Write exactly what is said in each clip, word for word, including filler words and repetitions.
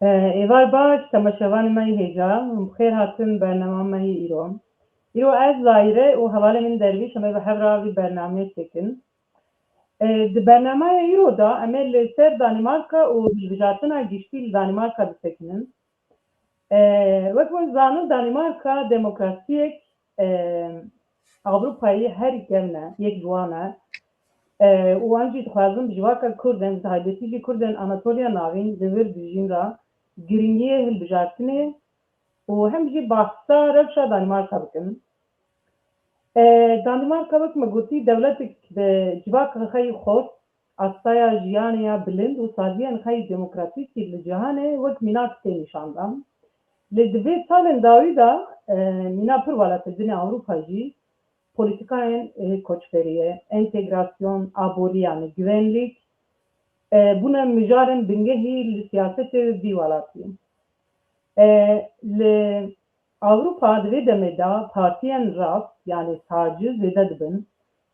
Êvar baş, temaşevanê me yê hêja, hûn bi xêr hatin bernama me yê îro. Îro ez, Zahîre û hevalê min Dervîş, em ê bi hev re vî bernameyê çêkin. Di bernameya îro de em ê li ser Danîmarka û hilbijartina giştî li Danîmarka bisekinin. Wek hûn zanin, Danîmarka demokrasiyek Ewropayê herî kevn e, yek ji wan e. Û em jî dixwazin bi civaka Kurdên, bi taybetî jî Kurdên Anatoliya Navîn di vir dijîn re girîngiyê hilbijartinê û hem jî behsa rewşa Danîmarka bikin. Danîmarka, wek me gotî, dewletek bi civaka xwe yî xurt, astaya jiyanê ya bilind û saziyên xwe yî demokratîkî li cîhanê wek mînak tê nîşandan. Lê di vê salên dawî de mîna pir welatê din ê Ewropa jî polîtîkayên koçberiyê, entegrasyon, aborî, yanî güvenlik, bûne mijarên bingehî li siyasetê vî welatî. Li Ewropa di vê demê de partiyên rast, yanî sağcı, zêde dibin.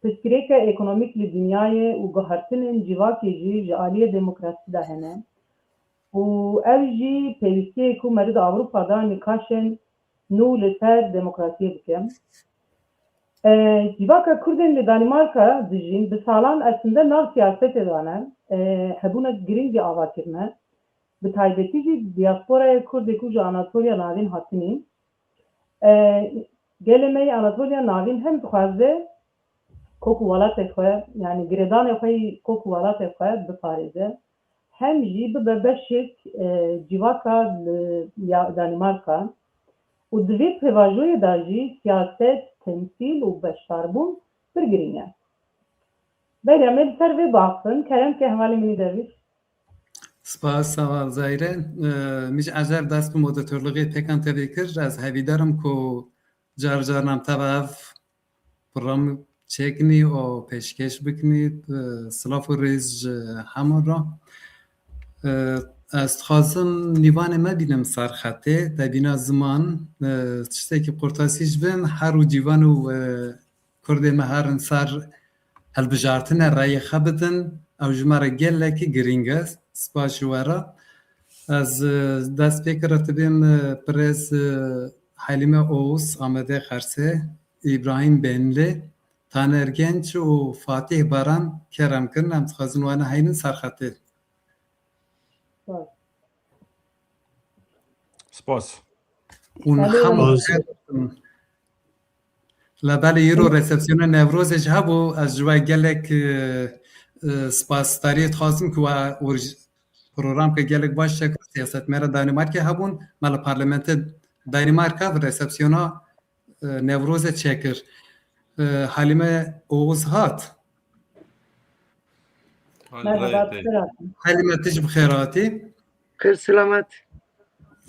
Pirsgirêke ekonomîk li dinyayê û guhertinên civakê jî ji aliyê demokrasî de hene. Û ev jî pêwîstiyê ku meriv di Ewropa de nîqaşên nû li ser demokrasiyê bike. Civaka Kurdên li Danîmarka dijîn bi salan esinde nav siyasetê de ne. Hebûnek giring jî ava kirine. Bi taybetî jî diasporaya Kurdê ku ji Anatoliya Navîn hatinî. Gelê me yê Anatoliya Navîn hem dixwaze kok û welatê xwe, yanî girêdanê xwe yî kok û welatê xwe biparêze, hem jî bibe beşek civaka li ya Danîmarka û di vê pêvajoyê de jî siyaset, temsîl û beşdarbûn pir girîng e. Belê, em ê li ser vê biaxivin. Kerem ke, hevalê min î Dervîş. Spas, heval Zahîre. Min jî ecer dest bi moderatörlüğê pêkan tevî kir. Ez hevîdar im ku car caran em teva ev program çêkinî û pêşkêş bikinî. Silav û rêz ji hemû re. Ez dixwazim nîvanê me bînim ser xetê, te bîna ziman, tiştekî qurtasî ji bin her û cîvan û Kurdê me herin ser hilbijartinê reyê xwe bidin, ew ji me re gelekî girîng e. Spas ji we re. Ez, e, dest pê kir, tibêm, e, birêz, e, Helîme Oğuz, Amedê Xersê, Îbrahîm Benli, Taner Genç û Fatîh Baran, kerem kirin, em dixwazin wana heynin ser xetê. Spas. Hûn hemû Labelê îro resepsiyona Newrozê jî hebû, ez ji we gelek, e, e, spasdariyê dixwazim ku we orj-, programke gelek baş çekir, siyasetmera Danîmarkê hebûn, me li parlamentê Danîmarka bi resepsiyona, e, Newrozê çekir. E, Halîme Oğuz hat. Merhaba, bi xêr hatin. Halîme, tu jî bi xêr hatî. Xêr selamet.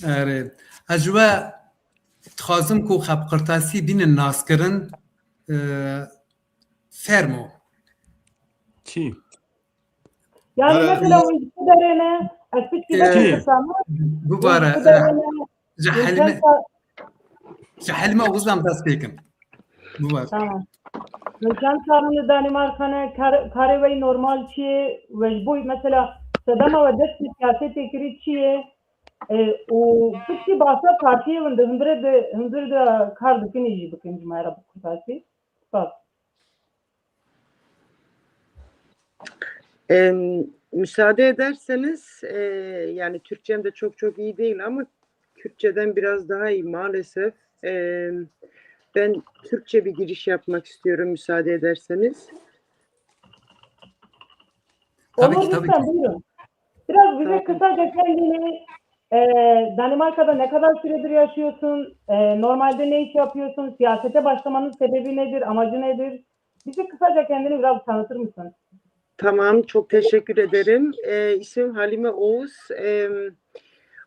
Erê. Ez ji we dixwazim ku xwe bi qirtasî bînin naskirin, e, fermo. Çi? Yani, e, mesela, hûn ji ku derê ne? Ez piçkî, e, vekim, bibare, hûn ji ku, e, derê ne? Ji Helîme, ji Helîme Oğuz'dan dest pê kim. Bibare. Tamam. Hûn çend sal in li Danîmarka ne? Kar-, karê we yî normal çi ye? We ji bo, mesela, sedema we dest bi siyasetê kirî çi ye? E, û piçkî bahsa partiyê hûn di hundirê de, hundir de kar dikinî jî bikin ji me re bi kurtasî. Spas. Em, müsaade ederseniz, e, yani Türkçem de çok çok iyi değil ama Kürtçeden biraz daha iyi maalesef. Em, ben Türkçe bir giriş yapmak istiyorum müsaade ederseniz. Tabii ki, tabii ki. Olur, lütfen, buyurun. Biraz bize kısaca kendini, e, Danimarka'da ne kadar süredir yaşıyorsun? E, normalde ne iş yapıyorsun? Siyasete başlamanın sebebi nedir? Amacı nedir? Bize kısaca kendini biraz tanıtır mısın? Tamam, çok teşekkür ederim. E, ismim Halime Oğuz. Em,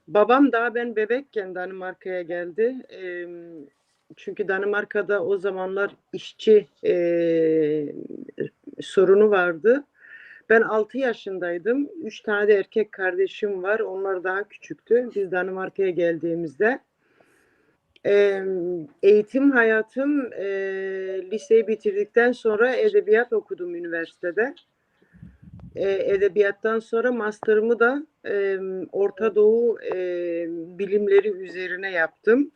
babam daha ben bebekken Danimarka'ya geldi. Em, çünkü Danimarka'da o zamanlar işçi, e, sorunu vardı. Ben altı yaşındaydım. Üç tane de erkek kardeşim var. Onlar daha küçüktü. Biz Danimarka'ya geldiğimizde. Em, eğitim hayatım, e, liseyi bitirdikten sonra edebiyat okudum üniversitede. E, edebiyattan sonra master'ımı da, e, Orta Doğu, e, bilimleri üzerine yaptım.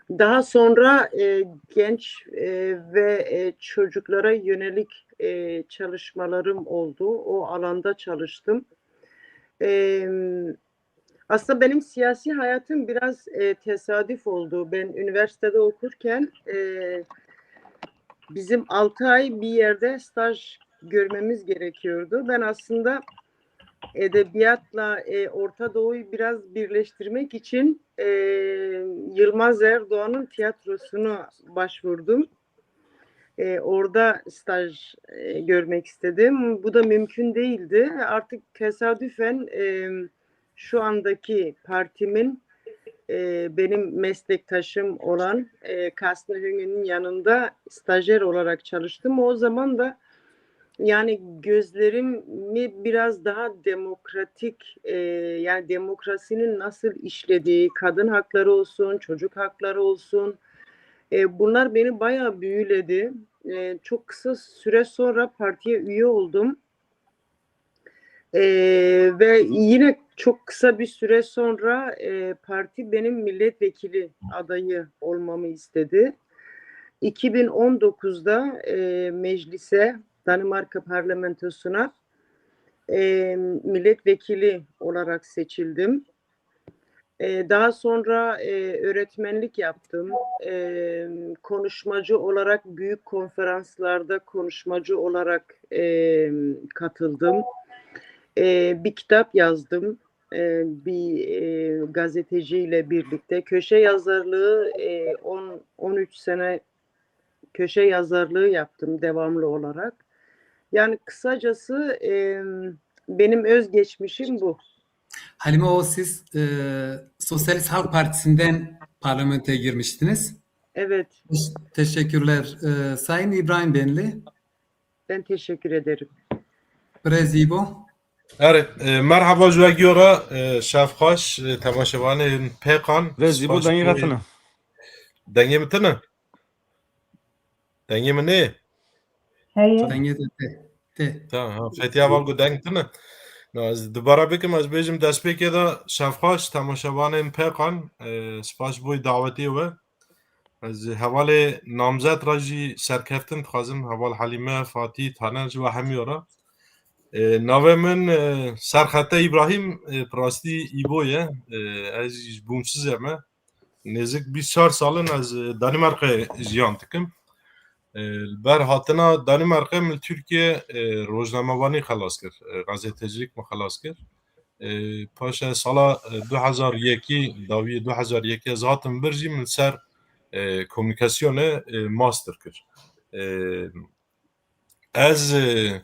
Daha sonra, e, genç, e, ve, e, çocuklara yönelik, e, çalışmalarım oldu. O alanda çalıştım. E, aslında benim siyasi hayatım biraz, e, tesadüf oldu. Ben üniversitede okurken, e, bizim altı ay bir yerde staj görmemiz gerekiyordu. Ben aslında edebiyatla, e, Orta Doğu'yu biraz birleştirmek için, e, Yılmaz Erdoğan'ın tiyatrosuna başvurdum. E, orada staj, e, görmek istedim. Bu da mümkün değildi. Artık tesadüfen, e, şu andaki partimin, e, benim meslektaşım olan, e, Kasnı Hüngü'nün yanında stajyer olarak çalıştım. O zaman da yani gözlerimi biraz daha demokratik, e, yani demokrasinin nasıl işlediği, kadın hakları olsun, çocuk hakları olsun, e, bunlar beni bayağı büyüledi. E, çok kısa süre sonra partiye üye oldum. E, ve yine çok kısa bir süre sonra, e, parti benim milletvekili adayı olmamı istedi. iki bin on dokuzda, e, meclise, Danimarka parlamentosuna, e, milletvekili olarak seçildim. E, daha sonra, e, öğretmenlik yaptım. E, konuşmacı olarak büyük konferanslarda konuşmacı olarak, e, katıldım. E, bir kitap yazdım. E, bir, e, gazeteciyle birlikte. Köşe yazarlığı, e, on, on üç sene köşe yazarlığı yaptım devamlı olarak. Yani kısacası, e, benim özgeçmişim bu. Halime, o siz, e, Sosyalist Halk Partisi'nden parlamentoya girmiştiniz. Evet. Teşekkürler. E, Sayın İbrahim Benli. Ben teşekkür ederim. Birêz Îbo. Erê, e, merhaba ji we giyo re, e, şev xweş, e, temaşevanên Pêkan. Birêz Îbo, dengê xwe tine. Dengê min tine? Dengê min nê? Heye. Dengê te tê. Tê. Tamam, ha, Fethiye Valgo deng tine. Na, ez dubara bikim, ez bêjim destpêkê de şev xweş temaşevanên Pêkan, e, spas bo dawetê we. Ez hevalê namzet re jî serkeftin dixwazim, heval Helîme, Fatî, Taner ji we hemiya re. E, navê min, e, Serxete Îbrahîm, e, bi rastî Îbo ye. E, ez jî ji Bûmsizê me. Nêzik bîst çar sal in ez, e, Danîmarkê jiyan dikim. E, li ber hatina Danîmarkê min li Tirkiye, e, rojnamevanî xelas kir, e, gazetecilik min xelas kir. E, paşê sala, e, du hezar yekî, dawiyê du hezar yekî ez hatim vir jî min ser, e, komunîkasyonê, e, master kir. E, ez, e,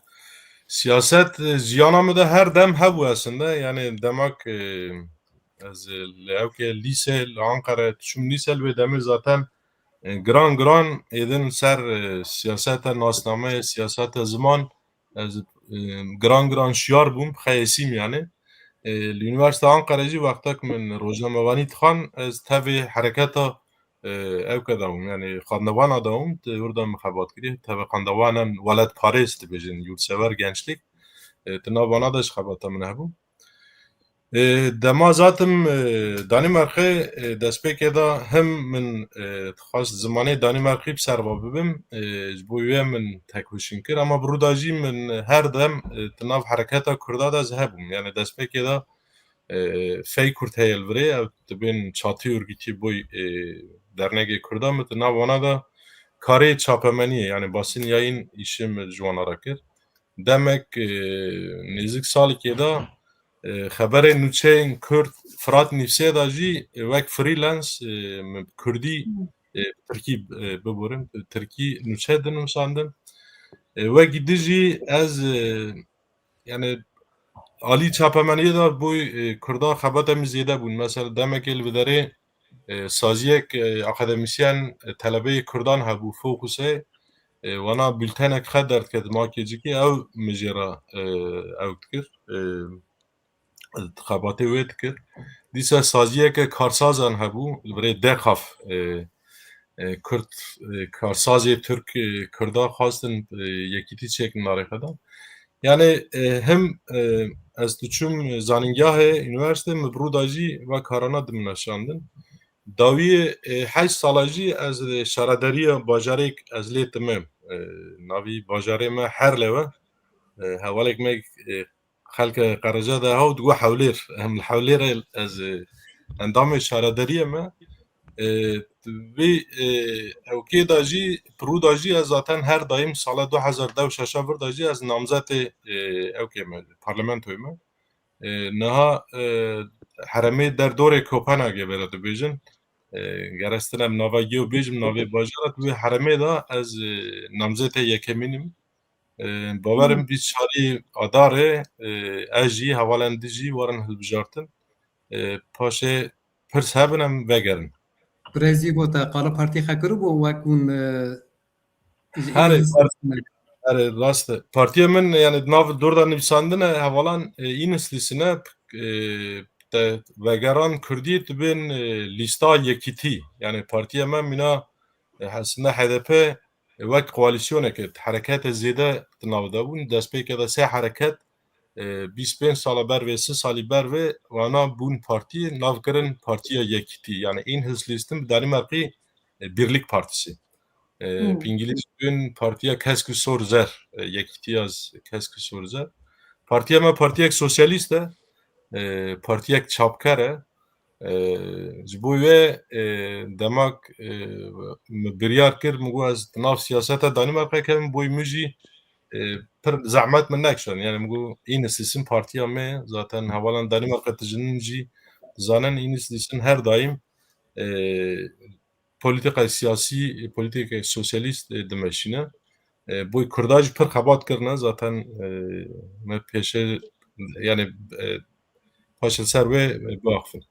siyaset, e, jiyana min de her dem hebû aslında. Yani demek, e, ez, e, li ewke lîse, li Ankara, çûm lîse, li wê demê zaten, e, giran giran êdin ser, e, siyasete nasname, siyasete ziman, ez, e, giran giran şiyar bûm, xeyesîm yani. E, li Unîversîteya Ankara jî wextek min rojnamevanî dixan, ez tevê hereketa, e, ewke de bûm, yani xwendevana de bûm, di wir de min xebat kiriye, tevê xwendevanan welatparêz dibêjin, yurtsever gençlik. E, di nav wana de jî xebata min hebû. E, dema zatim, e, Danîmarkê, e, destpêkê de him min, e, dixwest zimanê Danîmarkî bi ser ve bibim, e, ji bo wê min tekoşîn kir, ama bi rû de jî min her dem, e, di nav hereketa Kurda de ez hebûm. Yani destpêkê de, e, Fey Kurd heye li virê, ew dibên çatî örgütî boy, e, dernegê Kurda, min di nav wana de karê çapemeniyê, yani basın yayın işi min ji wana re kir. Demek, e, nêzik salekê de, e, xeberê nûçeyên Kurd Firat Nîvsê de jî, e, wek freelance, e, min bi Kurdî, e, bi Tirkî, e, biborin, bi Tirkî nûçe dinûsandin. E, wekî din jî ez, e, yani alî çapemeniyê de bû, e, Kurda xebata min zêde bûn. Mesela demekê li vê derê, e, saziyek, e, akademîsyen, e, telebeyê Kurdan hebû, Fokusê, e, wana bültenek xwe derdiket makê cikî, ew min jê re, e, ew dikir, e, xebatê wê dikir. Dîsa saziyeke karsazan hebû, li virê DEKAF, e, e, Kurd, e, karsazê Türk, e, Kurda xwestin, e, yekîtî çêkin narêxedan. Yani, e, him, e, ez diçûm zanîngehê, unîversîte, min bi rû da jî ve karana dimeşandin. Dawiyê, e, heşt sala jî ez, e, şaredariya bajarêk ez lê timêm. E, navî bajarê me Herle we. E, hevalek me, e, xelke Qereca de haw digo Hewlêr. Em li Hewlêrê ez, e, endamê şaredariyê me. E, vê, e, ewkê de jî, pirû de jî ez zaten her daîm sala du hezar deh û şeşa vir de jî ez namzetê, e, ewkê me, parlamentoyê me. E, niha, e, heremê derdorê Kopenhagê bera dibêjin. E, gerestin em nava giyo bêjim, navê bajara, di wê heremê de ez, e, namzetê yekemîn im. E, bawerim Hmm. bîst çarî Adarê, e, ez jî, hevalên din jî werin hilbijartin. E, paşê pirs hebin em vegerin. Birêzî bo te qala partî xekiribû wek hûn, e, ji Herê, îdî par-, herê, rast e. Partiya min, yani, di nav dor de nivîsandine, hevalan, e, Înis lîsine, e, te vegeran Kurdî dibên, e, lîsta yekîtî. Yani, partiya me mîna, e, aslında H D P, e, wek koalîsyoneke, herekete zêde di nav de bûn. Destpêke de sê hereket, e, bîst pênc sala ber vê, sê salî ber vê, wana bûn partî, nav kirin Partiya Yekîtî. Yani, Enhedslisten bi Danîmarkî, e, Birlik Partisi. E, Hmm. bi îngilîz bûn Partiya Kesk û Sor Zer, e, Yekîtiya z-, Kesk û Sor Zer. Partiya me partiyek sosyalîst e, e, partiyek çapker e. E, ji bo wê, e, demak, e, min biryar kir, min got ez di nav siyaseta Danîmarkê kevim, boy min jî, e, pir zehmet min nekişand. Yani min got, Enhedslisten partiya me, zaten hevalan Danîmarkê dijînin jî zanin, Enhedslisten her daîm, e, polîtîkayê siyasî, polîtîkayê sosyalîst, e, dimeşîne. E, boy Kurda jî pir xebat kirine, zaten, e, me pêşe, yani, e, paşê ser wê, e, biaxivin.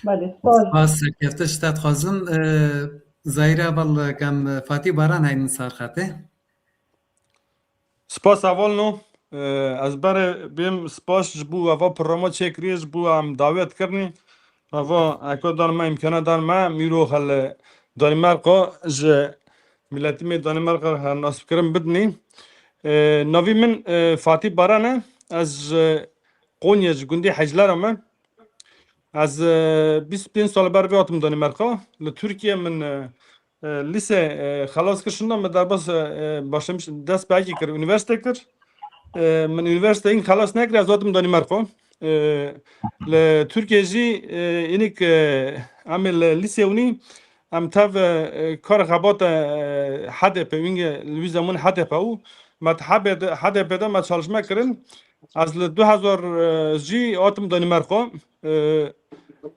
Belê, spas. Spas, serkefte ji te dixwazim. E, Zahîra, bal, em Fatî Baran heynin ser xetê. Spas hevalno. E, ez berê bêm spas ji bo eva programa çêkirî, ji bo em dawet kirinî. Eva eko dan me, îmkana dan me, mîro xel Danîmarka ji miletî me Danîmarka re nas bikirin bidinî. E, navî min, e, Fatî Baran e. Ez ji Qonyê, ji gundê Heclera me. Ez, e, bîst û pênc sal ber vê hatim Danîmarka. Li Tirkiye min, e, e, lîse, e, xelas kir, şinda min derbas, e, e, başlamiş, dest bi hekî kir, unîversîte kir. E, min unîversîte hîn xelas nekir, ez hatim Danîmarka. E, li Tirkiye jî, e, înîk, e, em ê li lîsê winî, em tev, e, kar xebata, e, H D P, wînge li wî zemanî H D P û me di H D P de, H D P de me çalışma kirin. Ez li du hezar, e, jî hatim Danîmarka. E,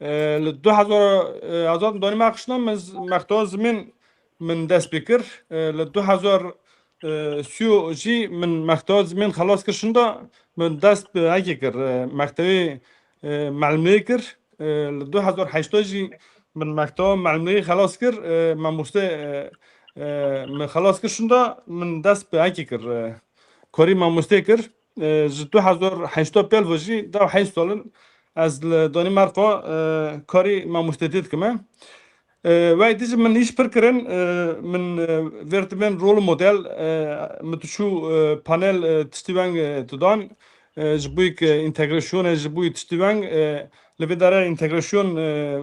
e, li du hezar, e, ez hatim Danîmarka şina, min z-, mextewa zimên min dest pê kir. E, li du hezar, e, sî jî min mextewa zimên xelas kir, şinda min dest bi hekê kir, e, mektewê, e, melimliyê kir. E, li du hezar heşta jî min mektewa melimliyê xelas kir, e, mamoste, e, e, min xelas kir, şinda min dest bi hekê kir, e, karî mamostê kir. E, ji du hezar heşta pêl ve jî dew heşt sal in ez li Danîmarka, e, karî mamostetî dikime. E, wek dî jî min îş pir kirin, e, min, e, vêr dibên rol model, e, min diçû, e, panel, e, tiştî weng, e, didan, e, ji bo yek, e, întegrasyonê, ji bo yek tiştî weng, e, li vê dere întegrasyon, e,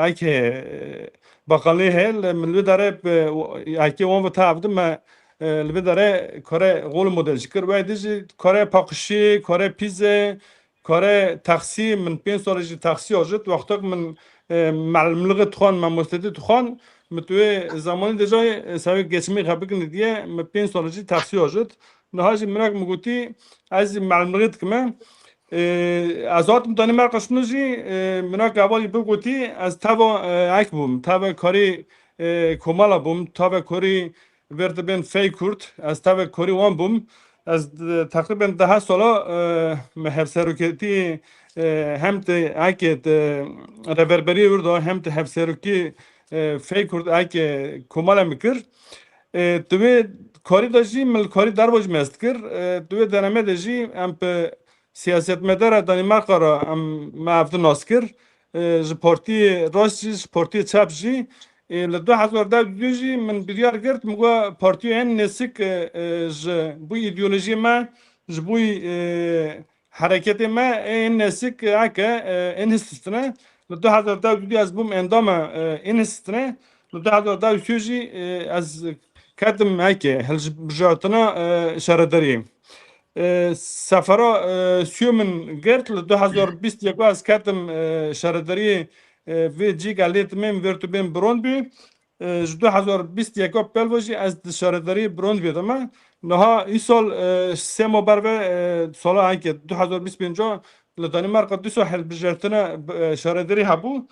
eke, e, bakanlî heye, li, min li vê dere, e, eke wan ve tevdim me, e, li vê dere kare rol model jî kir. Wek dî jî kare paqijiyê, kare pîzê, kare taksî, min pênc salî jî taksî ajot. Wextek min, e, melimlixê dixwand, mamostetî dixwand, min tu wê zemanî de jî, e, sewê geçimê xwe bikin diye, min pênc salî jî taksî ajot. Niha jî minak min gotî, ez jî melimlixê dikime. E, ez hatim Danîmarka şino jî, e, minak hevalî bigotî, ez teva, e, ek bûm, teva karî, e, komala bûm, teva karî vêr dibên fey Kurd, ez tevek korî wan bûm. Ez, e, teqrîben deha sala, e, me hevseroketî, e, hem di eke di rêverberiyê wir de hem di hevserokî, e, fey Kurd eke komala min kir. E, di wê karî de jî min li karî derve jî mest kir. E, di wê denemê de jî em bi siyasetmedara Danîmarka re em me hevdî nas kir. E, ji partiyê rast jî, ji partiyê çep jî Ê, li du hezar deh û du jî min biryar girt, min got partiyo ên nêsik, e, e, ji bo îdeolojiyê me, ji bo, e, hereketê me, ê, ên nêsik, e, heke, e, ên hististine. Li du hezar deh û du ez bûm endama, e, ên hististine. Li du hezar deh û sê jî, e, ez ketim heke hilbijartina, e, şaredariyê. E, sefera, e, sê min girt, li du hezar bîst û yek ez ketim, e, şaredariyê, e, vê cî gelê timên vêrtûbên Brondby. E, ji du hezar bîst û yek pêl ve jî ez di şaredariyê Brondby de me. Niha îsal, e, sê ma berve, e, sala heke du hezar bîst û pênc li Danimarka dîsa hilbijartina, e, şaredarî hebû.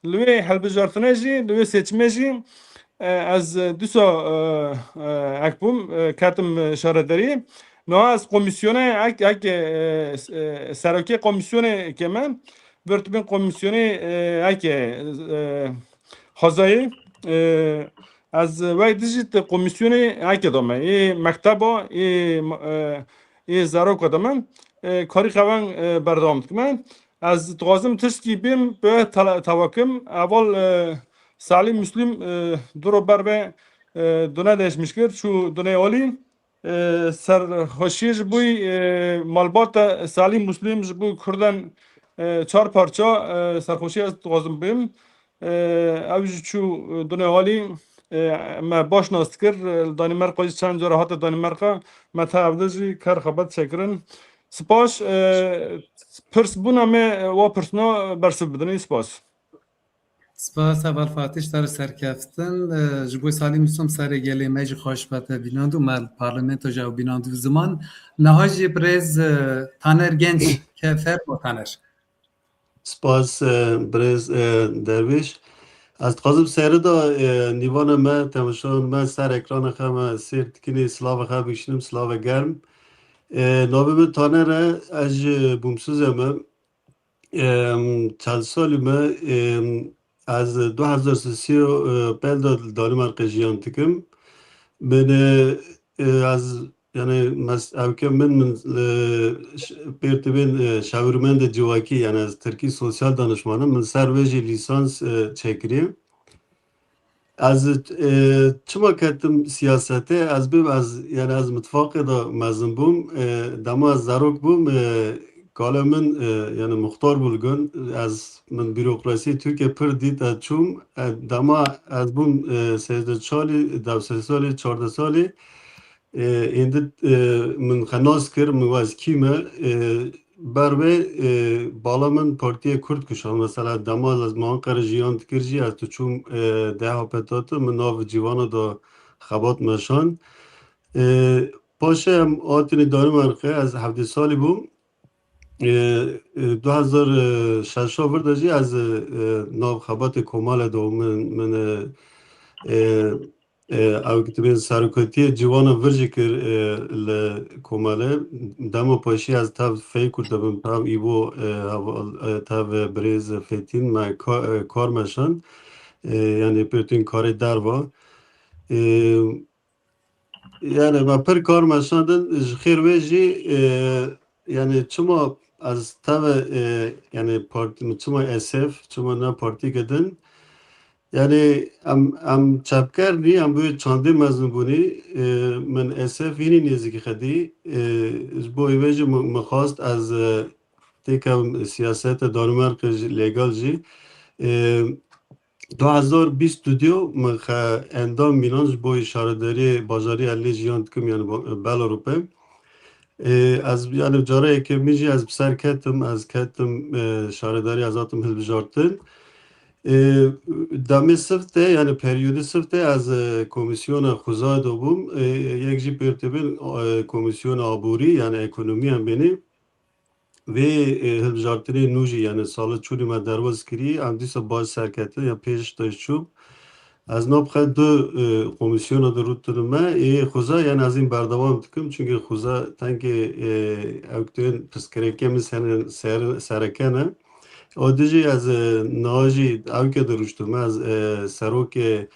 Li wê hilbijartinê jî, li wê seçimê jî, e, ez dîsa, e, e, ek bûm, e, ketim, e, şaredarî. Niha ez komîsyonê ek, ek, e, s-, e, serokê komîsyonê ke me, vêrtûbên komîsyonê, e, ek, e, e, xwezayê, e, ez wey dijî te komîsyonê ek de me. Ê mekteba, ê, e, ê zaroka de me, e, karî xewen, e, berdewam dikime. Ez dixwazim tiştkî bêm bi tele-, tewakim. Eval, e, Salî Muslim, e, du ro berve, e, dune değişmiş kir, çû dune alî. E, serxweşiyê ji bo, e, malbata Salî Muslim ji bo Kurdan, e, çar parça, e, serxweşiyê ez dixwazim bêm. E, ew jî çû, e, dune alî, e, me baş nas dikir. E, li Danimarka jî çend cara hate Danimarka, me te evde jî ker xebat çekirin. Spas, e, pirsbûna me, e, wa pirsna bersiv bidin. Spas. Spas, heval Fatîş, te re serkeftin. E, ji bo Salî Muslim serê gelê me jî xweş be te bînand û me parlamento jî ew bînand û ziman. Niha jî birêz, e, Taner Genç, ke fermo Taner. Spas, e, birêz, e, Dervîş. Ez dixwazim serê de, e, nîvana me, temaşevan me ser ekrana xwe me sêr dikinê, silava xwe bikişînim, silava germ. E, navê min Taner e, ez ji Bûmsûzê me. Em, çel salî me, em, ez du hezar sisî, e, pêl de li Danimarka jiyan dikim. Min, e, e, ez, yani, mes-, evke min, min, e, ş-, pêr tibên, e, şawirmendê civakî, yani, ez tirkî sosyal danişman im, min ser wê jî lîsans, e, çêkiriye. Ez, e, çima ketim siyasetê? Ez bim, ez, yani, ez mitfaqê de mezin bûm. E, dema ez zarok bûm, e, kale min, e, yani, muxtar bû li gun. Ez, min bürokrasî Tirkiye pir dît, ez çûm. E, dema ez bûm, e, sêzdeh salî, dewsê salî, çardeh salî. E, êndî, e, min xwe nas kir, min got ez kî me. E, ber wê, e, bala min partiyê Kurd kişand. Mesela dema ez li Anqere jiyan dikir jî, ez diçûm, e, D H P date, min nav cîvana de xebat meşand. E, paşê em hatinê Danimarka, ez hevdeh salî bûm. E, e, du hezar şeş vir de jî ez, e, e, nav xebatê Komalê de min, min, e, e, e, ew kitibên serokatiyê ciwana vir jî kir, e, li Komalê. Dema paşî ez tev Feykur de bim, tev Îbo, e, heval, e, tev birêz Fetîn me ka-, e, kar meşand. E, yani pêrtên karê derva. E, Yani me pir kar meşandin, ji xêr wê jî, e, yani çima ez teve, e, yani partî, çima S F, çima ne partîke din? Yani em, em çepker nî, em bi çandê mezin bûnî, e, min S F hînî nêzîkî xwe dî. E, ji bo wê jî min, min xwest ez, e, têkevim siyaseta Danimarka jî, legal jî. E, Du hezar bîst û du min xe endam mînan ji bo şaredariyê bajarî ez lê jiyan dikim, yani bo-, Belarûpê. Ê, ez, yani cara yekemîn jî ez bi ser ketim, ez ketim, e, şaredarî ez hatim hilbijartin. Ê, demê siftê, yani periyodê siftê ez, e, komîsyona xwezayê de bûm. Ê, yek jî pêrtibin, e, komîsyona aborî, yani ekonomiyan bênî. Vê, e, hilbijartinê nû jî, yani sala çûnî me derbas kirî, em dîsa baş serketin ya pêş de çû. Ez nabxe du, e, komîsyona de rûtine me, ê xuza, yani ez în berdewam dikim, çünkü xuza tengê, e, ew tên pirsgirêkê min ser, ser, sereke ne. O dijî ez, e, niha jî ewke de rûştime, ez, e, serokê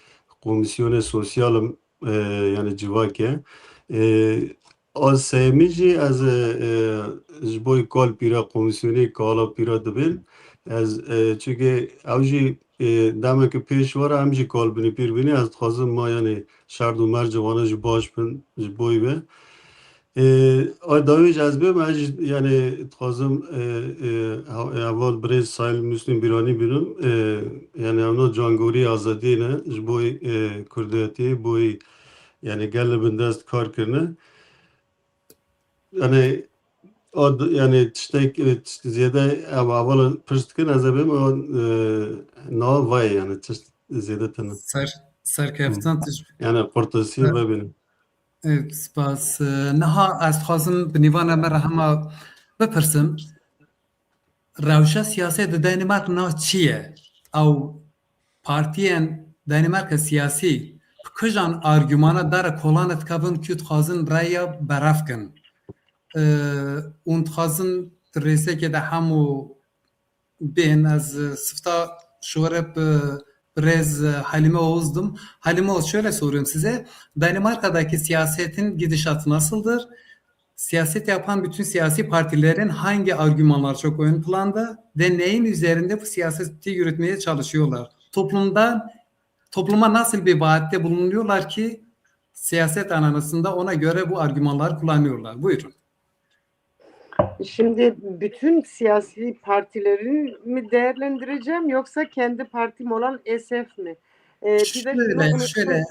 komîsyonê sosyal im. E, yani civakê. E, a sêyemî jî ez, e, e, ji bo kal pîra, komîsyonê kala pîra dibên. Ez, e, çünkü ew jî e, demeke pêş were em jî kalbinî pîr bînî. Ez dixwazim ma, yanî, şerd û mercê wana jî baş bin ji boy ve. E, ay dawî jî ez bêm, ez jî, yanî, dixwazim, e, e, hev-, heval birêz Sayın Müslüm Bîranî bînim. E, yanî, evna cangorî azadiyê ne, ji boy, e, kurdiyetê, boy, yanî, gelê bindest kar kirine. Yanî, o d-, yanî, tiştek, e, tişt zêde ev hevala pirs dikin, ez ê bêm, o, e, na vay, yanî, tişt zêde tene. Ser, serkeftin tişt. Yanî, qurtulsî vebînin. E, spas. E, niha ez dixwazim bi nîvana me re hema bipirsim. Rewşa siyasê di Danimarka na çi ye? Ew partiyên Danimarka siyasî bi kîjan argumana dara kolane dikevin ku dixwazin reya beref kin? E, û dixwazin di rêsekê de hemû bên, ez, e, sifta şûre bi, birêz, e, Halime Oğuz'dum. Halime Oğuz, şöyle soruyorum size. Danimarka'daki siyasetin gidişatı nasıldır? Siyaset yapan bütün siyasi partilerin hangi argümanlar çok ön planda ve neyin üzerinde bu siyaseti yürütmeye çalışıyorlar? Toplumda, topluma nasıl bir vaatte bulunuyorlar ki siyaset arenasında ona göre bu argümanları kullanıyorlar? Buyurun. Şimdi bütün siyasi partileri mi değerlendireceğim yoksa kendi partim olan S F mi? Ee, bir de şunu Şöyle, unuttum. Şöyle,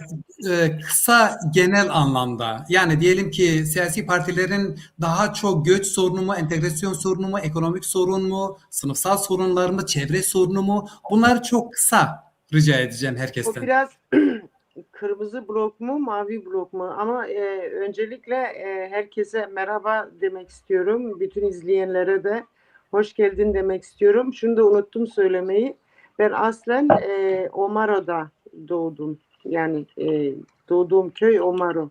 e, kısa genel anlamda, yani diyelim ki siyasi partilerin daha çok göç sorunu mu, entegrasyon sorunu mu, ekonomik sorun mu, sınıfsal sorunlar mı, çevre sorunu mu? Bunları çok kısa rica edeceğim herkesten. O biraz kırmızı blok mu, mavi blok mu? Ama, e, öncelikle, e, herkese merhaba demek istiyorum. Bütün izleyenlere de hoş geldin demek istiyorum. Şunu da unuttum söylemeyi. Ben aslen, e, Omaro'da doğdum. Yani, e, doğduğum köy Omaro.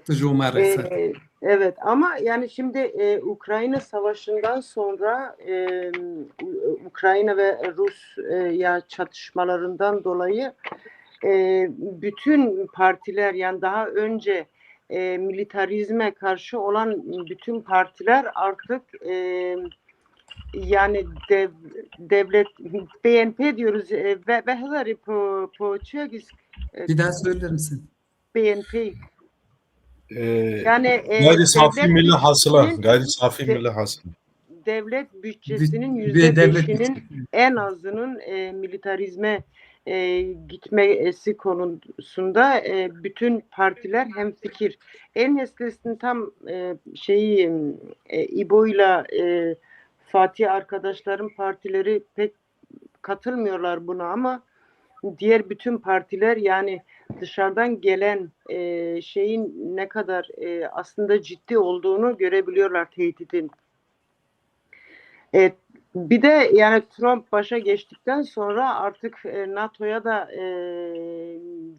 Ji Omarê ser. E, evet, ama yani şimdi, e, Ukrayna Savaşı'ndan sonra, e, U-, Ukrayna ve Rus, e, ya çatışmalarından dolayı, e, bütün partiler, yani daha önce, e, militarizme karşı olan bütün partiler artık, e, yani dev-, devlet, B N P diyoruz, e, ve, ve Hillary po, po, e, Bir daha söyler misin? B N P. Ee, yani, e, gayri safi milli hasıla, gayri safi milli hasıla. Devlet bütçesinin yüzde beşinin en azının, e, militarizme, e, gitmesi konusunda, e, bütün partiler hemfikir. En eskisinin tam, e, şeyi, e, İbo'yla, e, Fatih arkadaşların partileri pek katılmıyorlar buna ama diğer bütün partiler, yani dışarıdan gelen, e, şeyin ne kadar, e, aslında ciddi olduğunu görebiliyorlar, tehditin. E, bir de yani Trump başa geçtikten sonra artık, e, NATO'ya da, e,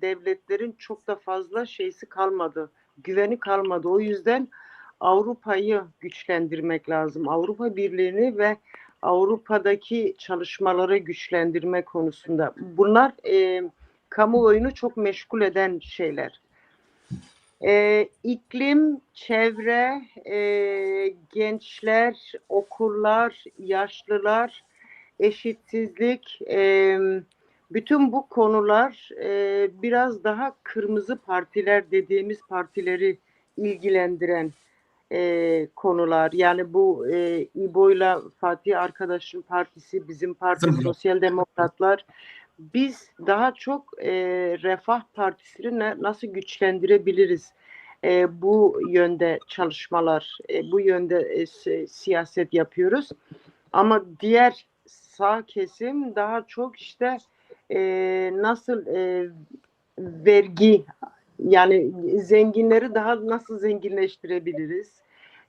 devletlerin çok da fazla şeysi kalmadı, güveni kalmadı. O yüzden Avrupa'yı güçlendirmek lazım. Avrupa Birliği'ni ve Avrupa'daki çalışmaları güçlendirme konusunda. Bunlar, e, kamuoyunu çok meşgul eden şeyler. E, iklim, çevre, e, gençler, okullar, yaşlılar, eşitsizlik, e, bütün bu konular, e, biraz daha kırmızı partiler dediğimiz partileri ilgilendiren, e, konular. Yani bu, e, İbo'yla Fatih arkadaşın partisi, bizim parti, Sosyal Demokratlar. Biz daha çok, e, Refah Partisi'ni ne, nasıl güçlendirebiliriz? E, bu yönde çalışmalar, e, bu yönde, e, si-, siyaset yapıyoruz. Ama diğer sağ kesim daha çok işte, e, nasıl, e, vergi, yani zenginleri daha nasıl zenginleştirebiliriz?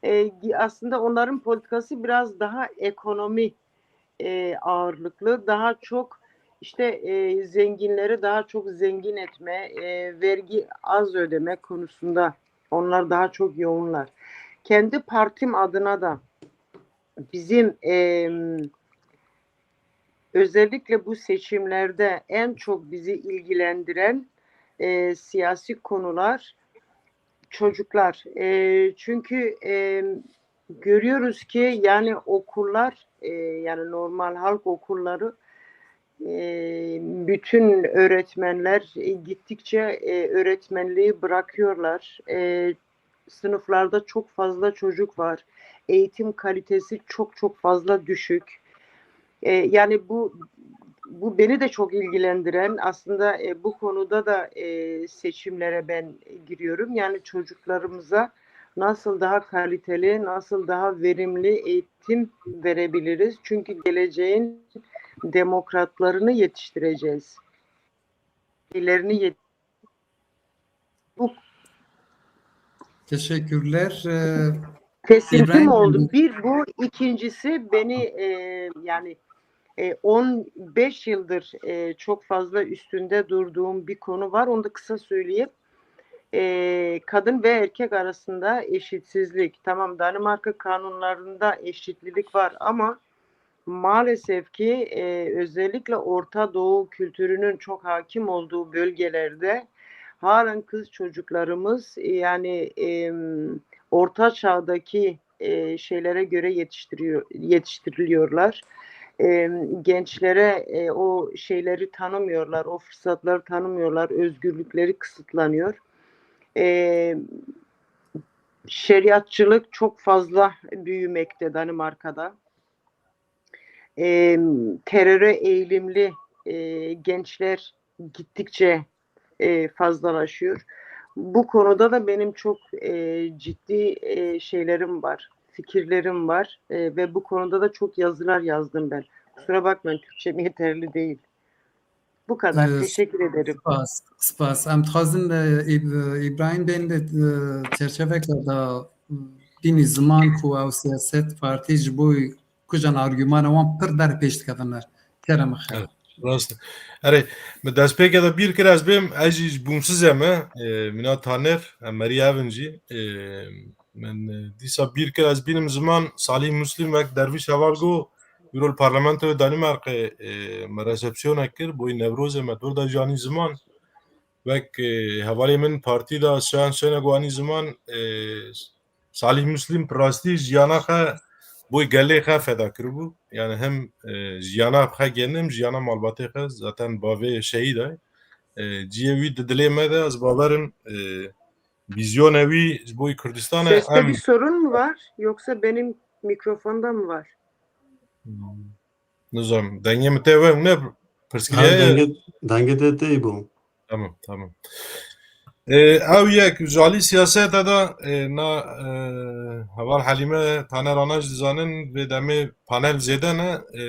E, aslında onların politikası biraz daha ekonomi, e, ağırlıklı, daha çok işte, e, zenginleri daha çok zengin etme, e, vergi az ödeme konusunda onlar daha çok yoğunlar. Kendi partim adına da bizim, e, özellikle bu seçimlerde en çok bizi ilgilendiren, e, siyasi konular çocuklar. E, çünkü, e, görüyoruz ki yani okullar, e, yani normal halk okulları E, bütün öğretmenler, e, gittikçe, e, öğretmenliği bırakıyorlar. E, sınıflarda çok fazla çocuk var. Eğitim kalitesi çok çok fazla düşük. E, yani bu bu beni de çok ilgilendiren, aslında, e, bu konuda da, e, seçimlere ben giriyorum. Yani çocuklarımıza nasıl daha kaliteli, nasıl daha verimli eğitim verebiliriz? Çünkü geleceğin demokratlarını yetiştireceğiz. İlerini yet- Bu Teşekkürler. Ee, Kesintim İbrahim oldu. Bey. Bir bu, ikincisi beni, e, yani, e, on beş yıldır, e, çok fazla üstünde durduğum bir konu var. Onu da kısa söyleyeyim. E, kadın ve erkek arasında eşitsizlik. Tamam, Danimarka kanunlarında eşitlilik var ama maalesef ki, e, özellikle Orta Doğu kültürünün çok hakim olduğu bölgelerde halen kız çocuklarımız, e, yani, em, orta çağdaki, e, şeylere göre yetiştiriyor, yetiştiriliyorlar. Em, gençlere, e, o şeyleri tanımıyorlar, o fırsatları tanımıyorlar, özgürlükleri kısıtlanıyor. E, şeriatçılık çok fazla büyümekte Danimarka'da. E, teröre eğilimli, e, gençler gittikçe, e, fazlalaşıyor. Bu konuda da benim çok, e, ciddi, e, şeylerim var, fikirlerim var, e, ve bu konuda da çok yazılar yazdım ben. Kusura bakmayın, Türkçem yeterli değil. Bu kadar. Ee, Teşekkür ederim. Spas, spas. Em dixwazin, e, Îb-, Îbrahîm Bey'in de, e, çerçeveke da, e, bînî ziman ku ew siyaset partî ji bo kujan argumana wan pir derpêş dikevin. Kerem xêr. Evet, rast e. Erê, min destpêkê de bîr kir ez bêm, ez jî ji Bûmsize me, e, mîna Taner, em merî evin jî. E, min, e, dîsa bîr kir ez bînim ziman, Salîh Muslîm wek dervîş heval got, îro li parlamentoyê Danîmarkê, e, me resepsiyonek kir, boyî Newrozê me dor de janî ziman. Wek, e, hevalê min partî de Şayan Şenek wanî ziman, e, Salîh Muslîm bi rastî jiyana xwe boy gelê xwe feda kiribû. Yani hem, e, jiyana xwe genim, jiyana malbatê xwe zaten bavê şehîd e. E, ciyê wî di dilê me de ez bawerim, e, vîzyonê wî ji boy Kurdistanê Seste em bir sorun mu var? Yoksa benim mikrofonda mı var? Nizanim, dengê min tê we ne Ha, pirsgiriyê ye? dengê, dengê te tê bû. Tamam, tamam. E, ew yek ji alî siyasete de, e, na, e, heval Helîme Taner ana jî dizanin vê demê panel zêde ne, e,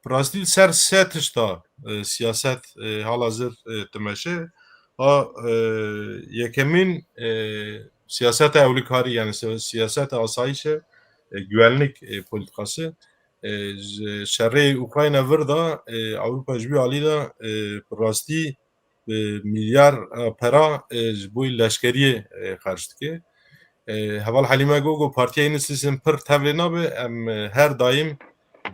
bi rastî li ser sê tişta, e, siyaset, e, halazir, e, dimeşe. A, e, yekemîn, e, siyaseta ewlikarî, yani si-, siyaseta asayişe, e, güvenlik, e, politikası. E, ji şerê Ukrayna vir de, e, Ewropa ji wî alî de, e, bi rastî, e, milyar, e, pera, e, ji bo leşkeriyê, e, xerc dike. E, heval Helîme got, got, Partiya Yeni Nesil pir tevlê nabe, em, e, her daim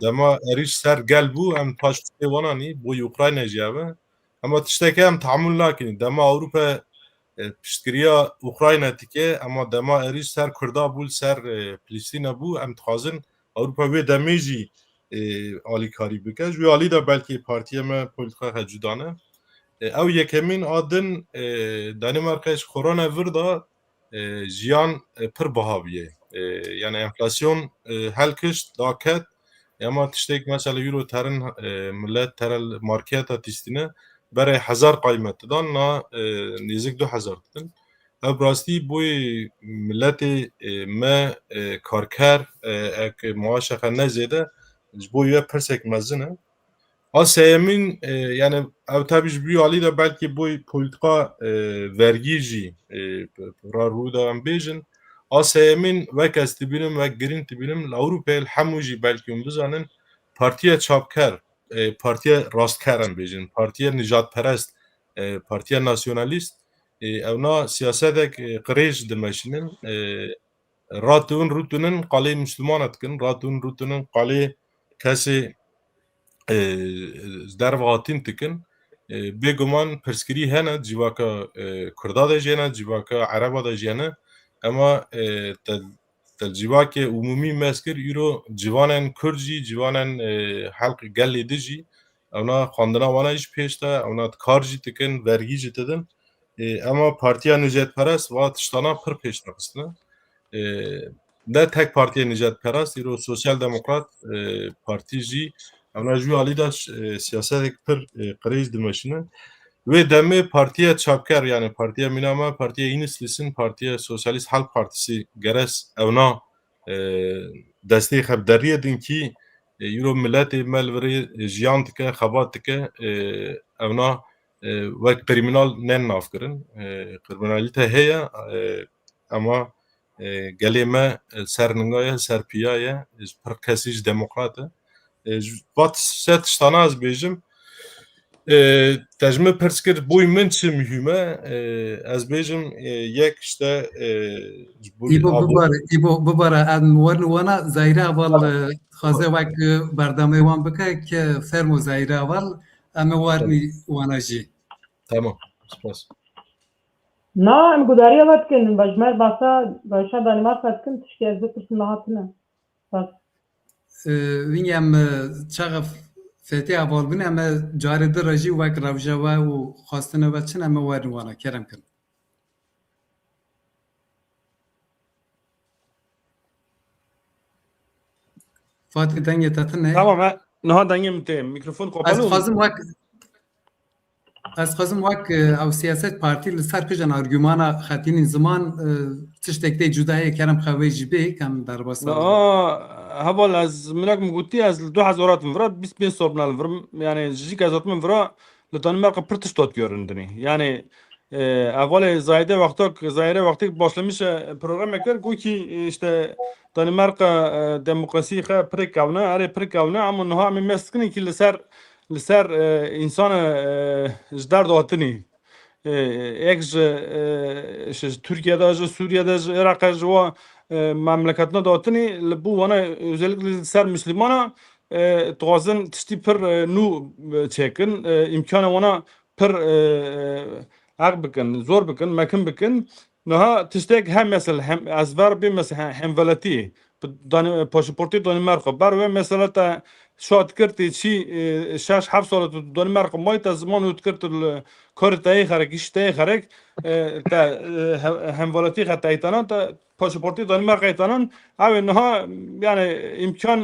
dema êrîş ser gel bû, em paş piştê wan anî, bo Ukrayna jî ev e. Ema tiştekê em tehamûl nakin. Dema Ewropa, e, piştgiriya Ukrayna dike, ema dema êrîş ser Kurda bû, li ser, e, Filistîna bû, em dixwazin Ewropa wê demê jî, e, alîkarî bike. Ji wê alî de belkî partiya me polîtîka xwe cuda ne. E, ew yekemîn a din, e, Danîmarka ji korona vir de, e, jiyan, e, pir biha bûye. E, yani enflasyon, e, helkişt, daket. Ema tiştek mesela euro terin, e, millet tere li marketa tîstîne, berê hezar qaymet didan, na, e, nêzik du hezar didin. Ev bi rastî boy miletê, e, me, e, karker, e, ek maaşa xwe ne zêde, ji bo wê pirsek mezin e. A sêyemîn, e, yani ev tabi ji bo alî de belkî boy polîtîka, e, vergî jî, e, ra rû de em bêjin. A sêyemîn wek ez dibînim, wek girîng dibînim, li Ewropayê li hemû jî belkî hûn bizanin, partiya çapker, e, partiya rastker em bêjin, partiya nijadperest, e, partiya nasyonalîst, e, ewna siyasetek, e, qirêj dimeşînin, e, ratûn rûtûnin qalê Müslümana dikin, ratûn rûtûnin qalê kesê, e, ji derve hatîn dikin. E, bêguman pirsgirî hene, civaka, e, Kurda de jî hene, civaka Ereba de jî hene. Ema, e, te, te civakê umûmî mezkir îro ciwanên Kurd jî, ciwanên, e, helq gelê di jî, Ewna xwendina wana jî pêş de, ewna kar jî dikin, vergî jî didin. E, ema partiya nijadperest va tiştana pir pêş nexistine. E, ne tek partiya nijadperest, îro Sosyal Demokrat, e, Partî jî, ewna ji wî alî de, e, siyasetek pir, e, qirêj dimeşîne. Wê demê partiya çapker, yani partiya mîna me, partiya Enhedslîs'in, partiya Sosyalîst Halk Partisi, Geres, ewna, e, destê xwe bi deriyê din kî, e, îro miletê me li virê jiyan dike, xebat dike, e, ewna, e, wek krîmînal nên navkirin. E, krîmînalîte heye, e, ema, e, gelê me, e, ser ninga ye, ser piya ye, e, pir kesî jî demokrat e. E, ji va tişt-, se tiştana ez bêjim, e, te ji min pirs kir, boy min çi muhîm e? E, ez bêjim, e, yek işte, e, ji bo Îbo abo- bibare, Îbo bibare, em werin wana Zahîre Heval, Tamam. e, xwaze wek, e, berdamê wan bike ke fermo Zahîre Heval, em ê werin Tamam. wana jî. Tamam, spas. Na, em gudariya we dikin, ji me basa rewşa Danimarka dikin, tiştê ez bipirsim niha tune. Spas. E, wînî em, e, çaxa Fetî Heval bûn, em ê carê di re jî wek rewşa we û xwestina we çin, em ê werin wana, kerem kirin. Fatî, dengê te tune. Tamam, e, niha dengê min tê. Mikrofon kapalı Ez mı? dixwazim wek, ez dixwazim wek, e, ew siyaset partî li ser kîjan argumana xetînî ziman, e, tiştek tê cuda ye, kerem xwe wê jî bê, kem derbas Na, Heval, ez minak min gotî, ez li du hezar hatim vira, bîst pênc sal bûne li vir im. Yani ji cî ke ez hatim vira, li Danimarka pir tişt hat göründinî. Yani, e, hevalê Zahîde wextak, Zahîre wextek başlamiş, e, programê kir, got ki, e, işte Danimarka, e, demokrasî xe pir kewne, erê pir kewne, ama niha em ê mest kirin ki li ser, li ser, e, însan, e, ji der de hatinî. E, yek ji, e, ji, ji Tirkiye de, ji Sûriye de, ji Iraqê, ji wa, e, memleketna de hatinî, li bo wana, özellikle li ser Müslümana, e, dixwazin tiştî pir, e, nû, e, çêkin, e, îmkana wana pir, e, e, heq bikin, zor bikin, mekin bikin. Niha tiştek hem mesel, hem ez ver bê mesel, hem, hemwelatî, bi Dani-, pasaportê Danimarka. Ber wê mesela te şa dikir tê çî, e, şeş heft sala tu Danimarka may te ziman û dikir tu li karê te yê xerek, îş te yê xerek, e, te, e, he-, hemwelatî xe te eytanan, te pasaportê Danimarka eytanan. Ew ê niha, yani, îmkan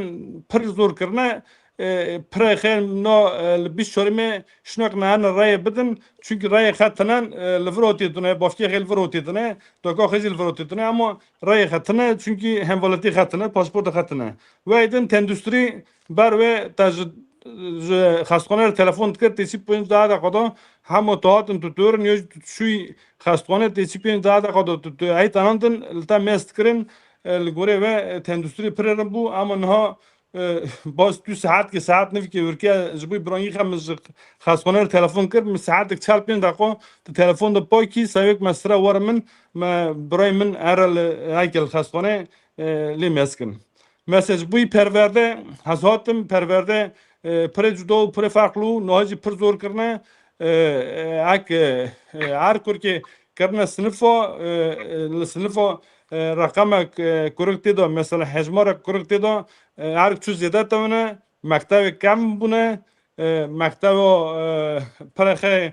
pir zor kirine, e, pirê xê no, e, li bîst çarê me şinak nehane reyê bidin, çunkî reyê xe tine, e, li vir hatî dine, bavkê xê li vir hatî dine, doka xê jî li vir hatî dine, ama reyê xe tine, çunkî hemwelatî xe tine, pasaportê xe tine. Wê din tendusturî ber wê te ji, ji xestxanê re telefon dikir, tê çî pênc deha de qada, hema tu hatin tu tûrin, yo jî tu şûyî xestxanê, tê çî pênc deha de qada tu, tu eytanandin, li te mest kirin, e, li gorê wê, e, tendusturî pirê rin bû, ama niha, e, bas tu saetkê, saet nivkê, wirkê ji bo birayî xe min ji xestxanê re telefon kir, min saetek çar pênc deqa di telefon de pay kî, sewêk me sira were min, me birayê min ere li, heke li xestxanê, e, lê mest kirin. Mesel ji bo yî perwerde, ez hatim perwerde, e, pirê cuda û pirê ferqli û niha jî pir zor kirine, e, e, ek, e, e, her kurkê kirine sinifa, e, e, li sinifa, e, reqemek, e, kurik tê de, mesela hejmarek kurik tê de, e, her çû zêde tewine, mektevê kem bûne, e, mekteva, e, pirê xê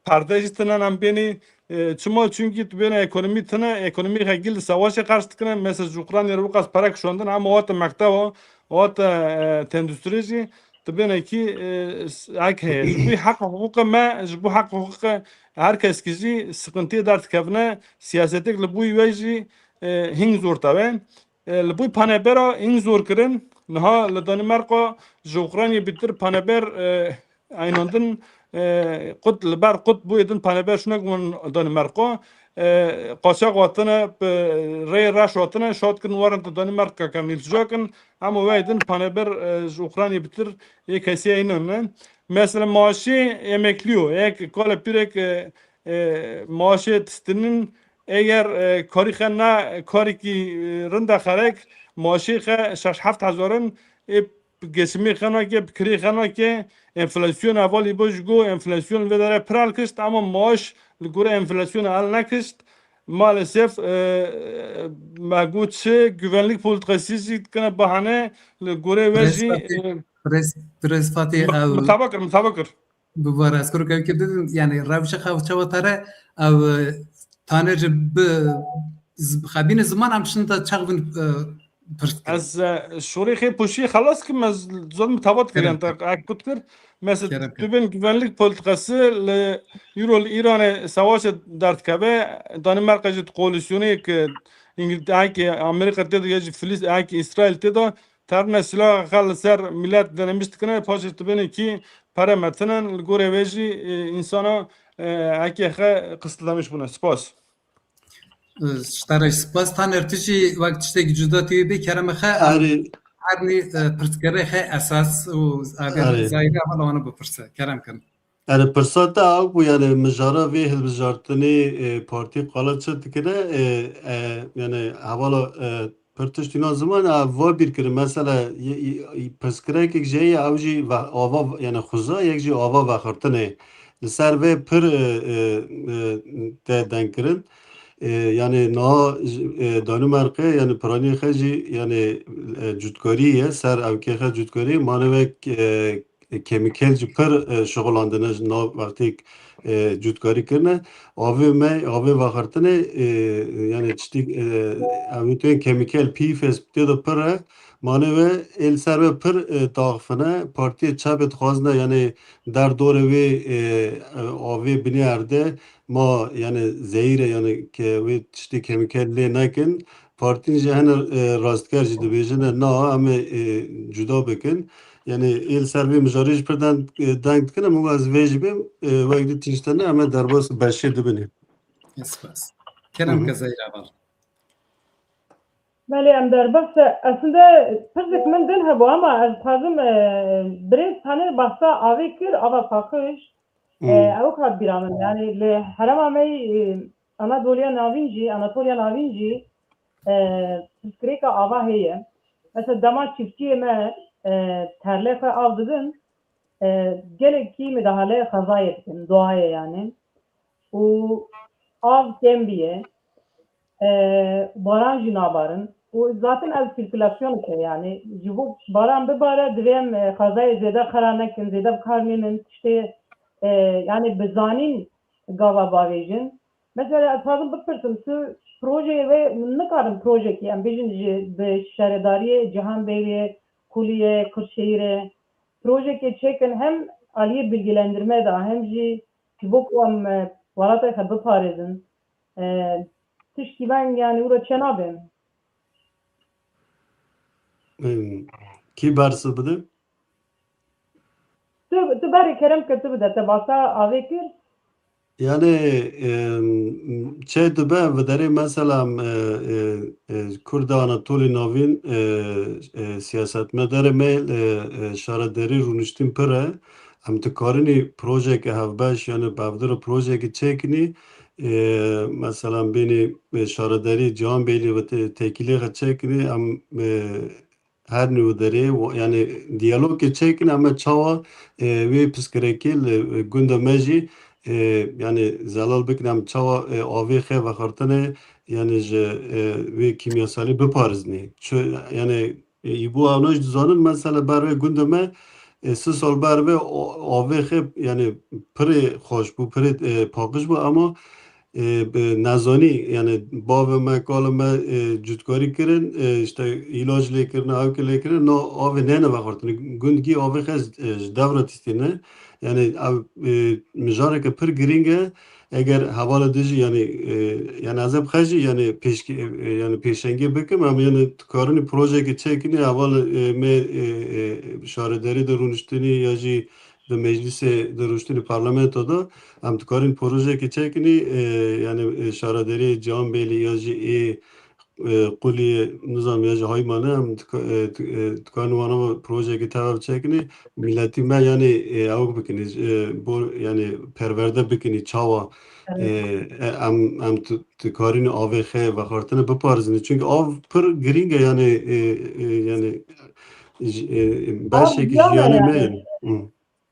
perde jî tine em bênî. E, çima? Çunkî tu bêne ekonomî tine, ekonomî xwe gîl li sewaşê qerz dikine. Mesela ji Ukraynayê re wiqas pere kişandin, ama wate mekteva, wate, e, tendusturî jî tu bêne kî, e, s-, hek heye. Ji bo heq hiqûqê me, ji bo heq hiqûqê her kes kî jî siqintiyê derdikevine, siyasetek li bo wê jî, e, hîn zor teve. E, li bo panebera hîn zor kirin. Niha li Danimarka ji Ukraynayê bîtir paneber, e, eynandin, e, qut, li ber qut bûyê din paneber şinek bûn Danimarka. E, qaçax hatine, bi rê reş hatine, şat kirin werin di Danimarka ke nîltija kin. Hema wê din paneber, e, ji Ukraynayê bîtir yê kesî eynandin. Mesela maaşê emeklî yo, yek kale pîrek, e, e, maaşê distinin, eger, e, karî xe ne karekî, e, rind e xerek, maaşê xe şeş heft hezar in, ê geçimê xe nake, bi kirê xe nake, enflasyon hevalî bo ji go enflasyon vê dere pir el kişt, ama maaş li gorî enflasyonê el nekişt. Maalesef, e, me got çi, güvenlik politikası jî dikine bahane, li gorê we jî, Rêzbendî, e, Birêz, birêz Fatih, ew, Mitaba kir, mitaba kir. Bi va ez kurok ew kir didin, yani rewşa xew çawa tare, ew, e, tanê ji bi z-, xebînê ziman em şin de çax bin, e, pirs kirin. Ez, e, şorê xê pûşî xelas kim, ez zon mitaba kir, Kerem yani, kir. Ek kut kir. Mesela, Kerem kir. Dibin güvenlik politikası li Euro li Îranê savaşê derdikeve, Danimarka jî koalîsyonê ki Îngil-, eke Amerîka tê de, ya jî Filîst-, eke Îsraîl tê de, terine silaha xwe li ser milet denemiş dikine, paşê tu bênî kî pere metinin, li gorê wê jî, e, însana, e, eke xwe qisitlemiş bûne. Spas. Ji te re jî spas. Taner, tu jî wek tiştekî cuda tê wî bê, kerema xwe, em Erê. hernî, e, pirsgirêkê esas û Erê. Zahîrê hevala wana bipirse. Kerem kin. Erê, pirsa te ew bû, yani mijara vê hilbijartinê, e, partî qala çi dikine, e, e, yani hevala, e, pir tiştî na ziman, e, va bîr kirin. Mesela, y-, y-, y-, pirsgirêkek jê ye, ew jî ve-, ava, yani xuza, yek jî ava vexirtinê. Li ser vê pir, e, e, e, te deng kirin. E, yani niha, e, Danimarka, yani piranî xwe jî, yani, e, cutkarî ye, ser ewkê xwe cutkarî, mane wek, e, kemîkel jî pir, e, şixulandine ji nav wextê, e, cutkarî kirine. Avê me, avê vexirtinê, e, yani tiştî, e, ew tên kemîkel P F A S tê de pir e. Mane ve ê li ser ve pir, e, taxifine. Partiyê çepê dixwazine, yani derdorê wê, e, e, avê binê erde ma, yani zehîr e, yani ke wê tiştê kemîkel lê nekin. Partiyên jî hene, e, rastker jî dibêjin, e, na, em ê, e, cuda bikin. Yani ê li ser vê mijarê jî pir deng, e, deng dikin, em ez vê jî bêm, e, wek dî tiştene, em ê derbas beşê dibinê. Spas. Kerem Hı hı. ke Zehîr heval. Belê, em derbas, aslında pirsek min din hebû, ama ez dixwazim, e, birêz Taner bahsa avê kir, ava paqij. Hı. E, ew hat bîra min. Yani li herema me, e, Anadoliya Navîn jî, Anatoliya Navîn jî, e, pirsgirêka ava heye. Mesela dema çiftçiyê me, e, terlê xwe av didin, e, gelekî midahale xezayê dikin, doğayê yani. Û av kêm biye, e, baran jî nabarin. Û zaten ev sirkulasyoneke yani. Ji bo baran bibare, divê em, e, xezayê zêde xera nekin, zêde bi kar nênin, tiştê, e, yani bi zanîn gava bavêjin. Mesela ez dixwazim bipirsim, tu projeyê wê, min nikarin projekê, em bêjin ji, bi şaredariyê Cihanbêrê, Quliyê, Qirşehîrê, projekê çêkin hem aliyê bilgilendirme de, hem jî ji bo ku em, e, welatê xwe biparêzin. E, tiştî ben yani wira çênabe. Em, kî bersiv bide? Tu, tu berê kerem kir, tu bide, te basa avê kir. Yani, em, çê dibe, vi derê mesela, em, e, e, e, Kurda Anatolî Navîn, e, e, siyasetmedarê me, e, e, şaredarî rûniştîn pir e. Em dikarinî projeke hevbeş, yani bi hevdira projeke çêkinî, e, mesela bênî, e, şaredarî Cihanbêlî ve te-, têkilê xwe çêkinî, em, e, her nû derê, yani diyalogê çêkin, em çawa, e, wê pirsgirêkê li, e, gunda me jî, e, yani zelal bikin, em çawa, e, avê xê vexirtine, yani ji, e, wê kîmyasalî biparêzinê. Çi, yani, e, ji bo ew ne jî dizanin, mesela ber wê gunda me, e, sê sal ber vê o-, avê xê, yani pirê xweş bû, pirê, e, paqij bû, ama e, bi nezanî, yani bavê me, kalê me, e, cutkarî kirin, e, işte îlac lê kirine, ewkê lê kirine, na avê neyne vexurtine. Gund gî avê xwe, e, ji dev re tîstîne. Yani ev, e, mijareke pir girîng e. Eger hevala dijî, yani, e, yani ez ê bi xwe jî, yani pêşkê-, e, yani pêşengê bikim, em yani dikarinî projeyekê çêkinî, heval, e, me, e, e, şaredarî de rûniştinî ya jî di meclîsê de rûniştinî parlamento de, em dikarin projeyekê çekinî, e, yani, e, şaredariyê Cihanbêlî ya jî ê, e, Qulî, nizam ya jî Haymane, em dika-, e, di-, e, dikarin wana projeyekê tev çekinî, miletî me yani, e, ew bikinî, e, bo, yani perwerde bikinî, çawa, Evet. e, e, em, em tu-, dikarin avê xê vexartine biparêzinî. Çünkü av pir girîng e yani, e, e, yani, j-, e, Av beşekî jiyan e jiyanê me yani. Ye. Hı.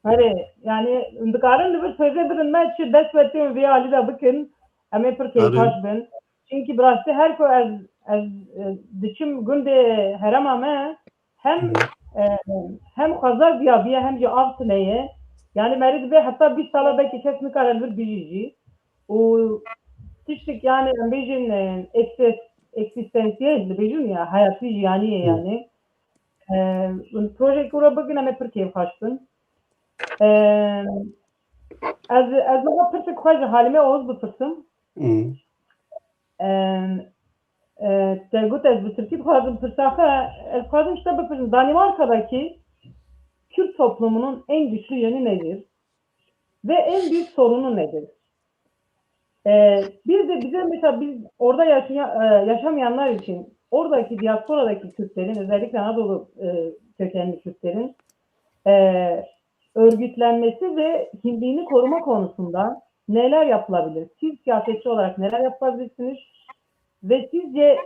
Herê, yani, dikarin li vir sözê bidin me, çi dest ve tên vê alî de bikin, em ê pir Erê. kêfxweş bin. Çimkî bi rastî her ku ez, ez, e, diçim gundê herêma me, hem Hı. E, hem xwezar viya bîye hem jî av tune ye. Yani merî dibe heta bîst sala belkî kes nikare li vir bijî jî. Û tiştik yani em bêjin, e, eksis-, eksistensiyel dibêjin ya, heyatî jiyanî ye yani. E, projeyê kura bigin em ê pir kêfxweş bin. E, ez, ez niha pirsek xwe ji Halîme Oğuz bipirsim. Em, e, te got ez bi tirkî dixwazim pirsa xwe, ez dixwazim ji te bipirsim. Danimarka'daki Kürt toplumunun en güçlü yönü nedir? Ve en büyük sorunu nedir? E, bir de bize mesela biz orada yaşaya-, e, yaşamayanlar için oradaki diasporadaki Kürtlerin, özellikle Anadolu, e, kökenli Kürtlerin, e, örgütlenmesi ve kimliğini koruma konusunda neler yapılabilir? Siz siyasetçi olarak neler yapabilirsiniz? Ve sizce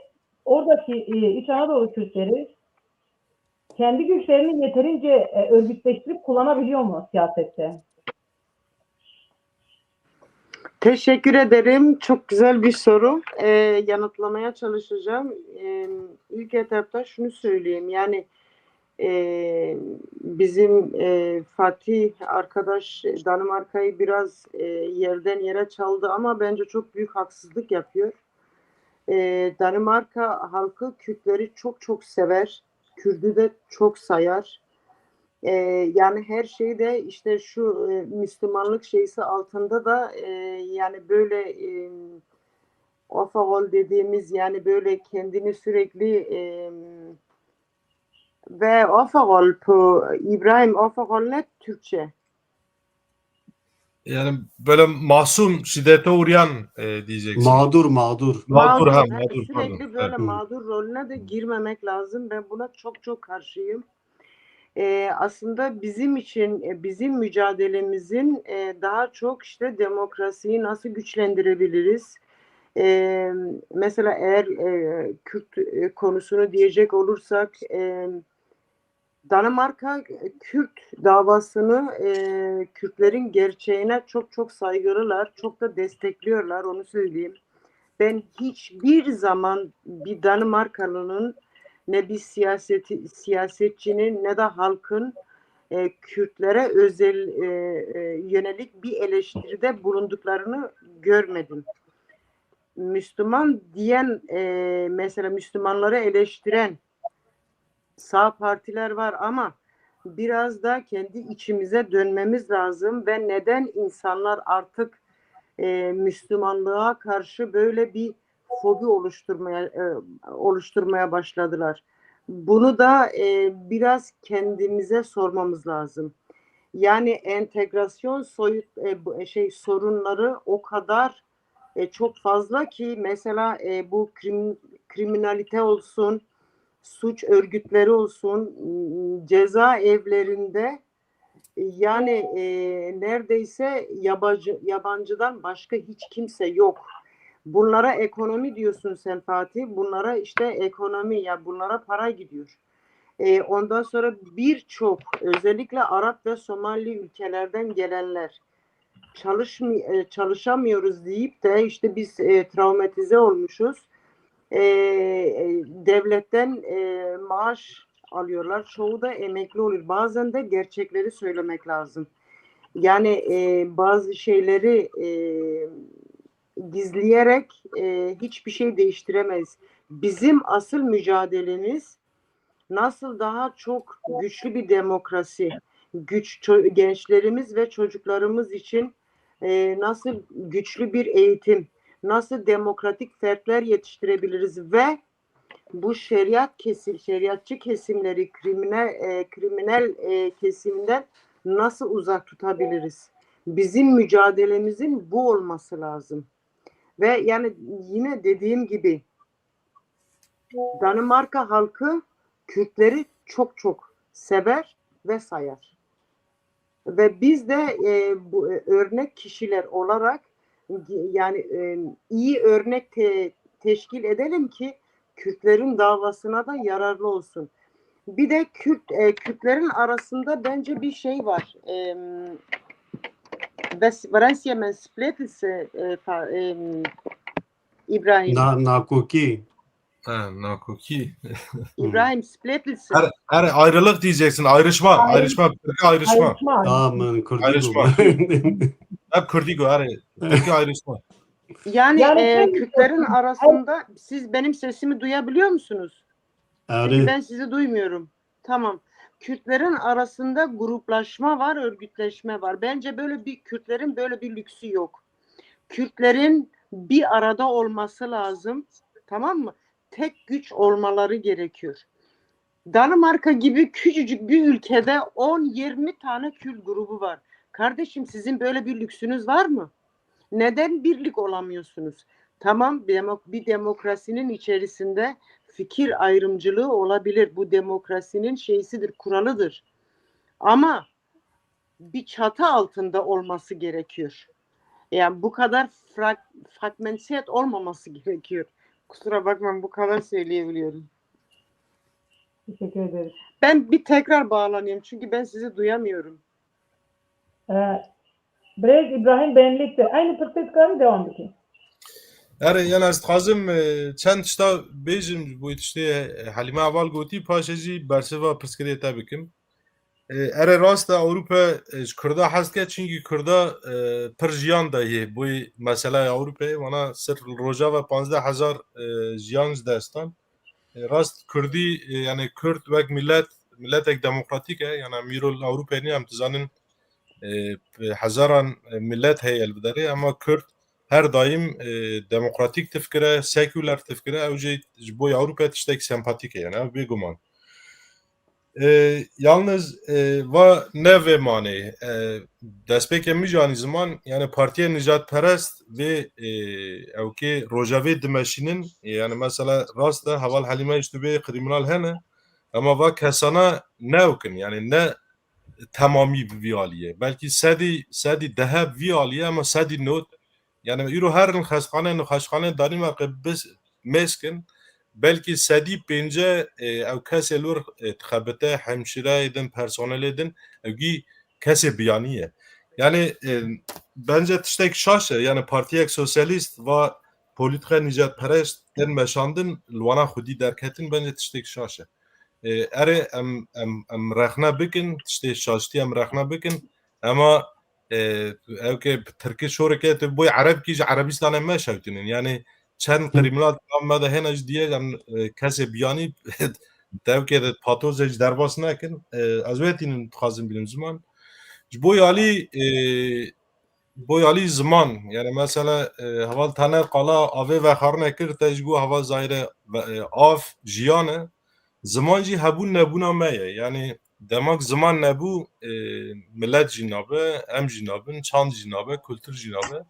oradaki, e, İç Anadolu Kürtleri kendi güçlerini yeterince, e, örgütleştirip kullanabiliyor mu siyasette? Teşekkür ederim. Çok güzel bir soru. Ee, yanıtlamaya çalışacağım. Ee, ilk etapta şunu söyleyeyim. Yani, e, bizim, e, Fatih arkadaş Danimarka'yı biraz, e, yerden yere çaldı ama bence çok büyük haksızlık yapıyor. E, Danimarka halkı Kürtleri çok çok sever. Kürdü de çok sayar. E, yani her şeyde işte şu, e, Müslümanlık şeysi altında da, e, yani böyle, e, Ofagol dediğimiz yani böyle kendini sürekli, e, ve Ofagol bu İbrahim Ofagol ne Türkçe? Yani böyle masum, şiddete uğrayan, e, diyeceksin. Mağdur, mağdur. Mağdur, ha, Mağdur, mağdur, sürekli pardon. böyle Evet. mağdur rolüne de girmemek lazım. Ben buna çok çok karşıyım. Ee, aslında bizim için, e, bizim mücadelemizin, e, daha çok işte demokrasiyi nasıl güçlendirebiliriz? Ee, mesela eğer, e, Kürt, e, konusunu diyecek olursak, e, Danimarka, e, Kürt davasını, e, Kürtlerin gerçeğine çok çok saygılılar, çok da destekliyorlar, onu söyleyeyim. Ben hiçbir zaman bir Danimarkalı'nın ne bir siyaseti, siyasetçinin ne de halkın, e, Kürtlere özel, e, e, yönelik bir eleştiride bulunduklarını görmedim. Müslüman diyen, e, mesela Müslümanları eleştiren sağ partiler var ama biraz da kendi içimize dönmemiz lazım ve neden insanlar artık, e, Müslümanlığa karşı böyle bir fobi oluşturmaya, e, oluşturmaya başladılar. Bunu da, e, biraz kendimize sormamız lazım. Yani entegrasyon soyut, e, bu, e, şey, sorunları o kadar, e, çok fazla ki mesela, e, bu krim-, kriminalite olsun, suç örgütleri olsun, m, cezaevlerinde, e, yani, e, neredeyse yabancı, yabancıdan başka hiç kimse yok. Bunlara ekonomi diyorsun sen Fatih, bunlara işte ekonomi, ya bunlara para gidiyor. E, ondan sonra birçok, özellikle Arap ve Somali ülkelerden gelenler çalışmay-, e, çalışamıyoruz deyip de işte biz, e, travmatize olmuşuz. E, e, devletten, e, maaş alıyorlar. Çoğu da emekli oluyor. Bazen de gerçekleri söylemek lazım. Yani, e, bazı şeyleri, e, gizleyerek, e, hiçbir şey değiştiremeyiz. Bizim asıl mücadelemiz nasıl daha çok güçlü bir demokrasi, güç ço-, gençlerimiz ve çocuklarımız için, e, nasıl güçlü bir eğitim, nasıl demokratik fertler yetiştirebiliriz ve bu şeriat kesim, şeriatçı kesimleri kriminal, e, kriminal, e, kesiminden nasıl uzak tutabiliriz? Bizim mücadelemizin bu olması lazım. Ve yani yine dediğim gibi Danimarka halkı Kürtleri çok çok sever ve sayar. Ve biz de, e, bu, e, örnek kişiler olarak, e, yani, e, iyi örnek te-, teşkil edelim ki Kürtlerin davasına da yararlı olsun. Bir de Kürt, e, Kürtlerin arasında bence bir şey var. E, ves-, Valencia men spletise, e, fa-, e, İbrahim. Na, nakokî. Ha, nakokî. İbrahim, splitlisin. Her, her ayrılık diyeceksin. Ayrışma. Ayrı- Ayrışma. Türkçe ayrışma. Ayrışma. Tamam, Kurdî Ayrışma. bû. Hep Kürdi go. Her Türkçe ayrışma. Yani, Yani e, şey- Kürtlerin arasında siz benim sesimi duyabiliyor musunuz? Çünkü Erê. Ben sizi duymuyorum. Tamam. Kürtlerin arasında gruplaşma var, örgütleşme var. Bence böyle bir Kürtlerin böyle bir lüksü yok. Kürtlerin bir arada olması lazım. Tamam mı? Tek güç olmaları gerekiyor. Danimarka gibi küçücük bir ülkede on yirmi tane Kürt grubu var. Kardeşim, sizin böyle bir lüksünüz var mı? Neden birlik olamıyorsunuz? Tamam, demo- bir demokrasinin içerisinde fikir ayrımcılığı olabilir. Bu demokrasinin şeysidir, kuralıdır. Ama bir çatı altında olması gerekiyor. Yani bu kadar frag- fragmentsiyet olmaması gerekiyor. Kusura bakmayın, bu kadar söyleyebiliyorum. Teşekkür ederiz. Ben bir tekrar bağlanayım çünkü ben sizi duyamıyorum. Ee, Birêz Îbrahîm Benlik de. Aynı pirsê dikarî devam bikî. Erê, yani ez dixwazim, e, çend tişta bêjim, bo tiştê, e, Helîme heval gotî, paşê jî bersiva pirsgirê te bikim. E, erê rast e, Ewropa, e, ji Kurda hez dike, çunkî Kurda, e, pir jiyan dayê, boy mesela Ewropayê, wana ser Rojava panzdeh hezar, e, jiyan ji dest dan. E, rast Kurdî, e, yani Kurd wek millet, milletek demokratîk e, yani mîrol Ewropayê nî, em dizanin, e, bi hezaran, e, millet heye li vê derê, ama Kurd her daim, e, demokratîk tifkire, seküler tifkire, ew jî ji bo Ewropa tiştek sempatîk e, yani ew bêguman. E, yalnız, e, va ne vê manê, e, destpêkê min jî anî ziman, yani partiyên nijadperest vê, e, ewkê rojevê dimeşînin, e, yani mesela rast e, heval Helîme ji tu bê kriminal hene, ama va kesana ne ewkin, yani ne temamî bi vî aliyê. Belkî sedî, sedî dehe bi vî aliyê, ama sedî nod, yani îro herin xestxane, nexweşxane Danîmarkê bis-, mêz kin, belkî sedî pênce, e, ew kesê li wir, e, dixebite, hemşîreyê din, personelê din, ew gî kesê biyanî ye. Yani, e, bence tiştek şaş e, yani partiyek sosyalîst va polîtîka nîjadperest tên meşandin, li wana xwedî derketin, bence tiştek şaş e. E, erê em, em, em rexne bikin, tiştê şaştî em rexne bikin, ema, e, ew ke bi tirkî şoreke tu boy Erebkî ji Erebistanê me şewtînin. Yani çend kriminal me de hene ji diye em, e, kesê biyanî tevkê de patozê ji derbas nekin. E, ez wê tînin dixwazim bînim ziman. Ji bo yalî, e, bo yalî ziman, yani mesela, e, heval tane qala avê vexarine kir, te ji bo heval Zahîre ve-, e, av jiyan e. Ziman jî hebûn nebûna me ye. Yani demak ziman nebû, e, millet jî nabe, em jî nabin, çand jî nabe, kultur jî nabe.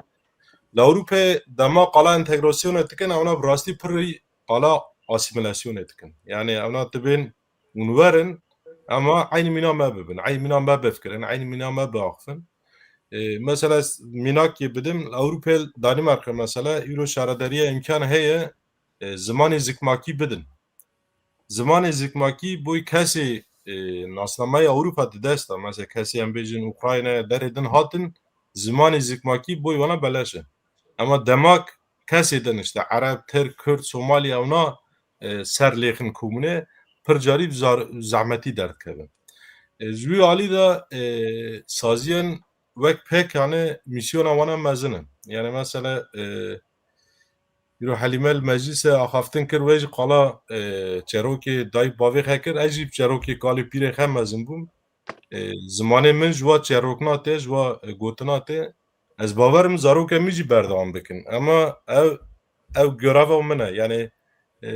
Li Ewropê dema qala entegrasyonê dikin, ewna bi rastî pirî qala asîmîlasyonê dikin. Yani ewna dibên hûn werin, ema eynî mîna me bibin, eynî mîna me bifikirin, eynî mîna me biaxifin. E, mesela s-, mînakê bidim, Ewropê Danîmarka mesela, îro şaredariya îmkan heye, e, zimanê zikmakî bidin. Zimanê zikmakî boy kesê, e, nasnameya Ewropa di dest de, mesela kesê em bêjin Ukraynaya, derê din hatin, zimanê zikmakî boy wana beleş e. Ema demak kesê din işte Ereb, Tirk, Kurd, Somalî ewna, e, ser lêxin komûne pir carî bi zar-, zehmetî derdikevin. E, ji wî alî de, e, saziyên wek pêk yani mîsyona wana mezin in. Yani mesela, e, îro Helîme li meclîsê axaftin kir, wê jî qala, e, çerokê dayik bavê xe kir, ez jî bi çerokê kalê pîrê xe mezin bûm. E, zimanê min ji wa çerokna tê, ji wa, e, gotina tê. Ez bawer im zarokê min jî berdewam bikin. Ema ev, ev göreva min e. Yani, e,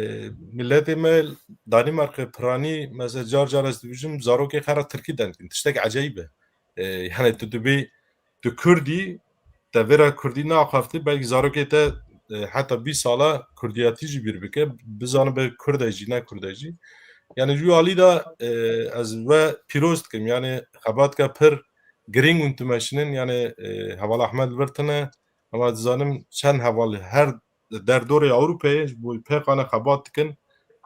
milletê me Danîmarkê piranî, mesela car car ez dibijim, zarokê xwe re tirkî dendin. Tiştek ecayîb e. E, yani tu dibê, tu Kurdî, te vêra Kurdî neaxaftî, belkî zarokê te, e, heta bîst sala Kurdiyatî jî bîr bike, bizanibe Kurd e jî, ne Kurd e jî. Yani ji wî alî de, e, ez we pîroz dikim. Yani xebatka pir girîng hûn dimeşînin, yani, e, heval Ahmed li vir tine, ema dizanim çend heval her derdorê Ewropayê ji bo pêkane xebat dikin,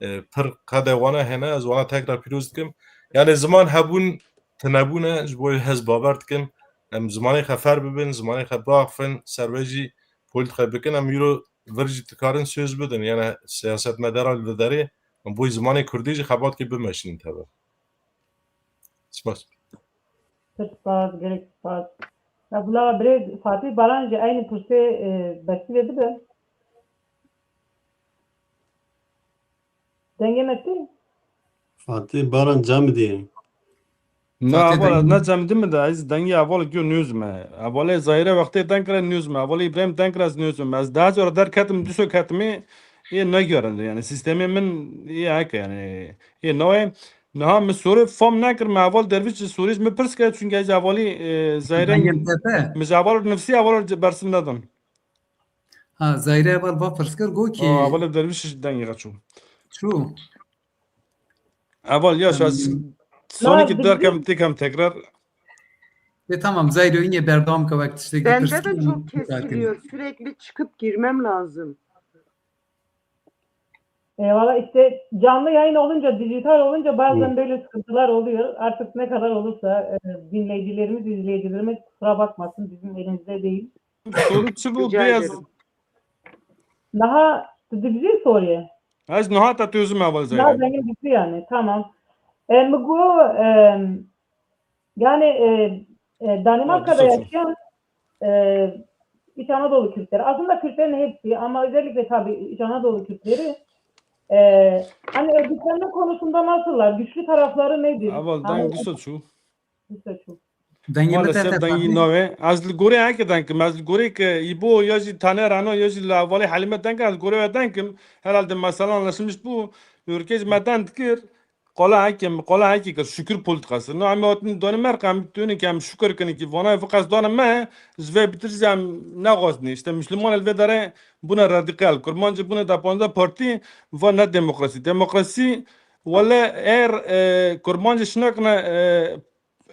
e, pir qede wana hene, ez wana tekrar pîroz dikim. Yani ziman hebûn tinebûn e, ji bo ez bawer dikim, em zimanê xwe fer bibin, zimanê xwe biaxifin, ser we jî polîtîka bikin, em îro vir jî dikarin söz bidin. Yani siyasetmedara li derê bo zimanê kurdî jî xebatkê bimeşînin tebe. Spas. Pir spas, gelek spas. Ya bila birêz Fatih Baran jî eynî pirsê, e, bersîvê bide. Dengê me tê? Fatih Baran cem diye. Na, Fatih heval, ez dengê ne cem dime de, ez dengê heval giyo nêzime. Hevalê Zahîre wextê deng kire nêzime. Hevalê Îbrahîm deng kire ez nêzime. Ez daha zor derketim, diso ketime, ê negiyarin. Yani sîstemê min ê heke yani. Ê nawe, niha min sorê fam nekir, me heval Derviş ji sorî ji min pirs kir, çünkü ez hevalî, e, Zahîre, dengê min tepe, min ji heval nifsî heval bersin nedin. Ha, Zahîre heval va pirs kir, got ki, aa, heval Derviş ji dengê xwe çû. Çû. Heval ya, şu an, em, sonekî derkem, têkem tekrar. E, tamam, Zahîre yine berdewam ke wek tiştekî. Bende de çok kesiliyor. Sürekli çıkıp girmem lazım. E, valla işte canlı yayın olunca, dijital olunca bazen böyle sıkıntılar oluyor. Artık ne kadar olursa, e, dinleyicilerimiz, izleyicilerimiz kusura bakmasın, bizim elimizde değil. Soru çi bû? Rica ederim. Niha tu dibijî soriyê? Ez niha te tozim heval Zahîre. Niha dengê dibijî yani, tamam. E, mi got, e, yani, e, e, Danimarka'da yaşayan, e, İç Anadolu Kürtleri. Aslında Kürtlerin hepsi ama özellikle tabii İç Anadolu Kürtleri, e, hani örgütlenme konusunda nasıllar? Güçlü tarafları nedir? Heval, deng dîsa çû. Dîsa çû. Dengê me maalesef dengî navê. Ez li gorê heke deng kim. Ez li gorê ke Îbo ya jî Taner Ano ya jî li hevalê Helîme deng kim. Ez li gorê we deng kim. Herhalde mesela anlaşılmış bû. Yorkê ji me deng dikir. Qala heke, qala heke kir, şükür politikası. No, em hatin Danimarka, em tûnin ki em şükür kirin ki vana fi qesdana me, ji vê bitir jî em nexwazin. İşte Müslüman li vê derê bûne radikal. Kurmancî bûne da panzdeh partî, va ne demokrasî. Demokrasî, wele eğer, e, Kurmancî şinakine, e,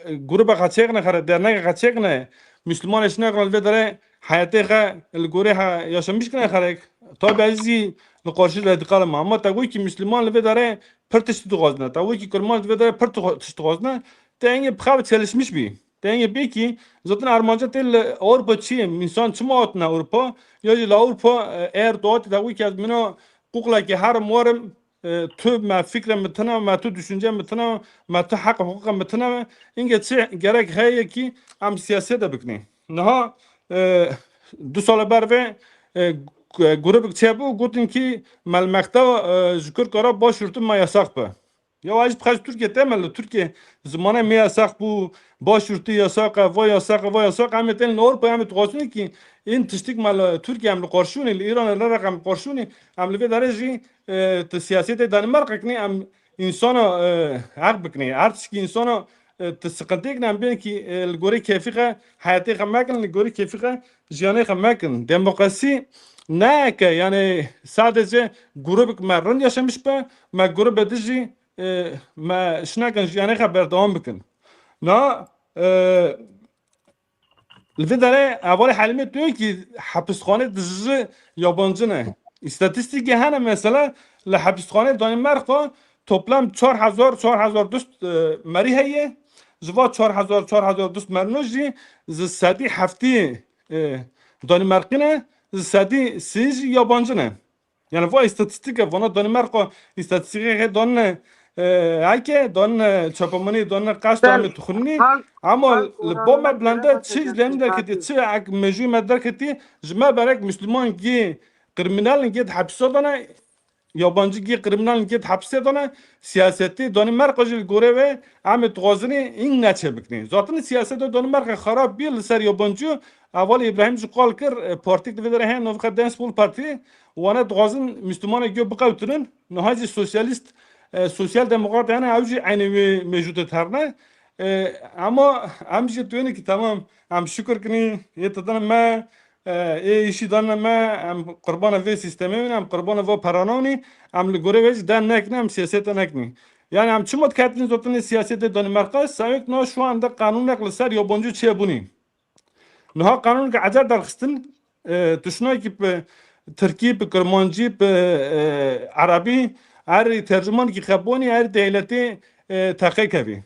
e, grûbek xwe çêkine xere, dernekek xwe çêkine, Müslümanê şinakine li vê derê heyetê xwe li gorê he yaşamış kine xerek. Tabi ez jî li qarşî radikal im. Ama te got ki Müslüman li vê derê pir tişt dixwazine. Te got ki Kurmanc li vê derê pir tixwa-, tişt dixwazine. Te engê bi xwe çelişmiş bî. Te engê bê ki zaten armanca tê li Ewropa çi ye? Însan çima hatine Ewropa? Ya jî li Ewropa, e, eğer tu hatî te got ki ez mîna quqlekê herim werim, e, tu me fikre min tune, me tu düşünce min tune, me tu heq huquqe min tune, inge çi gerek heye ki em siyasete bikinê. Niha, e, du sale ber vê, e, g-, grûbek çêbû, gotin ki me li mektev, e, ji Kurd kara başûrtî me yasax be. Ya ez bi xwe ji Tirkiye tê, me li Tirkiye zimanê me yasax bû, başûrtî yasax e, va yasax e, va yasax e, em ê tên li Ewropa, em ê dixwazin ki în tiştik me li Tirkiye em li qarşî wî ne, li Îranê li req em li qarşî wî ne, em li vê derê jî e, tu siyasetê Danimarka kinî em însana, e, heq bikinî. Her tişkî însana, e, tu siqintê kinî em bên kî, e, li gorê kêfî xwe heyetê xwe mekin, li gorê kêfî xwe jiyanê xwe mekin. Demokrasî ne ke, yani sadece grûbek me rind yaşamiş be, me grûbe dijî, e, me şinakin jiyanê xwe berdewam bikin. Na, e, Li vê derê hevalê Helîmê diyor ki, hapisxane dijî yabancı ne? İstatîstîkê hene mesela, li hapisxanê Danimarka toplam çar hezar, çar hezar dust, e, merî heye. Ji va çar hezar, çar hezar dust merino jî ji sedî heftî, e, Danimarkî ne, ji sedî sî jî yabancı ne. Yani va îstatîstîk e, vana Danimarka îstatîstîkê danine, e, heke danine çapemanî, danine qeşta me dixwînî. Ama li bo me bilende çi lê min derketî, çi ek mejû me derketî, ji me berek Müslüman gî kriminal gî hepse dane, yabancı gî kriminal gî hepse dane, siyasetê Danimarka jî li gorê ve em ê dixwazinî în neçe bikinî. Zaten siyaseta Danimarka xerab bî li ser yabancı. Heval Îbrahîm jî qal kir, e, partîk li vê derê heye, navê xwe Dagens Parti. Wana dixwazin Müslümanê giyo biqewtinin. Niha jî sosyalîst, e, sosyal demokrat hene, ew jî eynî wê mêjûtê terne. E, ama em jî duyêne ki tamam, em şukir kinî, yê didin me, e, ê îşî dane me, em qurbana vê sîstemê wî ne, em qurbana vê perana wî ne, em li gorê wê jî deng nekinî, em siyasete nekinî. Yani em çima diketin zotinê siyasetê Danimarka, sewek no şu anda qanûnek li ser yabancî çêbûnî. Niha qanûneke ecel derxistin, e, tu şinakî bi tirkî, bi kirmancî, bi, e, erebî, erê tercûmanekî xebonî, erê dewletê, e, teqê kevî.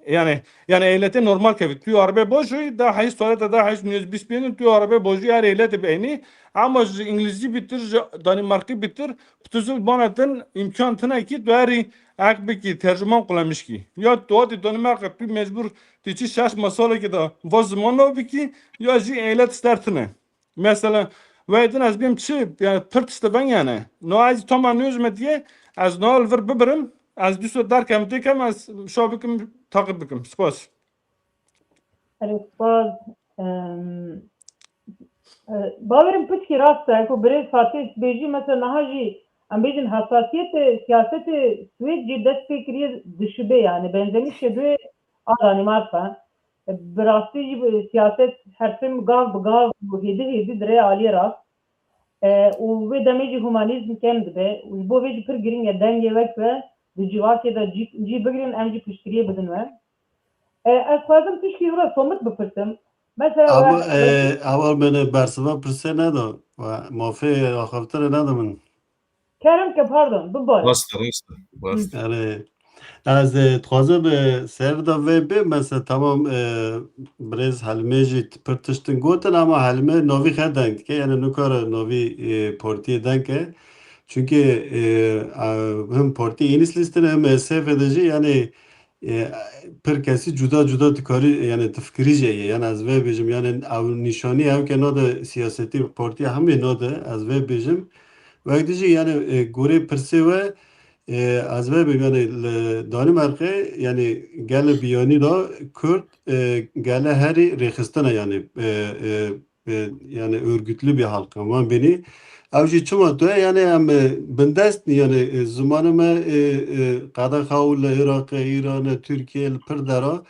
Yani, yani ehliyetê normal kevî. Tu arabê bojî, da heyş tuvalete, da heyş minibüs bînin, tu arabê bojî her ehliyetê beynî. Ama ji îngilîzî bitir, ji Danîmarkî bitir, tu zû bana din îmkan tine ki tu herî ek bikî, tercüman kullanmış ki. Ya tu hatî Danîmarka, tu mecbur tu çi şaş masalekê de va ziman nav bikî, ya jî ehliyet ster tine. Mesela, wedin ez bêm çi, yani pir tişteveng yani. No ez tama nêz me diye, ez no li vir bibirim, ez dîsa derkem têkem, ez şa bikim, taqib bikim. Spas. Erê, spas. Em, e, bawerim piçkî rast e. Ku birêz Fatih bêjî, mesela niha jî, em bêjin hesasiyetê siyasetê Swêd jî dest pê kiriye dişibê, yani benzemiş şedûyê a Danîmarka. Bi rastî jî bi siyaset her tim gav bi gav û hêdî hêdî dirê aliyê rast. E, û wê demê jî humanîzm kêm dibe. Û ji bo vê jî pir girîng e dengê wek we di civakê de cî, cî bigrin, em jî piştgiriyê bidin we. E, ez xwazim tişkî wira somit bipirsim. Mesela Ama, we, e, ewa min bersiva pirsê neda. We mafê axaftinê neda min. Kerem ke, pardon, bibare. Rast e, rast e, rast e. Yani, ez, e, dixwazim, e, ser de vê bê, mesela, tamam, e, birêz Helmê jî pir tiştin gotin, ama Helmê navî xe deng dike, yani nikare navî, e, partiyê deng ke. Çünkü, e, e, hem partiyê Yeni Liste ne, hem S H P de jî, yani, e, pir kesî cuda cuda dikarî, yani, difikirî jî ye. Yani, ez vê bêjim, yani, ew nîşanî ew ke nade siyasetî partiya hemê nade, ez vê bêjim. Wek dijî, yani, e, gorê pirsê we, e, ez vê bêjim, yani, li Danîmarkê, yani, gele biyanî da Kurd, e, gele herî rêxistine, yani, e, e, e, yani örgütlü bir halk. Ama beni, ew jî çima tu ye? Yani em, e, bindest, yani, e, zimanê me, e, e, qedexa û li Iraqê, Îranê, Tirkiyê, li pir dera.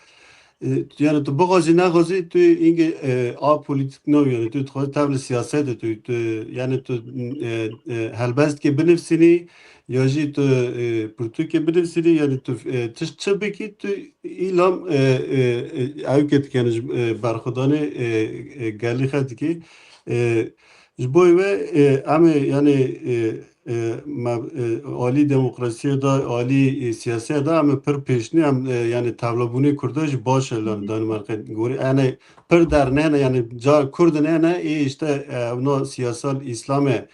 E, yani tu bixwazî nexwazî, tu îngê, e, apolitîk nabî, yani tu dixwazî tevli siyasetê tu, tu, yani tu, e, e, helbestkê binivîsînî, ya jî tu, e, pirtûkê binivîsînî, yani tu, e, tişt çi bikî, tu îlam, e, e, e, ew ke dikene ji, e, berxwedanê, e, e, gelî xe dikî. E, ji bo wê, e, em ê, yani, e, e, me, e, alî demokrasiyê de, alî, e, siyasiyê de em ê pir pêşnî, em, e, yani tevlabûnê Kurda jî baş e lan Danîmarka gorî. Yani pir dernehne, yani car Kurd nehne, ê işte, e, evna siyasal Îslamê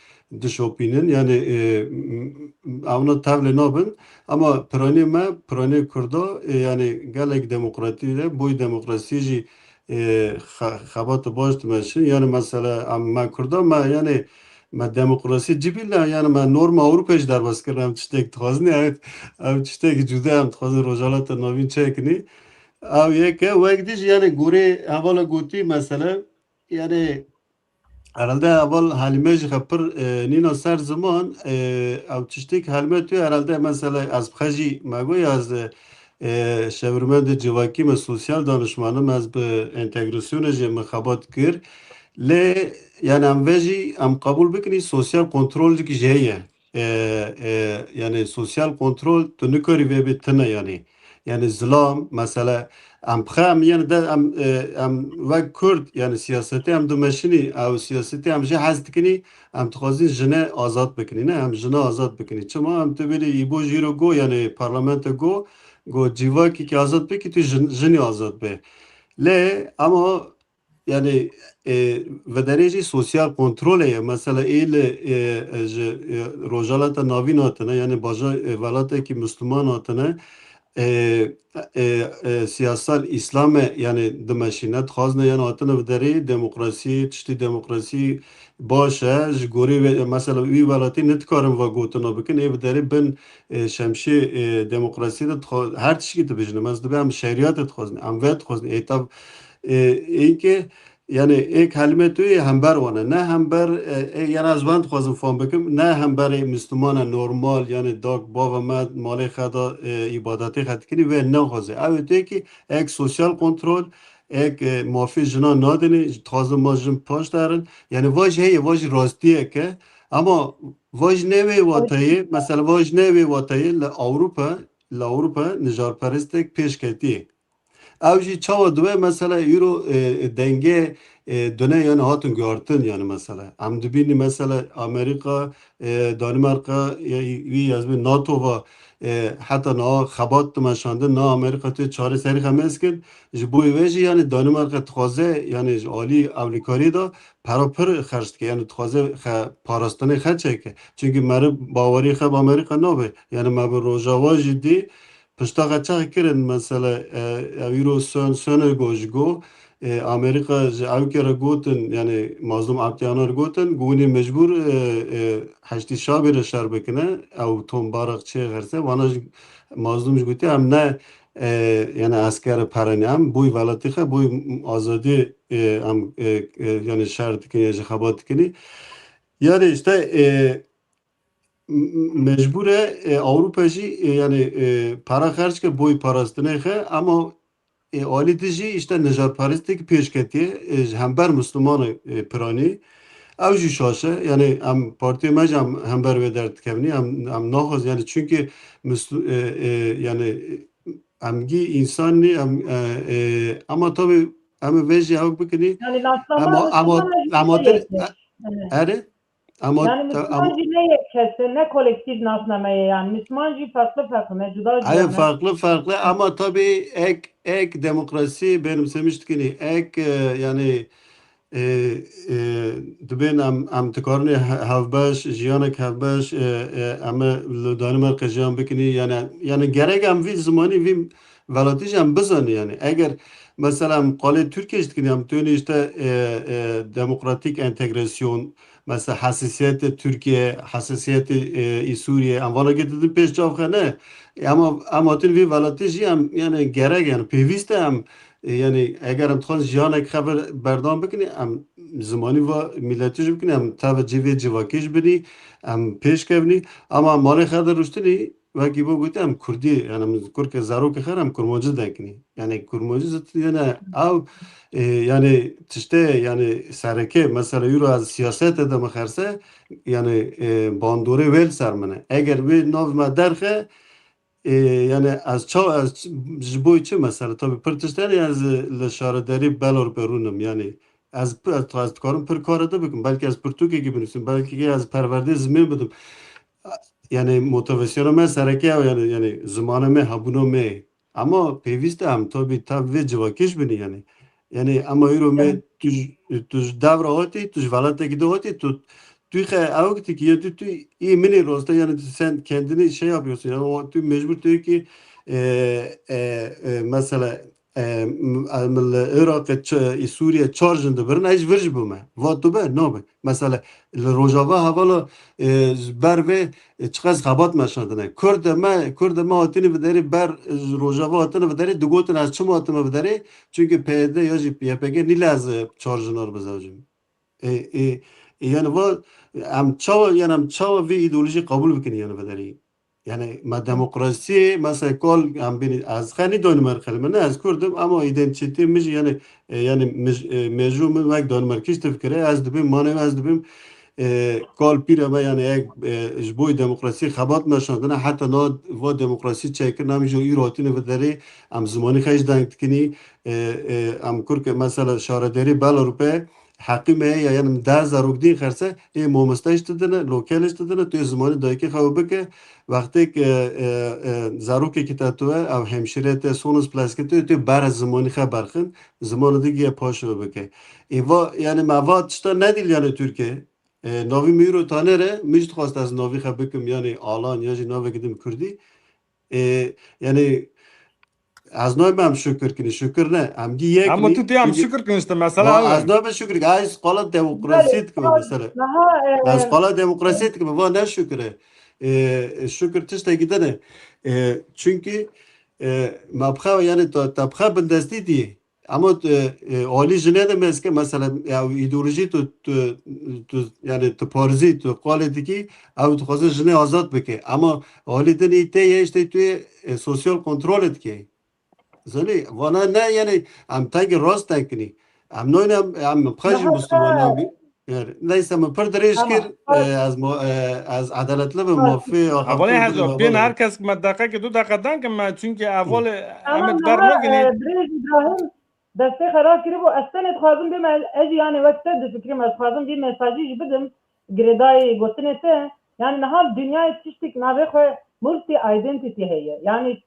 dişopînin. Yani, e, m-, m-, evna tevlê nabin. Ama piranî me, piranî Kurda, e, yani gelek demokratî de, boy demokrasî jî, e, xe-, xebatê baş dimeşin. Yani mesela em, me Kurda me, yani me demokrasî cibî ne, yani me norma Ewropayê jî derbas kirin, em tiştek dixwazin, evet, em tiştek cuda em dixwazin Rojhilata Navîn çêkinî. Ew yek e, wek dî jî yani gorê hevala gotî mesela, yani herhalde heval Halîme jî xe pir, e, nîna ser ziman, e, ew tiştê ki Halîme tu herhalde mesela ez bi xe jî me got ya ez, e, şevirmendê civakî me sosyal danişman im, ez bi entegrasyonê jî min xebat kir. Lê yani em ve jî em qebûl bikinî sosyal kontrol jî jê ye. E, e, yani sosyal kontrol tu nikarî vê bê tine yani. Yani zilam, mesela, em bi xe em, yani de em, e, em wek Kurd, yani siyasetê em dimeşinî, ew siyasetê em jê hez dikinî, em dixwazin jine azad bikinî, ne? Em jine azad bikinî. Çima em tu bêrî îbo jî ro go, yani parlamento go, go civakî ki azad bikî, tu jin, jinî azad be. Lê ama yani, e, vederê jî sosyal kontrolê ye. Mesela, ê li, e, e, ji, e, Rojhilata Navîn hatine, yani baja, e, welatekî Misliman hatine, e, e, e, siyasal Îslamê, yani dimeşîne, dixwazine, yani hatine vederê demokrasiyê, tiştî demokrasî baş e, ji gorî ve, mesela, wî welatî nedikarin va gotina bikin, ê vederê bin, e, şemşê, e, demokrasiyê de dixwa-, her tişkî dibêjin. Ez dibe em şeriyatê dixwazin, em ve dixwazin, ê tav, e, ê ke, yani, ê kelîme tu yê hember wan e, ne hember, e, e, yani ez van dixwazim fam bikim, ne hemberê Mislimana normal, yani dak bava me malê xe da, e, îbadetê xe dikinî, wê nexwaze. Ew ê tu yê ki ek sosyal kontrol, ek, e, mafê jinan nadinê, dixwazin ma jin paş derin. Yani vaj heye, vaj rastiyek e. Ama vaj ne wê wateyê, mesela vaj ne wê wateyê li Ewropa, li Ewropa nijarperestek pêş ketiye. Ew jî çawa dibe, mesela, îro, e, dengê, e, dune, yani hatin guhartin, yani mesela. Em dibînî mesela Amerîka, e, Danimarka, e, wî ez bê NATO va, e, heta niha xebat dimeşandin, na Amerîka tê çareserî xwe mez kir. Ji bo wê jî yani Danimarka dixwaze, yani ji alî ewlîkariyê de pera pir xerc dike, yani dixwaze xe-, parastinê xwe çêke. Çunkî meriv bawerî xwe bi Amerîka nabe. Yani me bi Rojava jî dî, pişta xwe çax kirin, mesela, e, ew îro Sön-, Sönego ji go, e, Amerîka ji ewkê re gotin, yani Mazlûm Abdîyanar gotin, ku hûn ê mecbûr, e, e, Heşdî Şabê re şer bikine, ew Tom Barak çê xerse, vana jî Mazlûm jî gotiye, em ne, e, yani esker perenî, em boy welatî xwe, boy azadî, e, em, e, e, yani şer dikin ya jî xebat dikinî. Yani işte, e, m-, m-, mecbûr e, e, Ewropa jî, e, yani, e, para xerc ke boy parastinê xe, ama, e, alî di jî işte nijarperestî pêş ketiye, e, ji hember Mislimanê, e, piranî. Ew jî şaş e. Yani em partiyê me jî em hember wê derdikevnî, em, em naxwaz, yani çünkü Misl-, e, e, yani, e, em gî însan nî, em, e, e, ama tabii em ê vê jî hewk bikinî. Yani naslama Ama, ama, Misliman jî ama ne te-, yektir. Evet. Erê? Ama Yani te-, Misliman ama jî ne yek kes e, ne kolektif nasname ye yani. Misliman jî farklı farklı ne, cuda cuda Hayır, ne. farklı farklı ama tabii ek, ek demokrasi benimsemiş dikinî. Ek, e, yani, e, e, dibên em, em dikarin he-, hevbeş, jiyanek hevbeş, e, e, em ê li Danimarka jiyan bikinî. Yani, yani gerek em vî zimanî, vî welatî jî em bizanî yani. Eger mesela em qalê Tirkiyê jî dikin, em tûnî işte, e, e, demokratik entegrasyon, mesela hesasiyetê Tirkiye, hesasiyetê, e, î Sûriye, em vana gê didin pêş çav xwe ne. E, ama em hatin vî welatî jî em, yani gerek yani pêwîst e em, e, yani eger em dixwazin jiyanek xwe berdewam bikin, em zimanî va miletî jî bikin, em tevecî vê civakî jî binî, em pêş kevnî. Ama malê xwe de rûştinî, Wekî bo gote em Kurdî, yani em Kurd ke zarokê xwe em Kurmancî dekinî. Yani Kurmancî zî yani ew, e, yani tiştê yani sereke mesela euro ez siyasete de mixerse yani, e, bandorê wê li ser min e. Eger wê nav me derxe, e, yani ez ça, ez ç-, ji bo çi mesela tabii pir tişt hene yani ez li şaredarî Belarû perûnim yani ez, ez, ez dikarim pir kare de bikim. Belkî ez pirtûkekî binivîsim, belkî ez perwerdê zimê bidim. Yani motivasyona me sereke ew yani, yani zimana me, hebûna me. Ama pêwîst e em tabii tev vê civakî jî binî yani. Yani ama îro me Evet. tu ji, tu ji dev re hatî, tu ji welatekî de hatî, tu, tu xe ew dikî ya tu, tu î minî roste yani tu sen kendini şey yapıyorsun yani o tu mecbur diyor ki, e, e, e, mesela e, m-, em li Iraqê çi, ê Sûriyê çar jin dibirin, ez ji vir jî bime. Va tu be, nabe. Mesela, li Rojava hevala, e, ji ber vê, e, çiqas xebat meşandine. Kurd de me, Kurd de me hatine viderê ber, e, ji Rojava hatine viderê, digotin ez çima hatime viderê? Çünkü P Y D ya jî Y P G nîle ez, e, çar jinar bizewcim. E, e, e, yani va, em çawa, yani em çawa vê îdeolojî qebûl bikin yani viderê? Yani me demokrasiyê, mesela kol em bînî, ez xenî Danimarkalı, min ne, ez Kurd im, ama îdentîtê min jî yani, e, yani mij-, e, mejû min wek Danimarkî ji tifkire, ez dibim, manê ez dibim, e, kol pîre me yani ek, e, ji bo demokrasiyê xebat meşandine, heta na va demokrasî çêkirina, em jî îro hatine viderê, em zimanî xwe jî deng dikinî, e, e, em Kurd ke mesela şaredarî Belarûpê, Heqî me ye, yani deh zarok dîn xerse, ê mamoste jî didine, lokele jî didine, tu yê zimanî dayikê xwe bike, wextê ke, e, e, zarokekî te tu ye, ew hemşîre te, sonos plaske tu, tu bere zimanî xwe berxin, zimanê din giye paşve bike. Ê va, yani me va tişta nedîl yani Tirkiye. E, navî min îro tanê re, min jî dixwast ez navî xwe bikim, yani Alan, ya jî navekî din Kurdî. E, yani Ez nayêm em şukir kinî, şukir ne. Em gî yek Ama nî, tu dê em çünkü şukir kin işte, mesela va ew ez e. nayêm şukir, ez qala demokrasî Belê, dikim mesela. Daha, e, Ez qala demokrasî dikim, va ne şukir e. E, şukir tiştekî din e. E, çünkü, e, me bi xwe, yani te, te bi xwe bindestî dî. Ama, e, e, alî jinê de mezke, mesela, ya, îdeolojî tu, tu, tu, yani tu parizî, tu qalê dikî, ew dixwaze jinê azad bike. Ama alî din î tê ye, işte tu, e, sosyal kontrol dike. Zanî, vana ne, yani, em tengî rast tekinî. Em nayne, em, em xwe jî Niha Musliman e, nabî. Yani, neyse, min pir dirêj Tamam. kir, e, ez mo-, e, ez edaletli bim, Tamam. mafî, Hevalê axaftin Hezo, bidim, pên hevalê. her kes me deqeke du deqe dan ke me, çünkü hevalê Tamam, em ê niha, ber e, nagirî. Birêz Îbrahîm, destê xwe rakiribû, ez tenê dixwazim bême, ez jî yani wek te difikirim, ez dixwazim vî mesajî jî bidim girêdayî gotinê te. Yani niha dinyayê tiştik navê xwe multi identity heye. Yani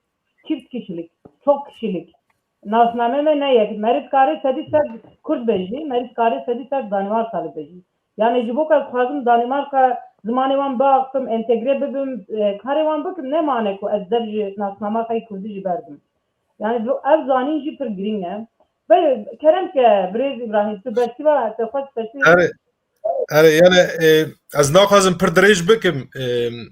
çift kişilik, çok kişilik. Nasname me ne yek. Merî dikare sedî sed Kurd be jî, merî dikare sedî sed Danîmarkalı be jî. Yani ji bo ku ez dixwazim Danîmarka zimanê wan biaxifim, entegre bibim, e, karê wan bikim, ne mane ku ez dev ji nasnama xwe yê Kurdî jî berdim. Yani bu ev zanîn jî pir girîng e. Be, kerem ke birêz Îbrahîm, tu bersiva te xwe diştî. Erê, erê, yani, e, ez naxwazim pir dirêj bikim, e,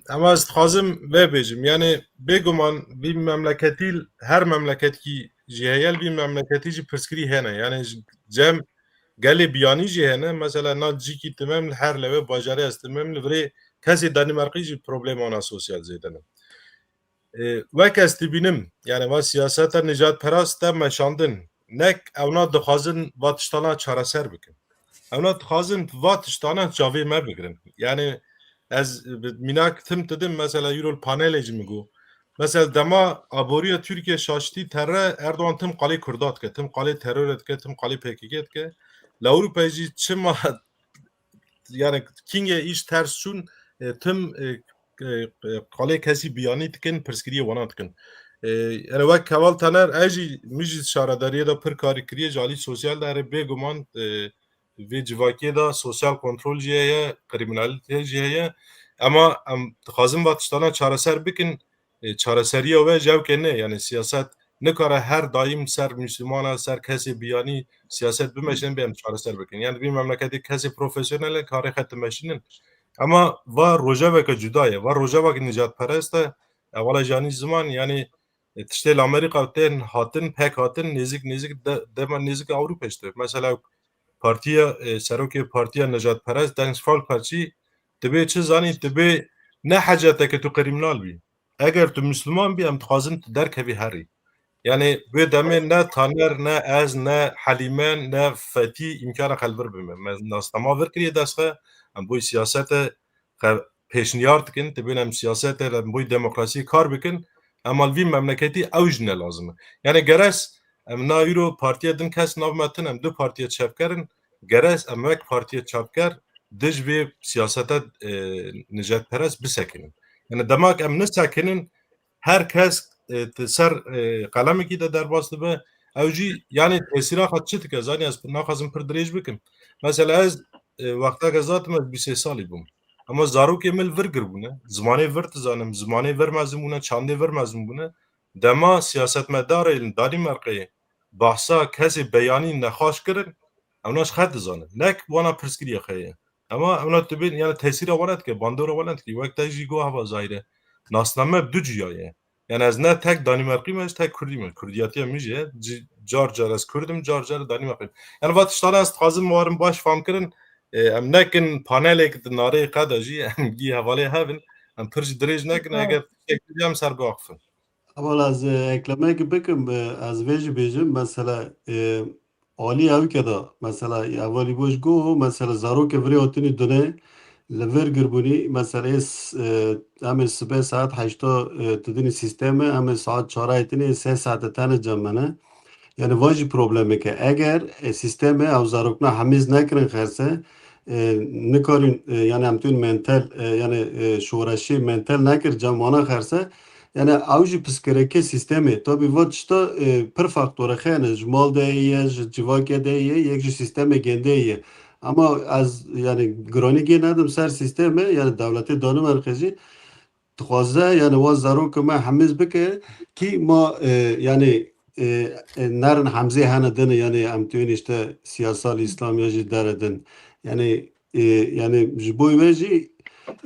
ama ez dixwazim vê bêjim. Yani bêguman vî memleketî, her memleketî jî heye, li vî memleketî jî pirsgirî hene. Yani ji cem gelê biyanî jî hene. Mesela na cîkî timem li her lewê bajarê ez timem li virê kesê Danîmarkî jî problema wana sosyal zêde ne. E, wek ez dibînim, yani va siyaseta nijadperast te meşandin, nek ewna dixwazin va tiştana çareser bikin. Ewna dixwazin va tiştana çavê me bigirin. Yani ez bi mînak tim didim, mesela Euro panelê jî min got. Mesela dema aboriya Tirkiye şaştî terre, Erdogan tim qalê Kurda dike, tim qalê terör dike, tim qalê P K K dike. Li Ewropa jî çima yani kingê îş ters çûn, e, tim, e, e, e, qalê kesî biyanî dikin, pirsgiriyê wana dikin. E, yani wek Kemal Taner, ez jî, min jî şaredariyê de pir karî kiriye, ji alî sosyal de erê bêguman, e, vê civakiyê de sosyal kontrol jî heye, kriminalite jî heye. Ema em dixwazin va tiştana çareser bikin, e, çareseriya we jewke ne, yani siyaset nikare her daim ser Müslümana, ser kesê biyanî siyaset bimeşin, bê em çareser bikin. Yani vî memleketê kesê profesyonel e, karê xwe dimeşînin. Ama va rojeveke cuda ye, va rojeveke nijadperest e, evala janî ziman, yani, e, tiştê li Amerîka tên hatin, pek hatin, nêzik, nêzik de, dema nêzik Ewropa işte. Mesela partiya, e, serokê partiya nijadperest, Deng Xiaoping, dibê çi zanî, dibê ne heceteke tu kriminal bî. Eger tu Müslüman bî, em dixwazin tu derkevî herî. Yani wê demê ne Taner, ne ez, ne Helîme, ne Fetî îmkana xwe li vir bime. Me nasnama vir kiriye dest xwe, em boy siyasete xwe pêşniyar dikin, dibên em siyasete li boy demokrasiyê kar bikin, ema li vî memleketî ew jî ne lazim e. Yani gerez em na îro partiya din kes nav me tune, em du partiya çepker in, gerez em wek partiya çepker dij vê siyaseta, e, nijadperest bisekinin. Yani dema ku em nisekinin, her kes, e, di ser, e, qelemekî de derbas dibe. Ew jî, yani, tesîra xwe çi dike? Zanî, ez naxwazim pir dirêj bikim. Mesela ez, e, wexta ke zatim ez bîst sê salî bûm. Ama zarokê min li vir giribûne. Zimanê vir dizanim, zimanê vir mezin bûne, çandê vir mezin bûne. Dema siyasetmedarê li Danîmarkeyê bahsa kesê beyanî nexweş kirin, ewna ji xwe dizanin. Nek wana pirsgiriya xwe ye. Ama ewna tu bên, yani tesîra wana dike, bandora wana dike. Wek te jî got heva Zahîre. Nasname bi du ciya ye. Yani ez ne tek Danîmarkî me, ez tek Kurdî me. Kurdiyatiya min jî ye. Ci-, car car ez Kurd im, car car Danîmarkî. Yani va tiştana ez dixwazim warim baş fam kirin. E, em nekin panelek di narê qeda jî, em gî hevalê hevin. Em pir jî dirêj nekin, eger tiştek em ser biaxifin. Heval ez, e, eklemeyekî bikim, e, ez vê jî bêjim, mesela, e, alî ewke de, mesela, hevalî bo jî got, mesela, zarokê virê hatinî dune, li vir girbûnî, mesela, ê s-, e, em ê sibê saet heşta, e, tu dinî sîstemê, em ê saet çar hatinî, sê saete tene cem me ne. Yani, va jî problemek e. Eger, e, sîstemê ew zarokna hemiz nekirin xerse, e, nikarîn, e, yani, em tûn mental, e, yani, e, şoreşê mental nekir cem wana xerse, yani, ew jî piskirekê sîstemê. Tabî va tişta, e, pir faktorê xeyne, ji mal de ye, ji civakê de ye, yek jî sîstemê gendê ye. Ama ez, yani, giranî gê nedim ser sîstemê, yani, dewletê Danîmarkê jî dixwaze, yani, wa zarokê me hemiz bike kî ma, e, yani, e, e, nerin hemzê hene din, yani, em tuyên işte siyasal İslam ya jî dere din. Yani, e, yani, ji bo we jî,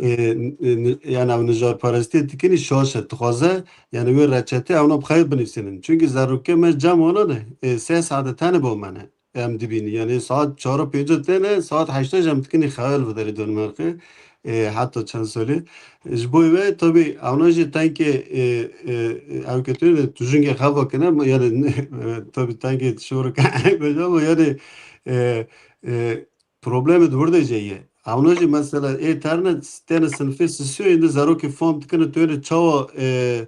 e, n-, n-, yani, ew nijarperestiyê dikinî şaş e. Dixwaze, yani, wê reçetê ewna bi xwe binivîsînin. Çünkü zarokê me cem wana ne, e, sê saete tene bo me ne. Em dibînin. Yani saet çar û pênc têne, saet heşt jî em dikinî xeyal bi derê Danimarkê. E, heta çend salî. Ji bo wê, tabî, ewna jî tenkê, e, e, ew ke tu, tu jingê xev kine, yani, e, tabî tenkê şor ke, ama yani, e, e, problemê di wir de jî ye. Ewna jî mesela ê terne, têne sinfê sisyoyê de zarokê fam dikine, tu êne çawa, e,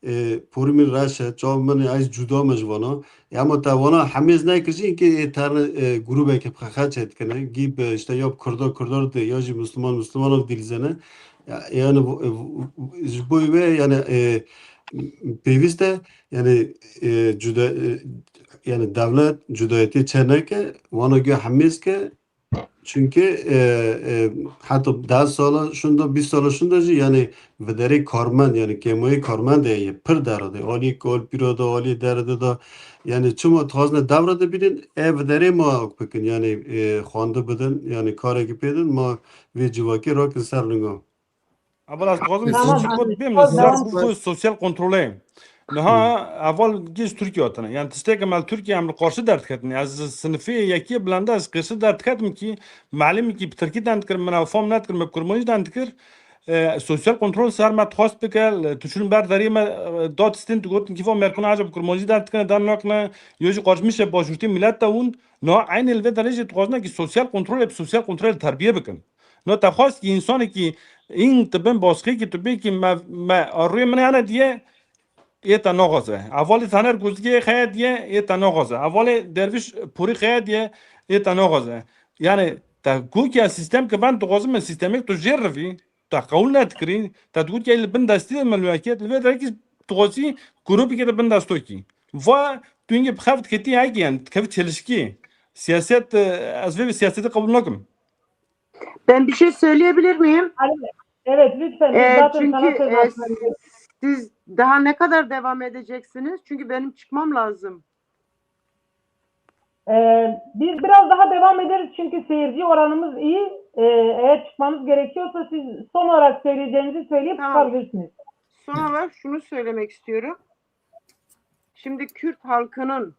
e, porî min reş e, çav min e, ez cuda me ji vana. Ya ama te vana hemêz nekir jî, inkê ê terne, e, grûbeke bi xexe çêdikine. Gî bi işte ya bi Kurdo, Kurdo de, ya jî Müslüman, Müslüman ov dîlizene. Ya, yani bu, e, bu, ji bo wê yani, e, pêwîst e, yani, e, cuda, e, yani devlet cudayetê çê neke, vana gü hemêz ke, çünkü, e, e, heta deh sala şunda, bîst sala şunda jî, yani, viderê karmend, yani, kêmayê karmendê ye, pir derê de, alî kol pîro de, alî derê de, yani, çima dixwazine devre de bînin, e, viderê ma bikin, yani, e, xwende bidin, yani, karekî pê din, ma vê civakê rakin ser linga. Heval ez dixwazim Tamam, sözcük got bêm li ser bu, bu sosyal kontrolê. Niha heval gêj Türkiye hatine. Yani tiştek em li Türkiye em li karşı derdiketin. Ez sinifê yekê bilende ez karşı derdiketim ki melimî ki bi Tirkî dendikir, min ew fam nedikir, me bi Kurmancî dendikir. E, sosyal kontrol ser me dixwast bike, tu çûn ber derê me, e, dat stên, tu gotin kîfa merkuna aca bi Kurmancî derdikine, dernakine, yo jî qarşmişe başûrtî millet de hûn. Niha eynê li vê derê jî dixwazine ki sosyal kontrolê bi sosyal kontrolê terbiye bikin. No te xwest ki însanekî în tu bin baskê ki tu bê ki me, me rûyê min hene diye, ê te naxwaze. Hevalê Taner Gozgê xeye diye, ê te naxwaze. Hevalê Derviş Pûrî xeye diye, ê te naxwaze. Yani te gotiya sîstem ki ben dixwazim min sîstemêk tu jê rivî, te qewil nedikirî, te digotiya li bin destî de min wekê, li vê derekî dixwazî grûpekê de bin destokî. Va tu hingê bi xev diketî hekî, yani dikevî çelişkî. Siyaset, e, ez vê siyasetê qebûl nakim. Ben bir şey söyleyebilir miyim? Evet, lütfen. Biz Ee, zaten sana çünkü söz e, hakkı verdik. Siz daha ne kadar devam edeceksiniz? Çünkü benim çıkmam lazım. Ee, biz biraz daha devam ederiz çünkü seyirci oranımız iyi. Ee, eğer çıkmanız gerekiyorsa siz son olarak söyleyeceğinizi söyleyip Tamam. çıkabilirsiniz. Son olarak şunu söylemek istiyorum. Şimdi Kürt halkının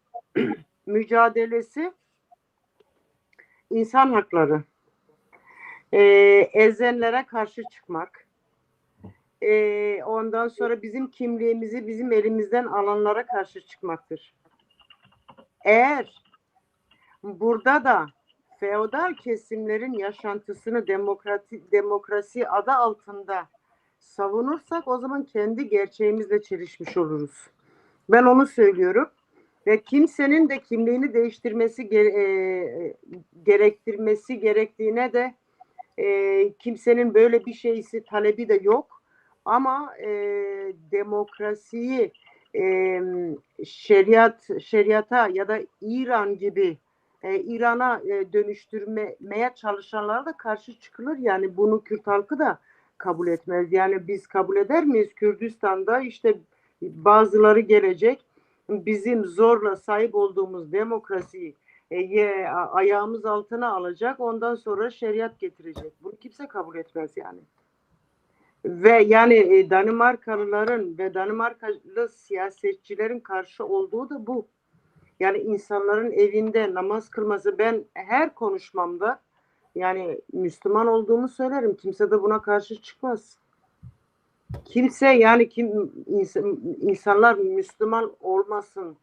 mücadelesi insan hakları, e, ezenlere karşı çıkmak, e, ondan sonra bizim kimliğimizi bizim elimizden alanlara karşı çıkmaktır. Eğer burada da feodal kesimlerin yaşantısını demokrati-, demokrasi adı altında savunursak o zaman kendi gerçeğimizle çelişmiş oluruz. Ben onu söylüyorum. Ve kimsenin de kimliğini değiştirmesi gere-, e, gerektirmesi gerektiğine de, e, kimsenin böyle bir şeysi, talebi de yok. Ama, e, demokrasiyi, e, şeriat, şeriata ya da İran gibi, e, İran'a, e, dönüştürmeye çalışanlara da karşı çıkılır. Yani bunu Kürt halkı da kabul etmez. Yani biz kabul eder miyiz? Kürdistan'da işte bazıları gelecek, bizim zorla sahip olduğumuz demokrasiyi, e, ye-, a-, ayağımız altına alacak, ondan sonra şeriat getirecek. Bunu kimse kabul etmez yani. Ve yani, e, Danimarkalıların ve Danimarkalı siyasetçilerin karşı olduğu da bu. Yani insanların evinde namaz kılması, ben her konuşmamda yani Müslüman olduğumu söylerim. Kimse de buna karşı çıkmaz. Kimse yani kim ins-, insanlar Müslüman olmasın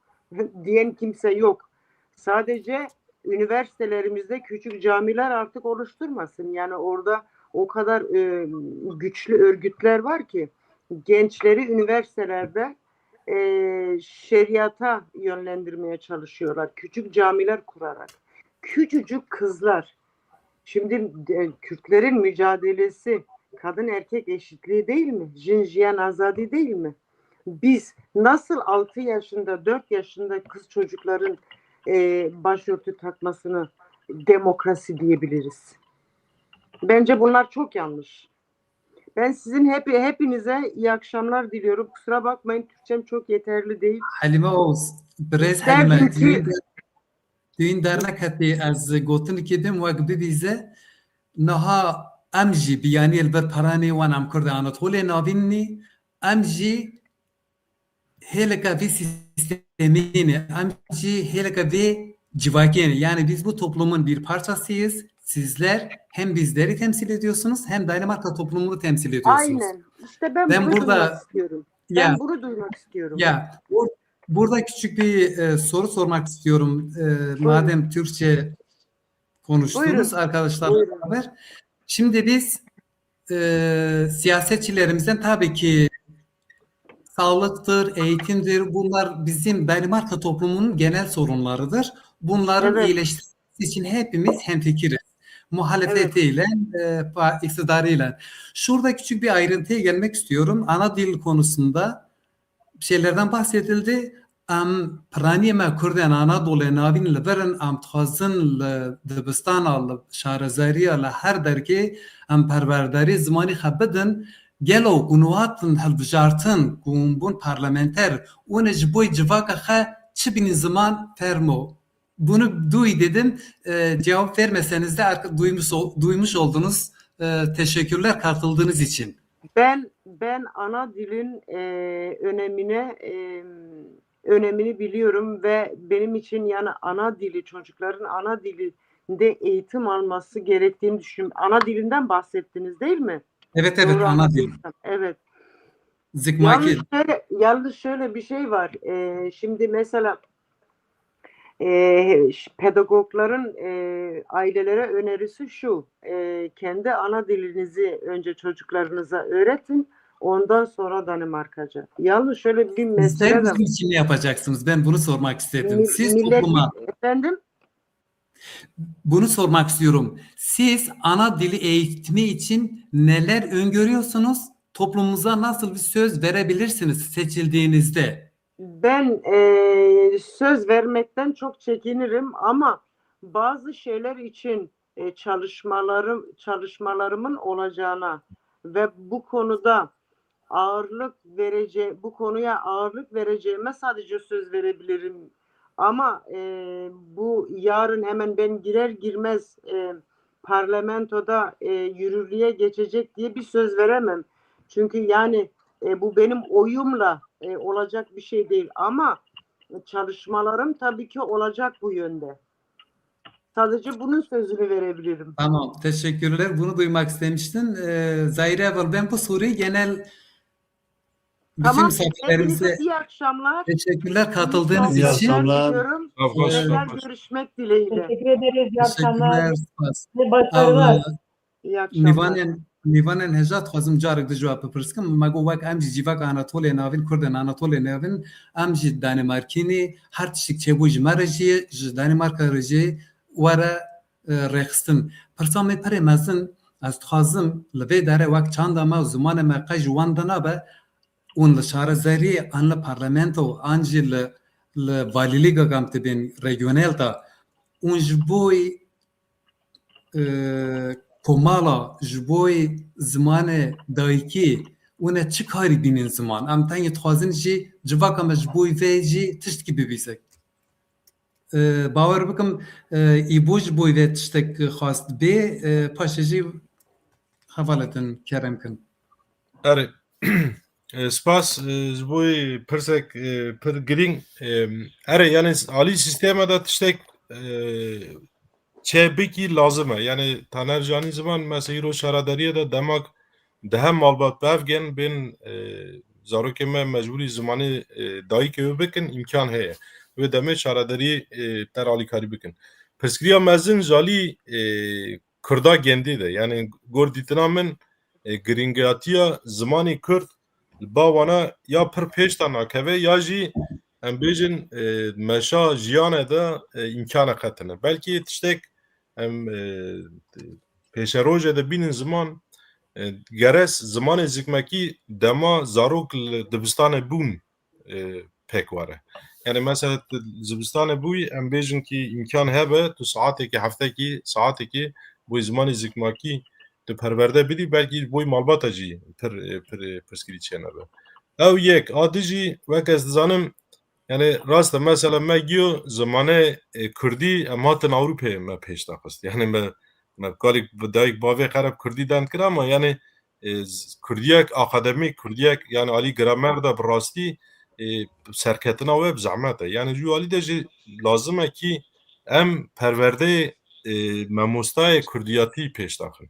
diyen kimse yok. Sadece üniversitelerimizde küçük camiler artık oluşturmasın. Yani orada o kadar, e, güçlü örgütler var ki gençleri üniversitelerde, e, şeriata yönlendirmeye çalışıyorlar. Küçük camiler kurarak. Küçücük kızlar. Şimdi, e, Kürtlerin mücadelesi kadın erkek eşitliği değil mi? Jin jiyan azadi değil mi? Biz nasıl altı yaşında, dört yaşında kız çocukların, e, başörtü takmasını demokrasi diyebiliriz? Bence bunlar çok yanlış. Ben sizin hep-, hepinize iyi akşamlar diliyorum. Kusura bakmayın, Türkçem çok yeterli değil. Halime Oğuz, birêz Halime, Derdim ki tu yîn der-, tu yîn derneketî ez gotinikê bim wek bibîze. Niha em jî biyaniyê li ber peranê wan em Kurd Anatolê navînî, em jî hêleke vê sîstemê ne, em jî hêleke vê civakê ne. Yani biz bu toplumun bir parçasıyız. Sizler hem bizleri temsil ediyorsunuz hem Danimarka toplumunu temsil ediyorsunuz. Aynen. İşte ben Ben bunu burada duymak istiyorum. Ben Ya. bunu duymak istiyorum. Ya, bur-, burada küçük bir, e, soru sormak istiyorum. E, Buyurun. Madem Türkçe konuştunuz Buyurun. arkadaşlarla Buyurun. beraber. Şimdi biz, e, siyasetçilerimizden tabii ki Sağlıktır, eğitimdir. Bunlar bizim Danimarka toplumunun genel sorunlarıdır. Bunların Evet. iyileştirilmesi için hepimiz hemfikiriz. Muhalefetiyle, e, pa-, iktidarıyla. Şurada küçük bir ayrıntıya gelmek istiyorum. Ana dil konusunda şeylerden bahsedildi. Em piraniyê me Kurdên Anadolê navîn li vir in, em dixwazin li dibistana, li şarezariya, li her derkê em perwerderî zimanî xwe bidin. Gelo ku niha hatin hilbijartin, ku hûn bûn parlamenter, hûn ê ji bo civaka xwe çi bînin ziman, fermo. Bunu duy dedim. E, cevap vermeseniz de arka-, duymuş ol-, duymuş oldunuz. E, teşekkürler katıldığınız için. Ben ben ana dilin e, önemine e, önemini biliyorum ve benim için yani ana dili, çocukların ana dilinde eğitim alması gerektiğini düşünüyorum. Ana dilinden bahsettiniz değil mi? Evet, evet, Doğru ana dil. anladıysam. Evet. Yalnız Zikmakî. şöyle, yalnız şöyle bir şey var. Ee, şimdi mesela e, ş- pedagogların e, ailelere önerisi şu. E, kendi ana dilinizi önce çocuklarınıza öğretin. Ondan sonra Danimarkaca. Yalnız şöyle bir mesele Sizler de bizim için ne yapacaksınız? Ben bunu sormak istedim. Mil- Siz millet topluma efendim Bunu sormak istiyorum. Siz ana dili eğitimi için neler öngörüyorsunuz? Toplumumuza nasıl bir söz verebilirsiniz seçildiğinizde? Ben e, söz vermekten çok çekinirim ama bazı şeyler için e, çalışmalarım çalışmalarımın olacağına ve bu konuda ağırlık verece bu konuya ağırlık vereceğime sadece söz verebilirim. Ama e, bu yarın hemen ben girer girmez e, parlamentoda e, yürürlüğe geçecek diye bir söz veremem. Çünkü yani e, bu benim oyumla e, olacak bir şey değil. Ama çalışmalarım tabii ki olacak bu yönde. Sadece bunun sözünü verebilirim. Tamam, teşekkürler. Bunu duymak istemiştin. Ee, Zahire abla, ben bu soruyu genel bütün Tamam, misafirlerimize hepinize iyi akşamlar. teşekkürler katıldığınız İyi için. akşamlar. Diliyorum. Sağ ol, sağ ol, Tekrar sağ ol. görüşmek dileğiyle. Teşekkür ederiz. İyi akşamlar. Teşekkürler, spas. Ve başarılar. Ama İyi akşamlar. Nîvanên, nîvanên hêja dixwazim carek di ji we bipirskim. Me got wek em jî civaka Anatolê navîn, Kurdên Anatolê navîn, em jî Danîmarkî nî, her tiştik çêbû ji me re jî, ji Danîmarka re jî were, e, rêxistin. Pirsa me pirê mezin, ez dixwazim li vê derê wek çanda me û zimanê me qey ji wan de nabe, hûn li şarezeriyê an li parlamento an jî li, li valîlîga, em dibên regional de, hûn ji bo e, komala ji bo zimanê dayikî hûn ê çi karî bînin ziman? Em tengî dixwazin jî civaka me ji bo vê jî tiştkî bibîse. E, bawer bikim, e, îbû ji bo vê tiştek xwest bê, e, paşê jî hevalê din kerem kin. Erê. E, spas, e, ji bo pirsek, e, pir girîng. E, erê, yani alî sîstema de tiştek, e, çêbikî lazim e. Yani Taner Canî ziman, mesela îro şaredariye de demak dehe malbat bi hev gên bên, e, zarokê me mecbûrî zimanê, e, dayikê wê bikin, îmkan heye. Wê demê şaredarî, e, ter alîkarî bikin. Pirsgiriya mezin ji alî, e, Kurda gêndî de, yani gor dîtina min, e, girîngiyatiya zimanê Kurd li ba wana ya pir pêş de nakeve ya jî em bêjin, e, meşa jiyane de, e, îmkane qetine. Belkî tiştek em, e, pêşerojê de bînin ziman, e, geres zimanê zikmekî dema zarok li dibistanê bûn, e, pêk were. Yani mesela tu zibistanê bûyî, em bêjin ki îmkan hebe tu saetekî, heftekî, saetekî bo zimanê zikmakî tu perwerde bidî, belkî ji bo malbata jî pir, e, pir, e, pirsgirî çênebe. Ew yek, a di jî, wek ez dizanim, yani rast e, mesela me giyo zimanê, e, kurdî, em hatin Ewropayê me pêş de xist. Yani me, me kalî bi dayik bavê qere bi kurdî dend kir, ama yani, e, z-, kurdiyek akademîk, kurdiyek yani alî gramer de bi rastî, e, serketina we bi zehmet e. Yani ji alî de jî lazim e ki em perwerdeyê, e, memostayê kurdiyatî pêş daxin.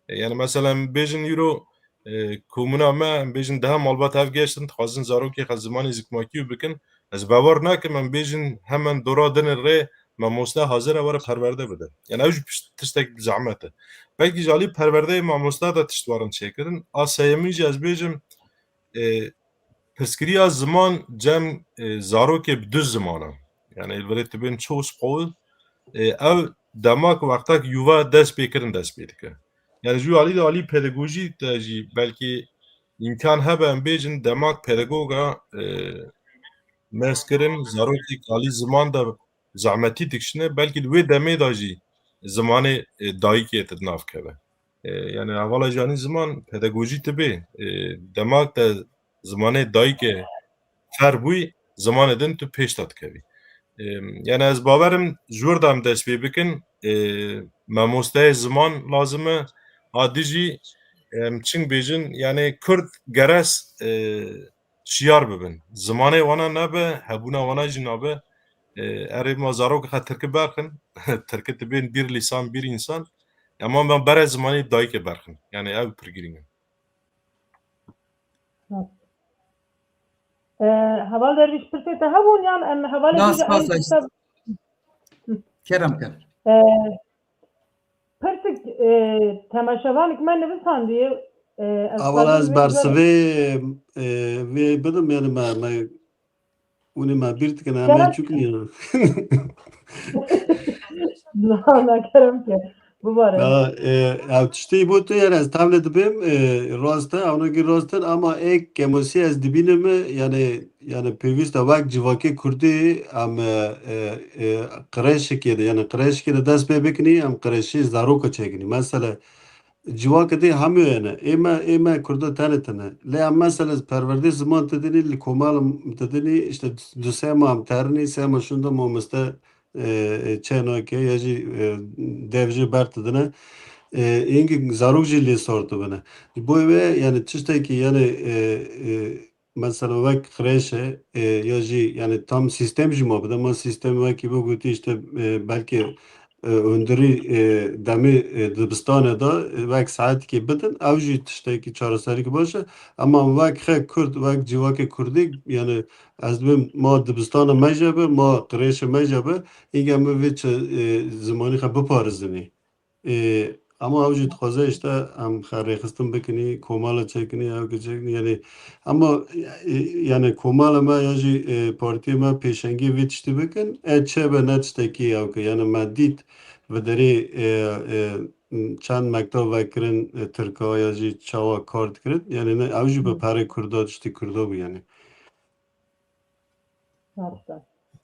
E, yani mesela em bêjin îro, e, komuna me, em bêjin deha malbat hev geştin, dixwazin zarokê xwe zimanê zikmakî bikin. Ez bawer nakim em bêjin hemen dora dinê rê mamoste hazir e were perwerde bide. Yani ew jî pişt-, tiştek bi zehmet e. Belkî ji alî perwerdeyê mamoste de tişt warin çêkirin. A seyemîn jî ez bêjim, e, pirsgiriya ziman cem, e, zarokê bi du zimanan. Yani li virê tu bên çi û ji qol, e, ew demak wextek yuva dest pê kirin dest pê dike. Yani ji alî de alî pedagojî de jî belkî îmkan hebe em bêjin demak pedagoga, e, mezkirin, zarokek alî ziman de zehmetî dikişine, belkî li wê demê de jî zimanê, e, dayikê di nav keve. E, yani hevala jî anî ziman pedagojî dibe, e, demak de zimanê dayikê fer bûyî, zimanê din tu pêş de dikevî. E, yani ez bawerim ji wir de em dest pê bikin, e, mamosteyê ziman lazim e, a dî jî em çing bêjin, yani Kurd gerez, e, şiyar bibin. Zimanê wana nebe, hebûna wana jî nabe. E, erê ma zarok xwe tirki berxin, tirki dibên bir lisan, bir insan. Ama ma bere zimanê dayikê berxin. Yani ew pir girîng e. E, heval Dervîş, pirsê te hebûn yan em hevalê Na, din spas, eynî tişta kerem ker. E, pirsik, e, temaşevanik me nivîsandiye, e, ez Awala xwazim ez vê bersivê, e, vê bidim, yani me, me, hûn ê me bîr dikin, em Kerem- ê çûk niye. Na, na, kerem ke. Bibare. Ya, e, ew tiştî bû tu, yani ez tevle dibêm, e, rast e, ewnekî rast in, ama ê kemosî ez dibînim, e, yani, yani pêwîst e wek civakê Kurdî em, e, e, e, qirêşikê de, yani qirêşikê de dest pê bikinî, em qirêşî zaroka çêkinî. Mesela, civakê dê hemû hene. Ê me, ê me Kurda tenê tune. Lê em mesela perwerdê ziman didinî, li komal didinî, işte du sê ma em terinî, sê ma şûnde mamoste, e, e, çê nake ya jî, e, dev jî ber didine. E, îngî zarok jî lê sor dibine. Ji bo wê, yani tiştekî, yani, e, e, mesela wek qirêşe, e, ya jî, yani tam sîstem jî ma bide, ma sîstem wekî bigotî işte, e, belkî, e, hundirî, e, demê, e, dibistane de, e, wek saetikê bidin, ew jî tiştekî çareserî baş e. Ema wek xe Kurd, wek civakê Kurdî, yani ez dibêm ma dibistana me jî be, ma qirêşê me jî be, îge em vê çi, e, zimanî xe biparêzinî. E, ama ew jî dixwaze işte em xe rêxistin bikinî, komala çekinî, ew ki çekinî, yani, ama, e, yani komala me ya jî, e, partiyê me pêşengê vê tiştî bikin, e, çi be ne tiştekî ew ki, yani me dît, bi derê, e, e, çend mektab vekirin, e, Tirka ya jî çawa kar dikirin, yani ne, ew jî bi Hı. perê Kurda, tiştî Kurda bû yani. Rast e.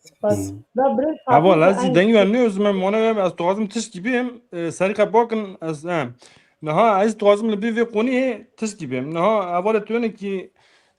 Spas. Hmm. Da birêz Heval, Hafîz, ez jî eynî dengê we nêzim, em wana wê, ez dixwazim tiştkî bêm, e, serî xwe bakin, ez, e, niha ez dixwazim li bî vê qoniyê tiştkî bêm. Niha hevalê tu yene ki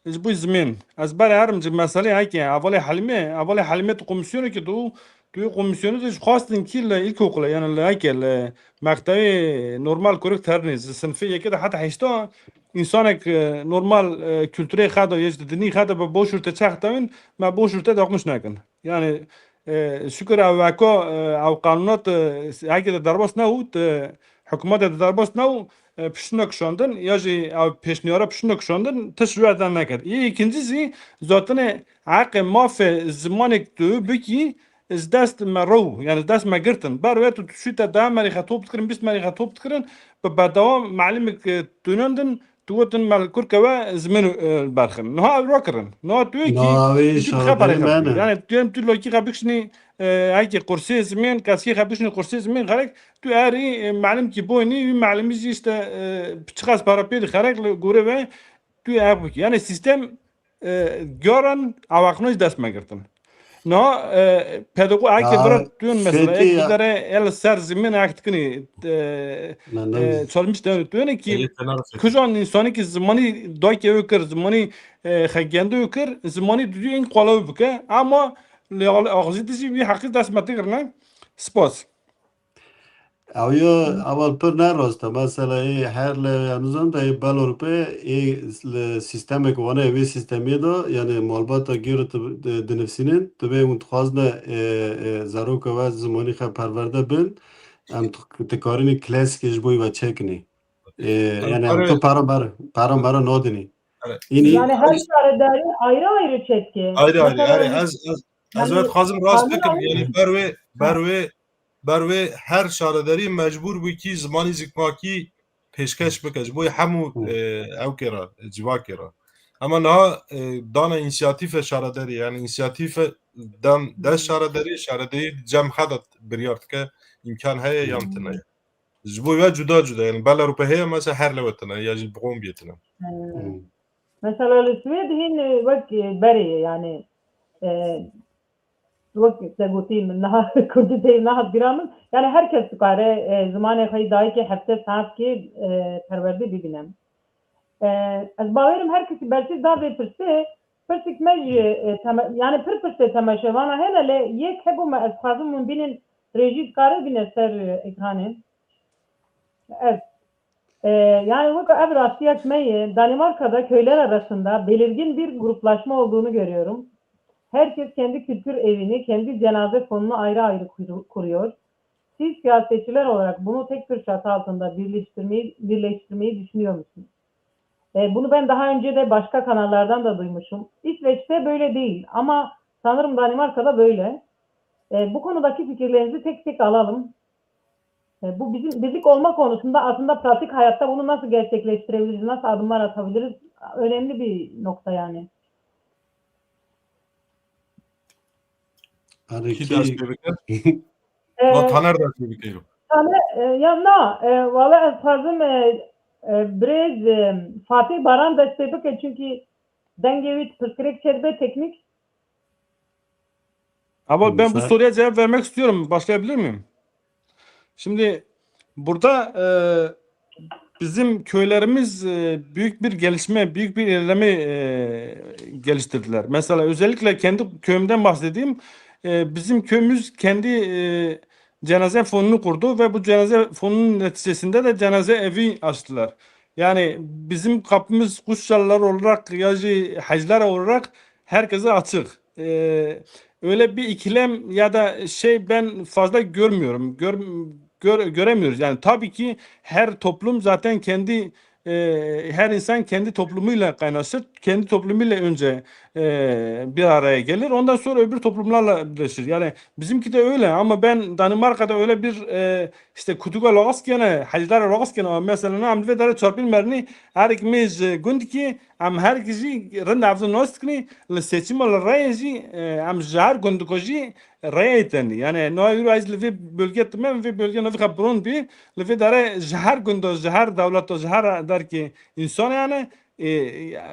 ji bo zimên. Ez berê herim ji meselê heke, hevalê Helîmê, hevalê Helîmê tu komîsyonekê tu, tu yê komîsyonê de ji xwestin kî li îlkokulê, yani li heke, li mektebê normal kurik terinê, ji sinfê yekê de heta heşta, însanek, e, normal, e, kulturê xwe de, yê ji dinî xwe de bi boş û te çax tewin, me boş û te daqmiş nekin. Yani, e, şükür ev weko, e, ew qanûna te heke de derbas nebû, te hikûmete de derbas nebû, e, piştine kişandin, ya jî ew pêşniyara piştine kişandin, tişt ji we re nekir. Yê ikinci zî, zatinê heqê mafê zimanek tu bikî, ji dest me rew, yani ji dest me girtin. Ber wê tu, tu şû te deh merî xe top dikirin, bîst merî xe top dikirin, bi berdewam melimik, e, tûnandin, tu gotin me li kurke we zimên, e, berxin. Niha ev rakirin. Niha tu yekî, Niha wê tu bi xeperê şaredarî xebitî. me ne. Yani tu yem tu lokî xe bikişnî, e, hekî qursê zimên, keskî xe bikişnî qursê zimên xerek, tu erî, e, melimkî boynî, wî melimî jî işte, e, çiqas para pê di xerek li gorê we, tu ev bikî. Yani sîstem e, giyaran awaqnoj dest me girtin. Na, e, pedago-, eke Ya, vira tuyên mesela, fêtî ek ya. bidere el ser zimên ek dikinî, e, Me e, newî. çalmiş de tuyên ki Eke te nara fêtî. kujan insanî ki zimanî dayke ew kir, zimanî, e, xegende ew kir, zimanî dudu en qala ew bike. Ama li al-, axzî dizî wî heqî dest me tigirne. Spas. Ew ya, ewa pir ne rast e. Mesela, ê her li, em zan de ê Belorpe, ê li sîstemek wane, vê sîstemê de, yani malbata gêro tu di-, dinivsînin, tu bê hûn dixwazne, e, e, zaroka we zimanî xe perwerde bin, em tu-, tu karînî klasîkê ji bo wî ve çekinî. E, Em yani em pare tu para mer-, para mera nadinî. Pare. Înî Yani her şaredarî ayrı ayrı çetke. Ayrı ayrı, Mesela ayrı. Ez, ez, ez Yani wê dixwazim rast qanûn bikim, ayrı. yani ber wê, ber Ha. wê, ber wê her şaredarî mecbûr bû ki zimanî zikmakî pêşkeş bike. Ji bo hemû, Hı. e, ewkê re, civakê re. Ama niha, e, dana însiyatîfe şaredarî, yani însiyatîfe dan de şaredarî, şaredarî cem xedat biryar dike, îmkan heye yan tine. Ji bo we cuda cuda, yani Belarusê heye mesela her lewe tine, ya jî Brombiye tine. Mesela li Swêd hîn, e, wek, e, berê ye, yani, e, wek te gotî min niha Kurdî tê nehat bîra min. Yani her kes dikare, e, zimanê xwe yê dayikê hevdeh saet kê, e, perwerdê bibîne. E, ez bawerim her kesî bersiv da vê pirsê, pirsik me jî, e, teme-, yani pir pirsê temaşevana hene lê yek hebû me ez dixwazim hûn bînin rêjî dikare bîne ser, e, ekranê. Evet. Ee, yani weka ev rastiyek me ye, Danimarka'da köyler arasında belirgin bir gruplaşma olduğunu görüyorum. Herkes kendi kültür evini, kendi cenaze fonunu ayrı ayrı kuru- kuruyor. Siz siyasetçiler olarak bunu tek bir çatı altında birleştirmeyi, birleştirmeyi düşünüyor musunuz? Ee, bunu ben daha önce de başka kanallardan da duymuşum. İsveç'te böyle değil ama sanırım Danimarka'da böyle. Ee, bu konudaki fikirlerinizi tek tek alalım. E, bu bizim birlik olma konusunda aslında pratik hayatta bunu nasıl gerçekleştirebiliriz, nasıl adımlar atabiliriz? Önemli bir nokta yani. Kî dest pê bike? E, Ma Taner dest pê bike. Taner, e, ya na, e, valla ez dixwazim, e, e, birêz, e, Fatih Baran dest pê bike çünkü dengê wî pirsgirêk çêdibe teknîk. Ama ben bu soruya cevap vermek istiyorum. Başlayabilir miyim? Şimdi burada, e, bizim köylerimiz, e, büyük bir gelişme, büyük bir ilerleme, e, geliştirdiler. Mesela özellikle kendi köyümden bahsedeyim. E, bizim köyümüz kendi, e, cenaze fonunu kurdu ve bu cenaze fonunun neticesinde de cenaze evi açtılar. Yani bizim kapımız Kuşçalılar olarak ya da hacılar olarak herkese açık. E, öyle bir ikilem ya da şey ben fazla görmüyorum. Gör, gör- göremiyoruz. Yani tabii ki her toplum zaten kendi, e, her insan kendi toplumuyla kaynaşır. Kendi toplumuyla önce, e, bir araya gelir. Ondan sonra öbür toplumlarla birleşir. Yani bizimki de öyle ama ben Danimarka'da öyle bir, e, işte kutuka lagaz kene, hacılar lagaz kene. Ama mesela ne amdi ve dare çarpın merni her ikimiz, e, gundki Em her jî rind ev nas dikin, li seçima li reyê jî, e, em ji her gundiko jî reyê tenî. Yani no euro ez li vê bölge time, vê bölge no vî xebron bî, li vê dere ji her gundo, ji her dewleto, ji her derkê însan yani, e,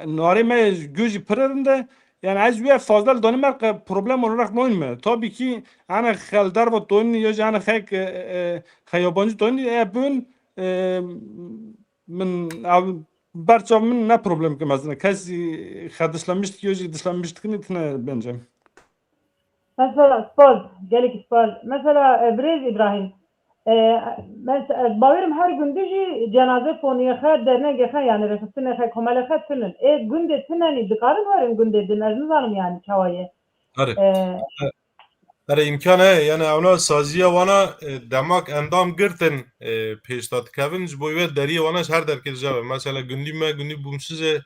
narê me gû jî pir rind e. Yani ez wê fazla li Danimarka problem olarak nayînme. Tabii ki yani xel derva tonî ya jî yani xek, e, e, xe yabancı tonî, e, bûn, e, min ev Berçav min ne problem ki mezin e. Kesî xe dişlemişt yo jî dişlemişt kinî tine bence. Mesela spor, gelek spor. Mesela, e, birêz İbrahim, e, mes- e, bawerim her gundî jî cenaze foniyê xe, dernegê xe, yani rêxistinê xe, komelê xe tinin. Ê gundê tinenî dikarin werin gundê din, ez nizanim yani çawa ye. Erê. E, Erê, îmkan heye, yani ewna saziya wana, e, demak endam girtin, e, pêşda dikevin, ji bo wê deriyê wana ji her derkê dicave. Mesela gundî me, gundî Bûmsizê,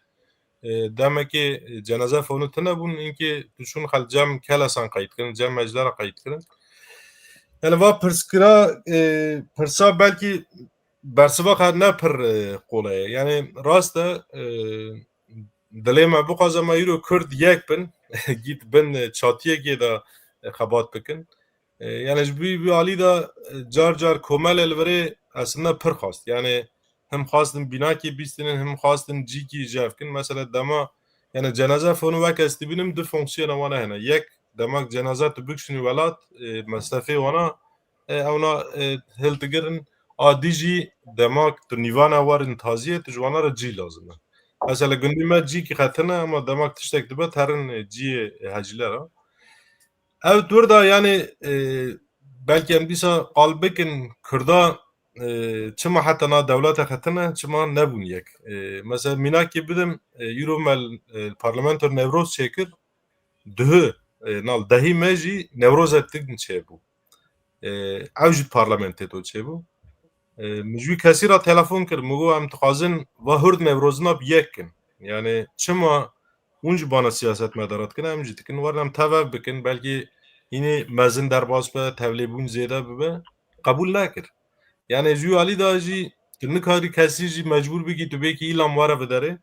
e, demekê, e, cenaze fonu tine bûn, inkê tu çûn xel cem kelesan qeyd kirin, cem meclera qeyd kirin. Yani va pirskira, e, pirsa belkî bersiva xwe ne pir, e, qolay e. Yani rast e, e, dilê me bixwaze me îro Kurd yek bin, gît bin, e, çatiyekê de, e, xebat bikin. E, yani ji vî, vî alî de, e, car car komelê li virê aslında pir xwast. Yani him xwastin bînakê bîstînin, him xwastin cîkî jev kin. Mesela dema, yani cenaze fonu wek ez dibînim du fonksiyona wana hene. Yek, demak cenaze tu bikişînî welat, e, mesrefê wana, e, ewna, e, hildigirin, a dî jî demak tu nîvana werin taziyê, tu ji wana re cî lazim e. Mesela gundî me cîkî xetine, ama demak tiştek dibe terin, e, ciyê, e, hecîlera. Ev dûr da yani, e, belkî em dîsa qal bikin Kurda, e, çima heta na dewlete xetine, çima nebûn yek. E, mesela mînakê bidim, e, îro me, e, parlamento Newroz çêkir, duhu, e, nal dehî me jî Newroze din çêbû. E, ew jî parlamentê to çêbû. E, min ji wî kesî re telefon kir, min got, em dixwazin va hurd Newrozina bi yek kin. Yani çima hûn jî bana siyasetmedara dikin, em jî dikin, werin em tev ev bikin, belkî hînî mezin derbas be, tevlêbûn zêde bibe, qebûl nekir. Yani ji wî alî de jî tu nikarî kesî jî mecbûr bikî, tu bêkî îlam were bi derê.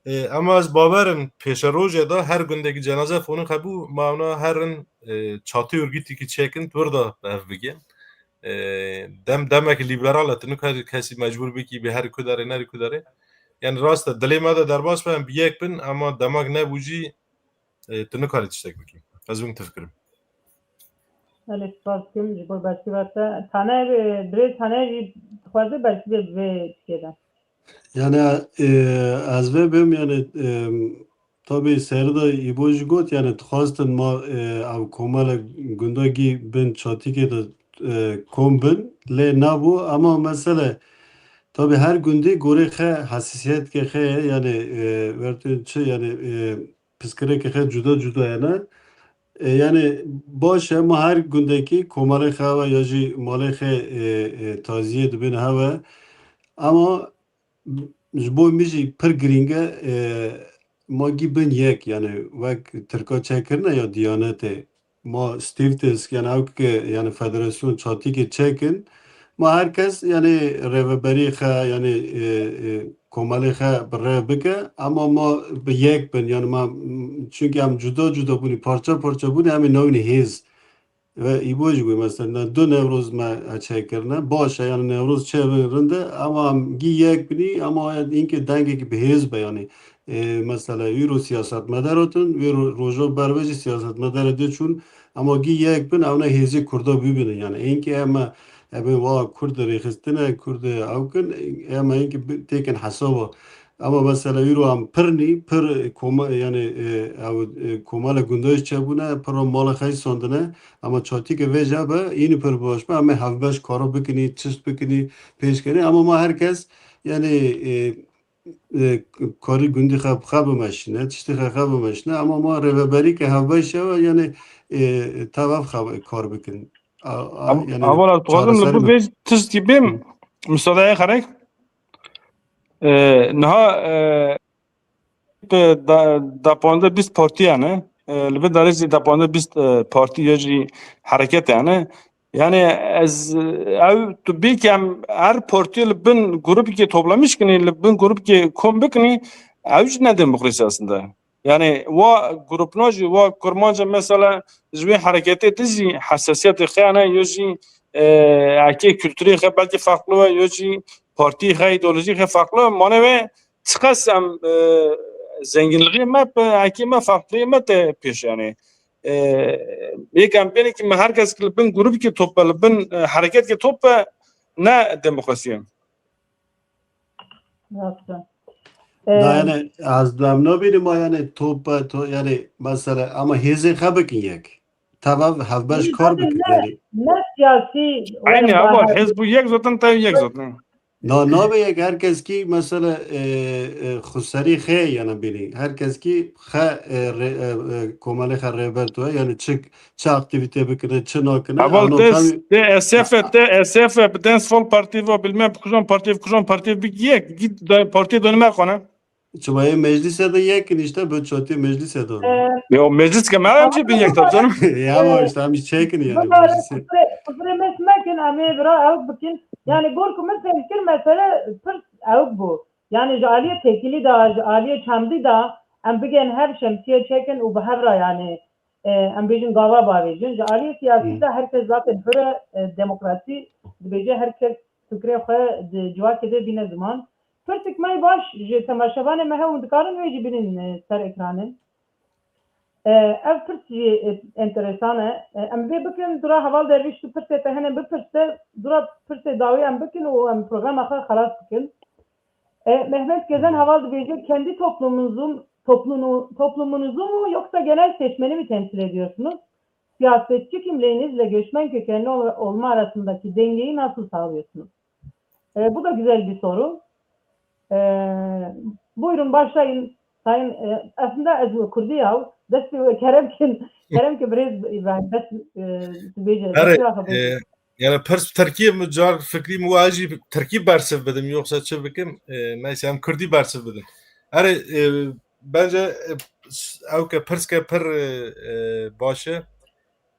E, ama ez bawerim pêşerojê de her gundekî cenaze fonix hebû, ma ona herin, e, çatî örgütîkî çêkin, tu wir de bi hev bigên. E, dem, demek liberal e, tu nikarî kesî mecbûr bikî bi herî ku derê, nerî ku derê. Yani rast e, dilê me de derbas be, em bi yek bin, ama demek nebû jî, e, tu nikarî tiştek bikî. Ez win tifikirim. Belê, spas dikim ji bo bersiva te. Taner, e, birêz Taner jî dixwaze bersiv bide vê tikê de. Yani, e, ez vê bim, yani, e, tabii serî de Îbo jî got, yani, dixwastin ma, e, ev komele gundagî bin çatîkê de, e, kom bin, lê nabû, ama mesele, tabii her gundî gorê xe, hesasiyetke xe ye, yani, e, wertên çi, yani, e, piskirêkê xe cuda cuda ye ne. E, yani baş e, ma her gundekî komarê xe hewe ya jî malê xe, e, e, taziyê dibên hewe. Ama ji bo min jî pir girîng e, e, ma gî bin yek, yani wek Tirka çekirine ya Diyanetê. Ma Stevtist, yani ew ke, yani federasyon çatîkê çekin, ma her kes, yani rêveberî xe, yani, e, e, komelê xe bi rê bike, ama ma bi yek bin, yani ma, çünkü em cuda cuda bûnî, parça parça bûnî, em ê newînî hêz. Ve Îbo jî bû, mesela, du Newroz me çêkirine, baş e, yani Newroz çêbin rind e, ama em gî yek binî, ama înke dengekî bi hêz be, yani, e, mesela, îro siyasetmedar hatin, wê ro-, roja berve jî siyasetmedar diçûn, ama gî yek bin, ew ne hêzê Kurda bibînin, yani, înke em, em ê wa Kurd rêxistine, Kurd ew kin, em ê înke bi-, têkin hesaba. Ama mesela îro em pir nî, pir koma-, yani, e, ew, e, komela gundayîş çêbûne, pir mala xey sandine, ama çatîke vêca be, înî pir baş be, em ê hevbeş kara bikinî, çişt bikinî, pêş kenî, ama ma her kes, yani, e, e, karî gundî xe, xe bimeşîne, tiştê xe, xe bimeşîne, ama ma rêveberî ke hevbeş e, yani, e, tev ev xe kar bikin. A, a, Am-, yani, Heval, ez dixwazim li çareserî bin be. Vê tiştî bêm, Hı. Misadeyê xerek. E, niha, e, da, da panzdeh bîst partiye ne. E, li vê derê jî da panzdeh bîst, e, partî ya jî hereket yani. Yani ez, e, ew tu bê ki em her partiye li bin grubekê toplamiş kinî, li bin grubekê kom bikinî, ew jî ne demokrasî aslında. Yani wa grubna jî, wa kurmanca mesela ji wê hereketê tu jî hesasiyetê xeyane, yo jî, e, ekê kulturê xe belkî farklı ve, yo jî partî xe, ideolojî xe farklı ve. Mane ve çiqas em, e, zenginliğê me, pe-, ekê me, farkliyê me te pêş yani. E, yek em pêne ki me her kes ki li bin grubekê top be, li bin, e, hereketke top be, ne demokrasiye. Rast e. Da Ee, yani, ez dem nabînim ma yani top be, to-, yani mesela ama hêzê xe bikin yek. Tev ev hevbeş Biz kar zaten bikin ne, yani. Ne siyasi Aynı olarak ama hizb û yek zaten, tev yek zaten. Na, nabe yek, her kes ki mesela, e, e, xuseri xe yana bînî. Her kes ki xe, e, re-, e, e, komelê xe rêber to, yani çi, çi aktivite bikine, çi nakine, Heval ama te, tabii te S F, te S F, bi Dance Fall Parti ve bilmem kujan parti, kujan parti bi yek, git da, parti dönme kone. Çima yê meclise de yekin işte, bu çatî meclise de. Ee, Yo, meclis ke me em jî bin yek tabii canım. Ya ama işte em çekin yani Baba, meclise. Kufrê, kufrê mes mekin, em ê vira ew bikin. Yani gor ku min fêm kir, mesele pirs ew bû. Yani ji aliyê têkilî de, ji aliyê çandî de, em bigên hev şemsiye çekin û bi hev re yani, e, em bêjin gava bavêjin. Ji aliyê siyasî Hı. de her kes zaten hür e, e, demokrasî dibêje, her kes fikrê xwe di civakê de bîne ziman. Pirsik me baş ji temaşevanê me hewin dikarin wê jî bînin, e, ser ekranê. E, ev pirs jî, e, enteresan e. E, em vê bikin, dura Heval Dervîş tu pirsê te hene bipirse, dura pirsê dawî em bikin û em programa xwe xelas bikin. E, Mehmet Gezen Heval dibêje, kendi toplumunuzu, toplunu-, toplumunuzu mu yoksa genel seçmeni mi temsil ediyorsunuz? Siyasetçi kimliğinizle göçmen kökenli ol-, olma arasındaki dengeyi nasıl sağlıyorsunuz? E, bu da güzel bir soru. E, buyurun başlayın. Sayın, e, aslında ez Kurdî ya, dest kerem kin, kerem ki birêz İbrahim, dest, e, bêje, Erê, dest ya xwe bêje. e, yani pers Tirkiyê mi car fikrî mi wa jî Tirkî bersiv bidim, yoksa çi bikim? E, neyse, em Kurdî bersiv bidim. Erê, e, bence, e, s-, ew ke pers ke pir, e, e, baş e.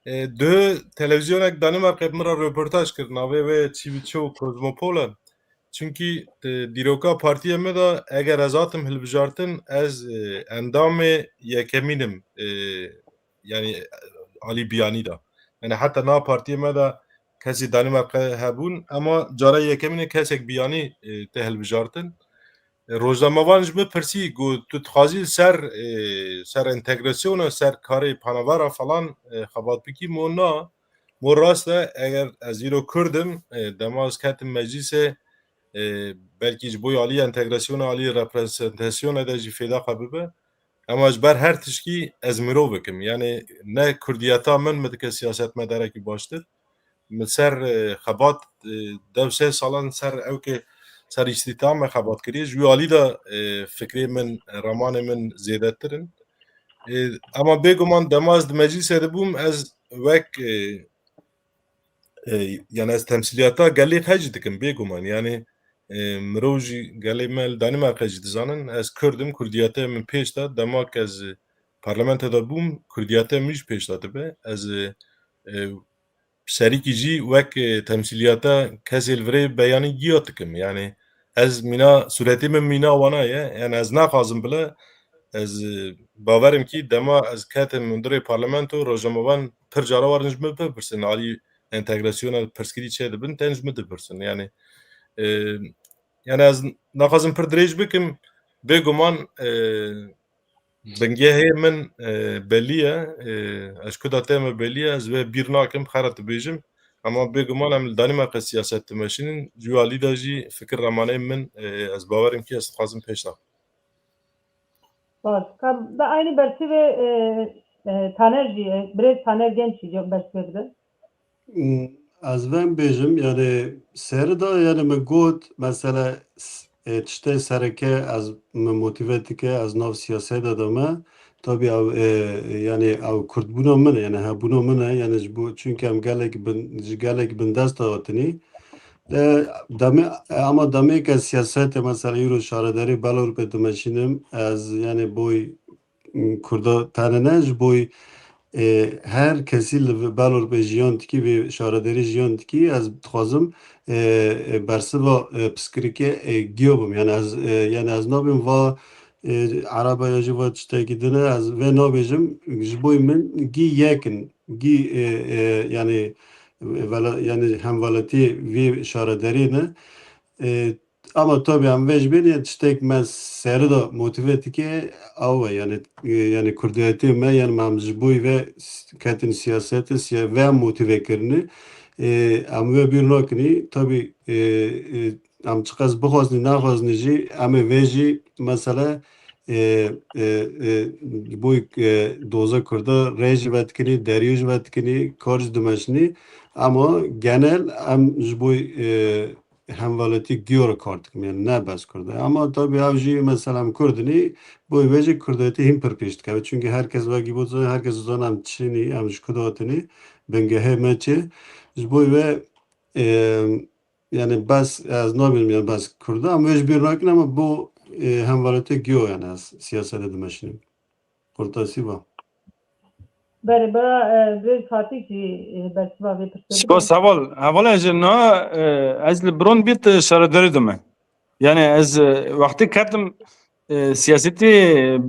E, du televîzyonek Danîmarkê min re röportaj kir, navê wê Çî bi Çi û Kozmopol e. Çunkî, e, dîroka partiyê me de eger ez hatim hilbijartin, ez, e, endamê yekemîn im, e, yanî, e, alî biyanî de. Yanî heta nav partiyê me de kesê Danîmarka hebûn, ema cara yekemîn e kesek biyanî, e, tê hilbijartin. E, rojnamevan ji min pirsî, got, "Tu dixwazî li ser, e, ser entegrasyona, ser karê panevera falan, e, xebat bikî?" Mo na, mo rast e, eger ez îro Kurd im, e, dema ez ketim meclîsê, e, belkî ji bo alî entegrasyona, alî reprezentasyona de jî fêda xwe bibe. Ema ji ber her tişkî ez mirov bikim. Yanî ne kurdiyeta min mi dike siyasetmedarekî baştir. Min ser, e, xebat, e, dew sê salan ser ewkê ser îstîhdamê xebat kiriye. Ji wî alî de, e, fikrê min, ramanê min zêdetir in. E, ema bêguman dema ez di meclîsê de bûm, ez wek, e, e, yanî ez temsîliyata gelê xwe jî dikim, bêguman. Yanî, e, mirov jî gelê me li Danîmarka jî dizanin, ez Kurd im, kurdiyetê min pêş de, dema ku ez parlamentoda bûm, kurdiyetê min jî pêş de dibe. Ez, e, e, serîkî jî wek, e, temsîliyata kesê li virê beyanî giya dikim. Yanî ez mîna, sûretê min mîna wana ye. Yanî ez naxwazim bile, ez, e, bawerim kî dema ez ketim hundirê parlamento, rojnamevan pir cara warin ji min bipirsin, alî entegrasyona pirsgirî çê dibin, tên ji min dipirsin. Yanî, e, yanî ez naxwazim pir dirêj bikim, bêguman, e, bingehê min, e, belî ye, e, ez ji ku de têm e belî ye, ez vê bîr nakim, xera dibêjim, ema bêguman em li Danîmarka siyaset dimeşînin, ji wî alî de jî fikir ramanê min, e, ez bawerim kî ez dixwazim pêş naxim. Spas. Ka bi aynî bersivê, e, e, Taner jî, e, birêz Taner Genç jî cevap bersivê bide. Hmm, ez vem bêjim, yani serida, yani min got, mesela, s-, e, tiştê sereke ez min motive dike, ez nav siyaseta de me. Tabii ev, e, yani ev Kurdbûna min e, yani hebûna min e, yani ji bo, çünkü em gelek bin, ji gelek bindest hatinî. De, demê, e, ama demê ke siyasete, mesela, îro şaredarî Belorpê dimeşînim, ez, yani, boy, m, Kurda tenine ji boy, e, her kesî li Belorpê jiyan dikî, vê şaredarî jiyan dikî, ez dixwazim, e, e, bersiva, e, piskirikê, e, giyo bim. Yani ez, e, yani ez nabim va, e, Ereba ya jî va tiştekî din e, ez vê nabêjim, ji boy min gî yek in, gî, e, e, yani, e, vela-, yani hemwelatî vê şaredarî ne. E, ama tabii em vê ji bînê tiştek me serida motive dike, ew e, yani, e, yani kurdiyetê me, yani em ji boy ve s-, ketin siyasete, siya-, ve motive kirine. E, em ve bîr nakinî, tabii, e, e, em çiqas bixwazinî, naxwazinî jî, em ê vê jî, mesela, e, e, e, ji bo, e, doza Kurda rê jî vedikinî, deriyê jî vedikinî, kar jî dimeşinî. Ama genel em ji bo, e, hemwelatî giyo re kar dikim, yani ne bes Kurda. Ama tabii ev jî, mesela, em Kurdinî, bo vê jî kurdiyetî hîn pir pêş dikeve. Çünkü herkes wekî bo dizane, herkes dizane em çinî, em ji ku de hatinî, bingehê me çi. Ji bo vê, e, yani bes, ez nabînim, yani bes Kurda, em vê ji bîr nakin, ama bo, e, hemwelatê giyo, yani ez siyasete dimeşinim. Kurtasî va. Berê bira, e, Birêz Fatîk jî, e, bersiva vê pirsê bide. Spas, heval. Heval, ez ji niha, e, ez li Brøndby di şaredarî de me. Yani ez, e, wextê ketim, e, siyasetê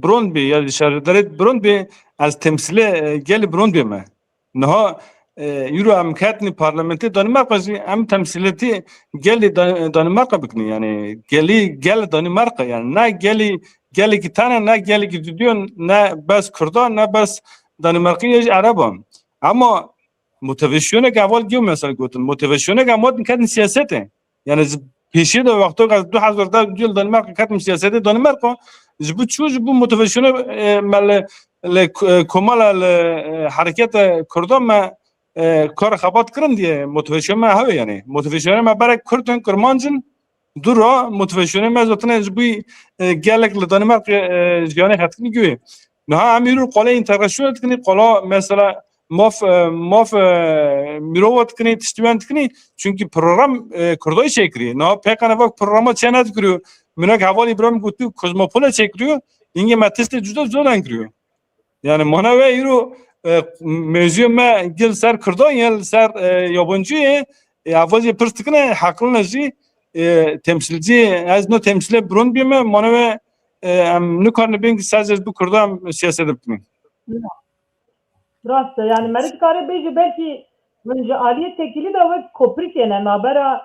Brøndby ya şaredarî Brøndby, ez temsîlê, e, gelê Brøndby me. Niha, e, îro em ketinî parlamentê Danimarka jî, em temsîletî gelê Dan-, Danimarka bikinî. Yani gelî, gel Danimarka, yani ne gelî, gelekî tane, ne gelekî dudiyo, ne bes Kurda, ne bes Danimarkiye jî Ereba. Ama motivasyoneke heval giyo mesela gotin. Motivasyoneke em hatin ketin siyasete. Yani ji pêşî de wexto ez du hezar deh yıl Danimarka ketim siyasete Danimarka, ji bo çû, ji bo motivasyonê, e, me li, li, e, komala li, e, hereketa Kurda me, e, kar xebat kirin diye motivasyonê me hewe yani. Motivasyonê me berek Kurd in, Kurmancin, dû ra motivasyonê me zaten ji bo, e, gelek li Danimarka, e, jiyanê xetkirî guye. Niha em îro qala întegrasyonê dikinî, qala mesela maf, e, maf, e, mirova dikinî, tiştî wan dikinî, çünkü program, e, Kurdayî çêkirî. Niha pêkan ev programa çê nedikiriyo. Minak hevalî bira min gotiyo, kozmopole çêkiriyo, hingê me tiştê cuda cuda dengiriyo. Yani mana ve îro, e, mevzuya me gel ser Kurdan, gel ser, e, yabancî ye, e, ev jî pirs dikine, heqlina jî, e, temsilcî, ez no temsilê birûn bîme, mane we, e, em nikarine bên ki sadece bi Kurdan siyaset bikin. Rast e, yani meriv dikare bêje belkî hûn ji aliyê tekîlî de wek koprikê ne nabera,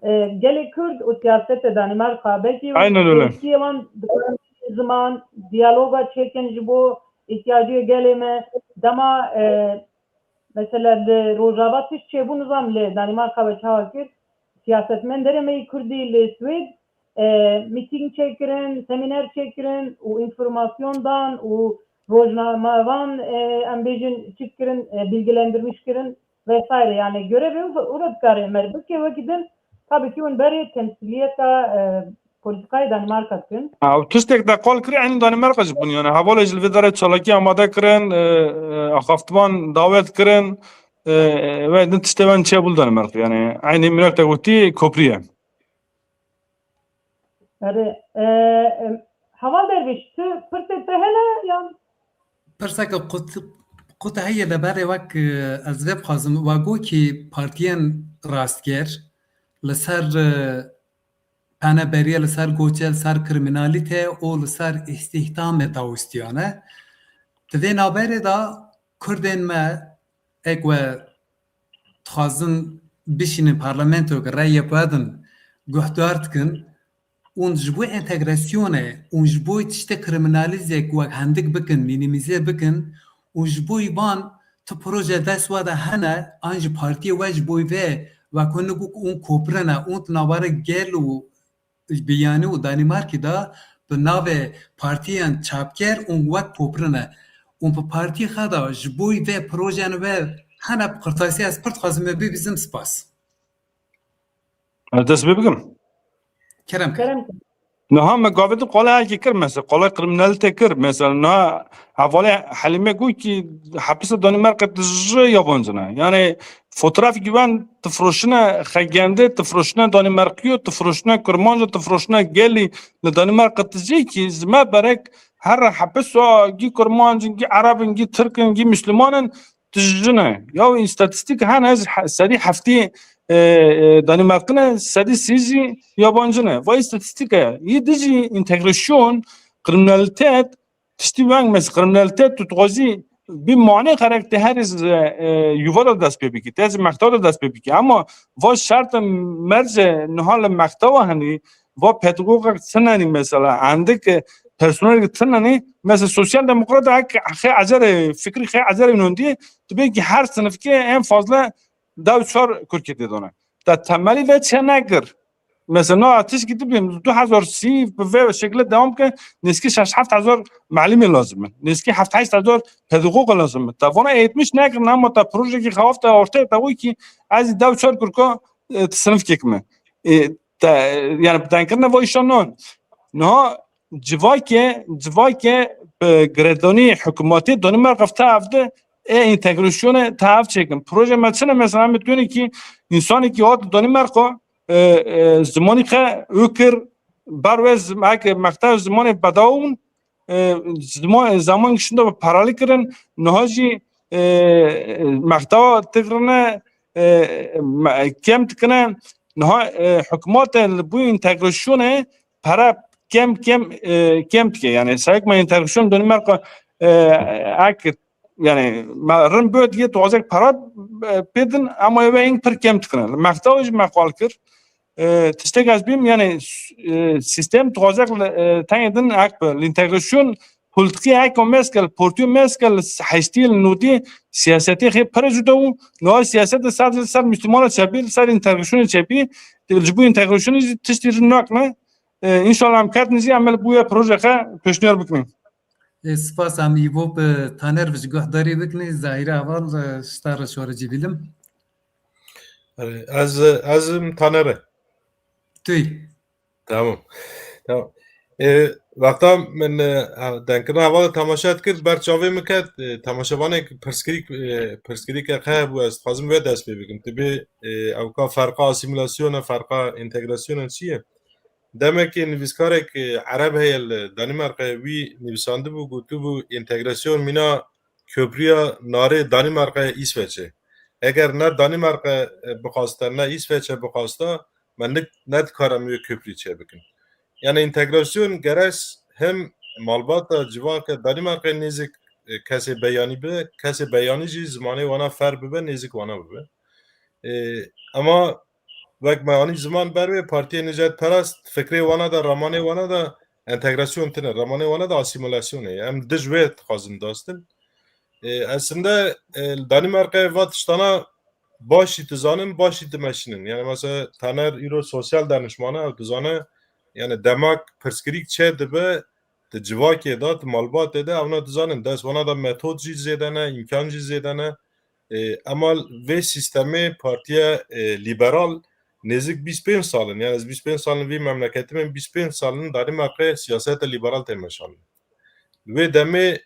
e, gelê Kurd û siyasete Danimarka. Belkî Aynen öyle. Tirkiyê wan dikarin ziman, diyaloga çêkin ji bo îhtiyaciyê gelê me. Dema, e, mesela li Rojava tişt çêbû nizam li Danimarka ve çawa kir. Siyasetmenderê me yî Kurdî li Swêd, e, mîtîng çêkirin, semîner çêkirin û înformasyon dan û rojnamevan, e, em bêjin çi kirin, e, bilgilendirmiş kirin vesaire. Yani görevê û, û re dikare meriv bike wekî din, tabii ki hûn berê temsiliyeta, e, polîtîkayê Danimarka dikin. Ha, û tiştek de qal kir, eynî Danimarka jî bûn. Yani hevalê ji li vê derê çalakî amade kirin, e, e, axaftiman dawet kirin, e, e, ve din tiştê wan çêbû li Danimarka. Yani eynî minak te gotî koprî ye. Erê, e, e, Heval Dervîş, tu pirsê te hene yan? Pirseke qut, qut heye de berê wek, e, ez vê bixwazim, we got ki partiyên rastger li ser, e, peneberiye, li ser goçe, li ser kriminalîte û li ser îstîhdamê dawîstiyane. Di vê navberê de Kurdên me ê ku dixwazin bişînin parlamentoyê ku reyê xwe din guhdar dikin û ji bo entegrasyonê û ji bo tiştê kriminalîzê ku wek hendik bikin, mînîmîze bikin û ji bo van tu proje dest we de hene, an ji partiyê we ji bo vê wek hûn got ûn koprine ûn di navara gel û biyanî û Danîmarkî de bi navê partiyên çapker û wek koprine û bi partiyê xwe de ji bo vê projeyên we hene bi qirtasî ez pir dixwazim we bibîzim spas. Ez dest pê bikim. Kerem. Kerem. Niha me gavê din qala hekî kir mesela. Qala kriminalite kir. Mesela niha hevalê Helîme got ki hepisa Danîmarka tije yabancine. Yani fotoğrafekî wan tifroşine xegendê, tifroşine Danîmarkiyo, tifroşine Kurmanco, tifroşine gelî li Danîmarka tije ki ji me berek her hepisa gî Kurmancin, gî Erebin, gî Tirkin, gî Müslümanin tijine. Ya îstatîstîk hene ji he-, sedî heftî, e, e, Danîmarkine, sedî sî jî yabancine. Va îstatîstîk e. Yî dijî întegrasyon, kriminalitet, tiştî weng mes, kriminalitet tu dixwazî bi mane karakter herî z-, e, yuva da dest pê bikî, tezî mektewa da dest pê bikî. Ama va şertin merce niha li mektewa henî, va pedagogek çinenî mesela, endik, e, personelek çinenî, mesela sosyal demokrat ek xê ecerê, fikrî xê ecerê nondî, tu bê ki her sinifkê en fazla dew çar kurkê tê dane. Te temelî ve çe nekir. Mesela na tişkî dibîn du hezar sî bi vê şekilde devam ke nêzkî şeş heft hezar melimê lazim in. Nêzkî heft heşt hezar pedagog lazim in. Te vana yetmiş nekirin ama te projekî xewaf te ortaya te wî ki ez dew çar kurka, e, sinifkek me. E, te, yani bi denkirine vay şanan. Niha civakê, civakê bi girêdanî hikûmetê Danîmarka te ev de ê întegrasyonê te ev çêkin. Proje me çi ne mesela em dibînin ki însanekî hat Danîmarka, e, e, zimanî xwe û kir ber wê zim-, eke mektev zimanê bedaw bûn, e, ziman, zaman şunda bi paralî kirin, niha jî, e, mektewa tigirine, e, me-, kêm dikine, niha, e, hikûmetê li bo întegrasyonê pere kêm kêm, e, kêm dike. Yani sayek me întegrasyon Danîmarka, e, ek yani me rin böt yê tuwazek para, e, pêdin ama eve ing pir kêm dikine. Li mektewa jî me qal kir. E, tiştek ez bîm yani, e, sîstem tuwazek, e, tengê din ek bi. Li întegrasyon politikî ek o meskel, portiyo meskel, heştî li nodî siyasetê xê pir cuda û niha siyaset de ser, ser Müslümana çepî, ser întegrasyonê çepî, ji bo întegrasyonê jî tiştî rin nakine. E, înşallah em ketin jî em li bo wê proje xwe pêşniyar bikin. E, spas, em îvo bi Taner ve ji guhdarî bikin. Zahîre heval, e, ji te re şore cî bîlim. Ez, ez im Taner e. Tüy. Tamam. Tamam. E, wexta min, e, denkirina heval temaşe dikir, ber çavê min ket, e, temaşevanê pirsgirîk, e, pirsgirîke xwe hebû, ez dixwazim wê dest pê bikim. Tu bê, e, ewka ferqa asîmîlasyona, ferqa întegrasyona çi ye? Demekê nivîskarek, e, Ereb heye li Danîmarkayê, wî nivîsandibû, gotibû, întegrasyon mîna köprüya narê Danîmarkayê Îsveçê. Eger ne Danîmarka, e, bixwasta, ne Îsveçe bixwasta, Me ne, ne dikare em wê köprü çêbikin. Yani entegrasyon geres hem malbata civaka Danimarkayê nêzik, e, kesê beyanî be, kesê beyanî jî zimanê wana fer bibe, nêzik wana bibe. E, ama wek me anî ziman ber wê, partiyê nijadperast fikrê wana de, ramanê wana de entegrasyon tine. Ramanê wana de asîmîlasyon e. Em dij wê dixwazin dastin. E, aslında, e, Danimarkayê va tiştana başî dizanin, başî dimeşînin. Yani mesela Taner îro sosyal danişmane, ew dizane, yani demak pirsgirîk çê dibe, di civakê de, di malbatê de, ewna dizanin, dest wana de metod jî zêde ne, îmkan jî zêde ne. E, ema vê sîstemê partiye, e, liberal nêzik bîst pênc sal in. Yani ez bîst pênc sal in vî memleketê me, bîst pênc sal in Danimarkê siyaseta liberal tê meşandin. Li wê demê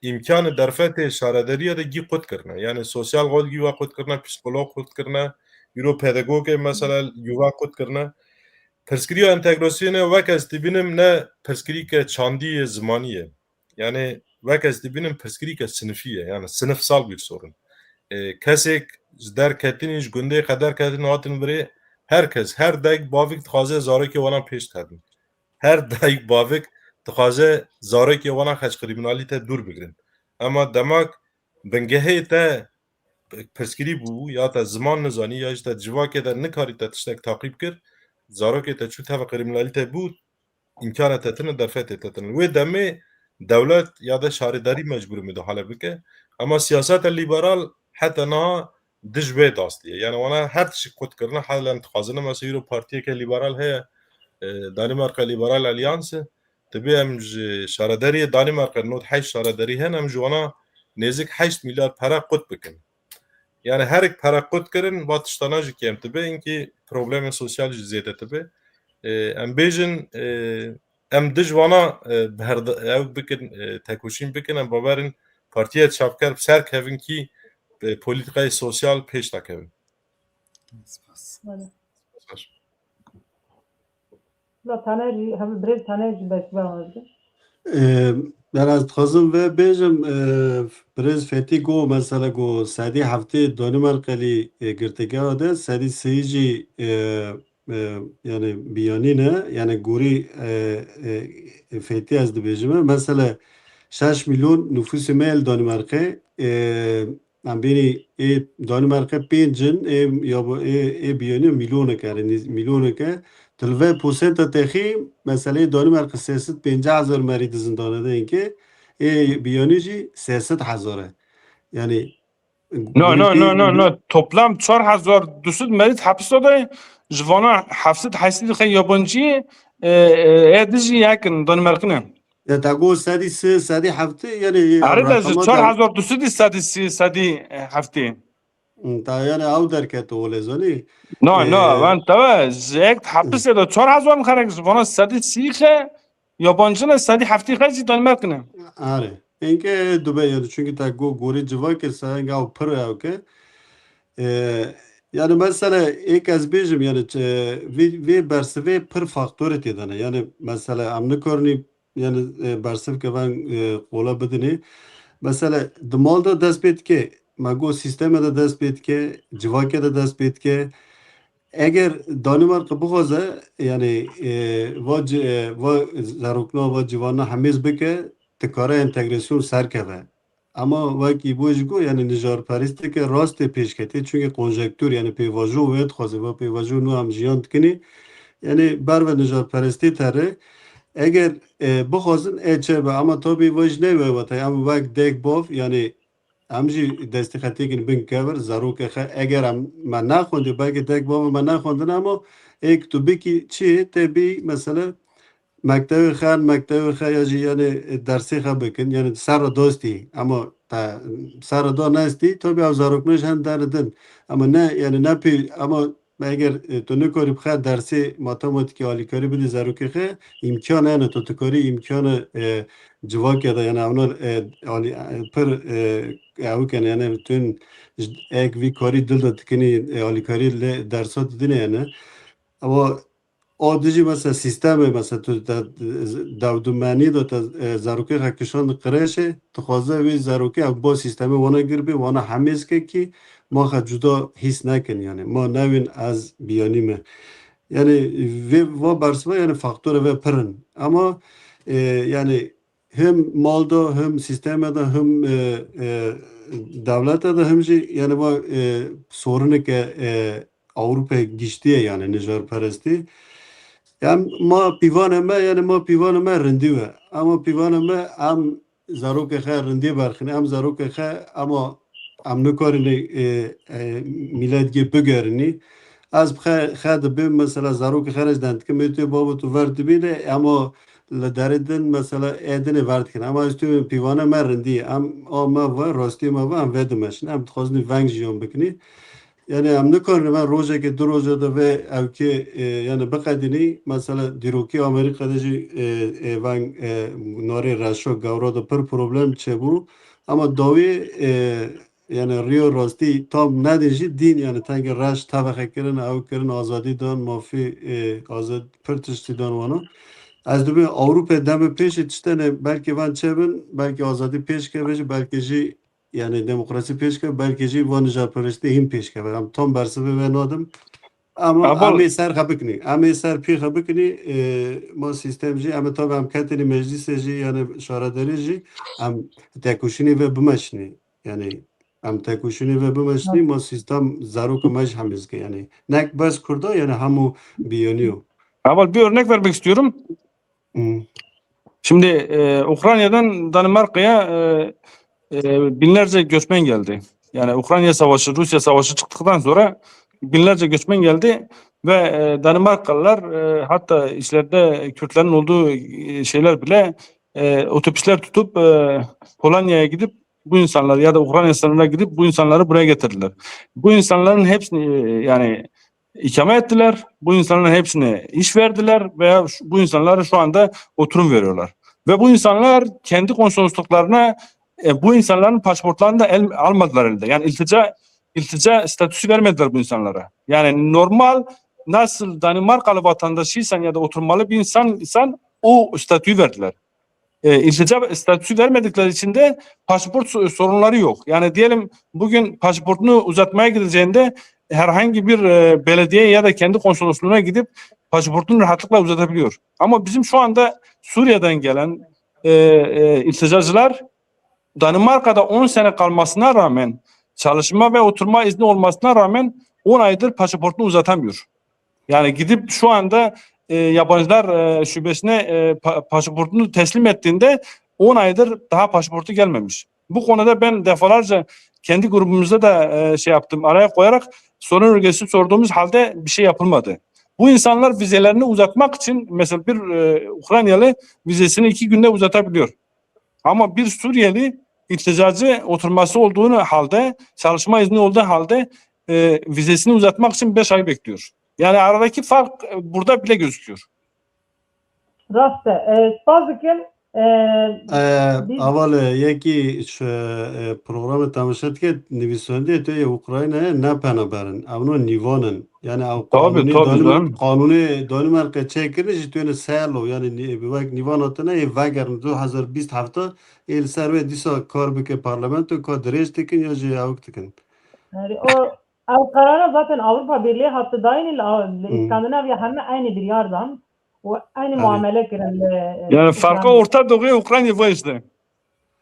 îmkanê derfetê şarederiya de gî qut kirine. Yani sosyal xwe gî we qut kirine, psîkolog qut kirine, îro pedagogê mesela gî we qut kirine. Pirsgiriya entegrasyonê wek ez dibînim ne pirsgirîke çandî ye, zimanî ye. Yani wek ez dibînim pirsgirîke sinifî ye. Yani sınıfsal bir sorun. E, kesek ji derketinî, ji gundê qe derketin hatin virê, her kes, her dayik bavik dixwaze zarokê wana pêş dihedin. Her dayik bavik dixwaze zarokê wana xeç krîminalîte dûr bigirin. Ema demak bingehê te pirsgirî bû, ya te ziman nizanî, ya jî te civakê de nikarî te tiştek taqîb kir, zarokê te çû teva krîminalîte bû, îmkana te tine, derfetê te tine. Wê demê dewlet ya de şaredarî mecbûr e midahale bike. Ema siyaseta liberal heta niha dij wê dastî ye. Yani wana her tişik qut kirine, helen dixwazine, mesela îro partiyeke liberal heye, e, Danimarka Liberal Alliance, dibê em ji şaredariyê Danimarka, nod heşt şaredarî hene, em ji wana nêzik heşt milyar pere qut bikin. Yani herek pere qut kirin, va tiştana jî kêm dibe, inkî problemê sosyal jî zêde dibe. E, em bêjin, e, em dij wana, e, berde-, ew bikin, e, tekoşîn bikin, em bawerin partiya çapker serkevin kî, e, polîtîkayê sosyal pêş dakevin. Spas. Spas. La Taner jî, hebe birêz Taner jî belkî bera me bike. Ee, ben ez dixwazim ve bêjim, e, birêz Fetî got, mesela got, sedî heftê Danimarkelî, e, girtîgeha de, sedî sêyî jî, e, e, yani biyanî ne, yani gorî, e, e, Fetî ez dibêjim. Mesela şeş milyon nüfusê me li Danimarkê, e, Em bênî ê Danimarka pênc in, ê ya bu, ê, ê biyaniya milyoneke, yani nîz-, milyoneke. Tu li vê posenta texî, meseleyê Danimarka sê sed pêncî hezar merî di zindana de yinke, ê biyanî jî sê sed hezar e. Yani No, no, no, no, no. Toplam çar hezar du sed merî hepis de, ji vana heft sed heşt sed xe yabancî, e, e, ê dijî yekin Danimarkine. Ya te got sedî sê, sedî heftê, yani Erê de ji rakama çar hezar du sedî sedî sê, sedî heftê. Hmm, ta yani ew derket o lê zanî. No, no, Ee, van tawa, ji ek hepsê de çar hezar xerek ji vana sedî sî xe, yabancine sedî heftê xe jî Danimarkine. Erê. Enke dube yani çünkü te go-, gorî civakê se enga ew pir ew ke. Ee, yani mesela ek ez bêjim yani ç-, vê, vê bersivê pir faktorê tê de ne. Yani mesela em nikarinî yani, e, bersiv ke ven, e, qola bidinê. Mesela di mal de dest pê dike, me got sîsteme de dest pê dike, civakê de dest pê dike. Eger Danimarka bixwaze, yani, e, va ci-, e, va zarokna, va ciwana hemêz bike, dikare entegrasyon serkeve. Ama wekî bo jî got, yani nijarperesteke rastê pêşketê, çünkü konjektûr, yani pêvajo wê dixwaze, va pêvajo nû em jiyan dikinê, yani ber ve nijarperestê tere, eger, e, bixwazin, e, çê be, ama tabî va jî neywe wate, em wek dek bav, yani em jî destê xetêkin bin kevir, zarokê xe, eger em me nexwendî, belkî dek bav me nexwendin, ama êk tu bikî çi, te bî, mesela, mektewê xe, mektewê xe ya jî, yani, dersê xe bikin, yani, ser re dostî, ama te ser re da nestî, tabi ew zarokne jî hen deredin. Ama ne, yani, ne pê, ama eger, e, tu nikarî bi xe dersê matematîkê alîkarî bidî zarokê xe, îmkan hene, tu dikarî îmkanê, e, civakê de, yani, ewna, e, alî, e, pir, e, ew ken, yani, tun ji, ek vî karî dil de dikinî, e, alîkarî li dersa didine, yani. Ama O dijî mesela sîstemê, mesela tu te, dewdumenî de te, e, zarokê xe kişand qirêşê, dixwaze wî zarokê ev bo sîstemê wana gir bê, wana hemêz ke kî ma xe cuda hîs nekin, yani ma newên ez biyanî me. Yani vê va bersiva yani faktore ve pirin. Ama e, yani hem mal da hem sisteme de hem e, e, devlete de hem jî yani va e, soruneke e, Ewropa giştiye yani nijarperestî. Em ma pîvane me yani ma pîvane me rindî we. Ama pîvane me em zarokê xe rindî berxin. Em zarokê xe ama em nikarin e, e, milet gê bigerînî. Ez bi xe, xe dibêm mesela zarokê xe re ji dentikim ê tu babo tu ver dibîne ama li derê din mesela ê dinê ver dikin. Ama ez tu pîvane me rindî. Em a me ve rastî me ve em vê dimeşin. Em dixwazin veng jiyan bikinî. Yani em nikarin ben rojekê du roja de vê ewkê e, yani biqedînî. Mesela dîrokî Amerîka de jî e, e, veng e, narê reşo gewra de pir problem çêbû. Ama dawî e, yani riyo rastî tam nedin jî dîn yani tengê reş tevexe kirin, ew kirin, azadî dan, mafî e, azad pir tiştî dan wana. Ez dibê Ewropa demê pêşî tiştene belkî van çêbin, belkî azadî pêş keve jî, belkî jî yani demokrasî pêş keve, belkî jî van nijarperestî hîn pêş keve. Em tam bersivê ve nadim. Ama Heval. Em ê ser xwe bikinî. Em ê ser pî xwe bikinî. E, ma sîstem jî, em ê tabi em ketinî meclîsê jî, yani şaredarî jî, em tekoşînê ve bimeşinî. Yani em tekoşînê ve bimeşinî, ma sîstem zarok me jî hemî zike. Yani nek bes Kurda, yani hemû biyaniyo. Heval, bir örnek vermek istiyorum. Hmm. Şimdi e, Ukrayna'dan Danimarka'ya e, e, binlerce göçmen geldi. Yani Ukrayna Savaşı, Rusya Savaşı çıktıktan sonra binlerce göçmen geldi ve e, Danimarkalılar e, hatta içlerinde Kürtlerin olduğu e, şeyler bile e, otobüsler tutup e, Polonya'ya gidip bu insanlar ya da Ukrayna sınırına gidip bu insanları buraya getirdiler. Bu insanların hepsini e, yani ikame ettiler. Bu insanların hepsine iş verdiler veya şu- bu insanlara şu anda oturum veriyorlar. Ve bu insanlar kendi konsolosluklarına e, bu insanların pasaportlarını da el, almadılar elde. Yani iltica iltica statüsü vermediler bu insanlara. Yani normal nasıl Danimarkalı vatandaşıysan ya da oturmalı bir insan insan o statüyü verdiler. E, iltica statüsü vermedikleri için de pasaport so- sorunları yok. Yani diyelim bugün pasaportunu uzatmaya gideceğinde herhangi bir e, belediye ya da kendi konsolosluğuna gidip pasaportunu rahatlıkla uzatabiliyor. Ama bizim şu anda Suriye'den gelen e, e, ilticacılar Danimarka'da on sene kalmasına rağmen, çalışma ve oturma izni olmasına rağmen on aydır pasaportunu uzatamıyor. Yani gidip şu anda e, yabancılar e, şubesine e, pa- pasaportunu teslim ettiğinde on aydır daha pasaportu gelmemiş. Bu konuda ben defalarca kendi grubumuzda da e, şey yaptım, araya koyarak sorun önergesi sorduğumuz halde bir şey yapılmadı. Bu insanlar vizelerini uzatmak için mesela bir e, Ukraynalı vizesini iki günde uzatabiliyor. Ama bir Suriyeli ilticacı oturması olduğunu halde, çalışma izni olduğu halde e, vizesini uzatmak için beş ay bekliyor. Yani aradaki fark e, burada bile gözüküyor. Rast e. E, spas dikim. E, Ee, biz Aval e, yekî ji e, programê temaşe dike, nivîsandê tu yê Ukraynayê ne penaber in. Ewno nîvan in. Yani ew Tabii, qanûnê tabii Danimark, canım. Qanûnê Danimarkê çêkirin jî tu yê selo. Yani nî- bi wek nîvan hatine ê vegerin du hezar bîst heft ê li ser wê dîsa kar bike parlamento ka dirêj dikin ya jî ewk dikin. Yani o ev karara zaten Avrupa Birliği hattı dahil li, li Hmm. İskandinavya hemle aynı bir yerden. û eynî Erê. muamele kirin li, e, Yani farka Ukrayna. Orta Doğu'ya Ukrayna var işte.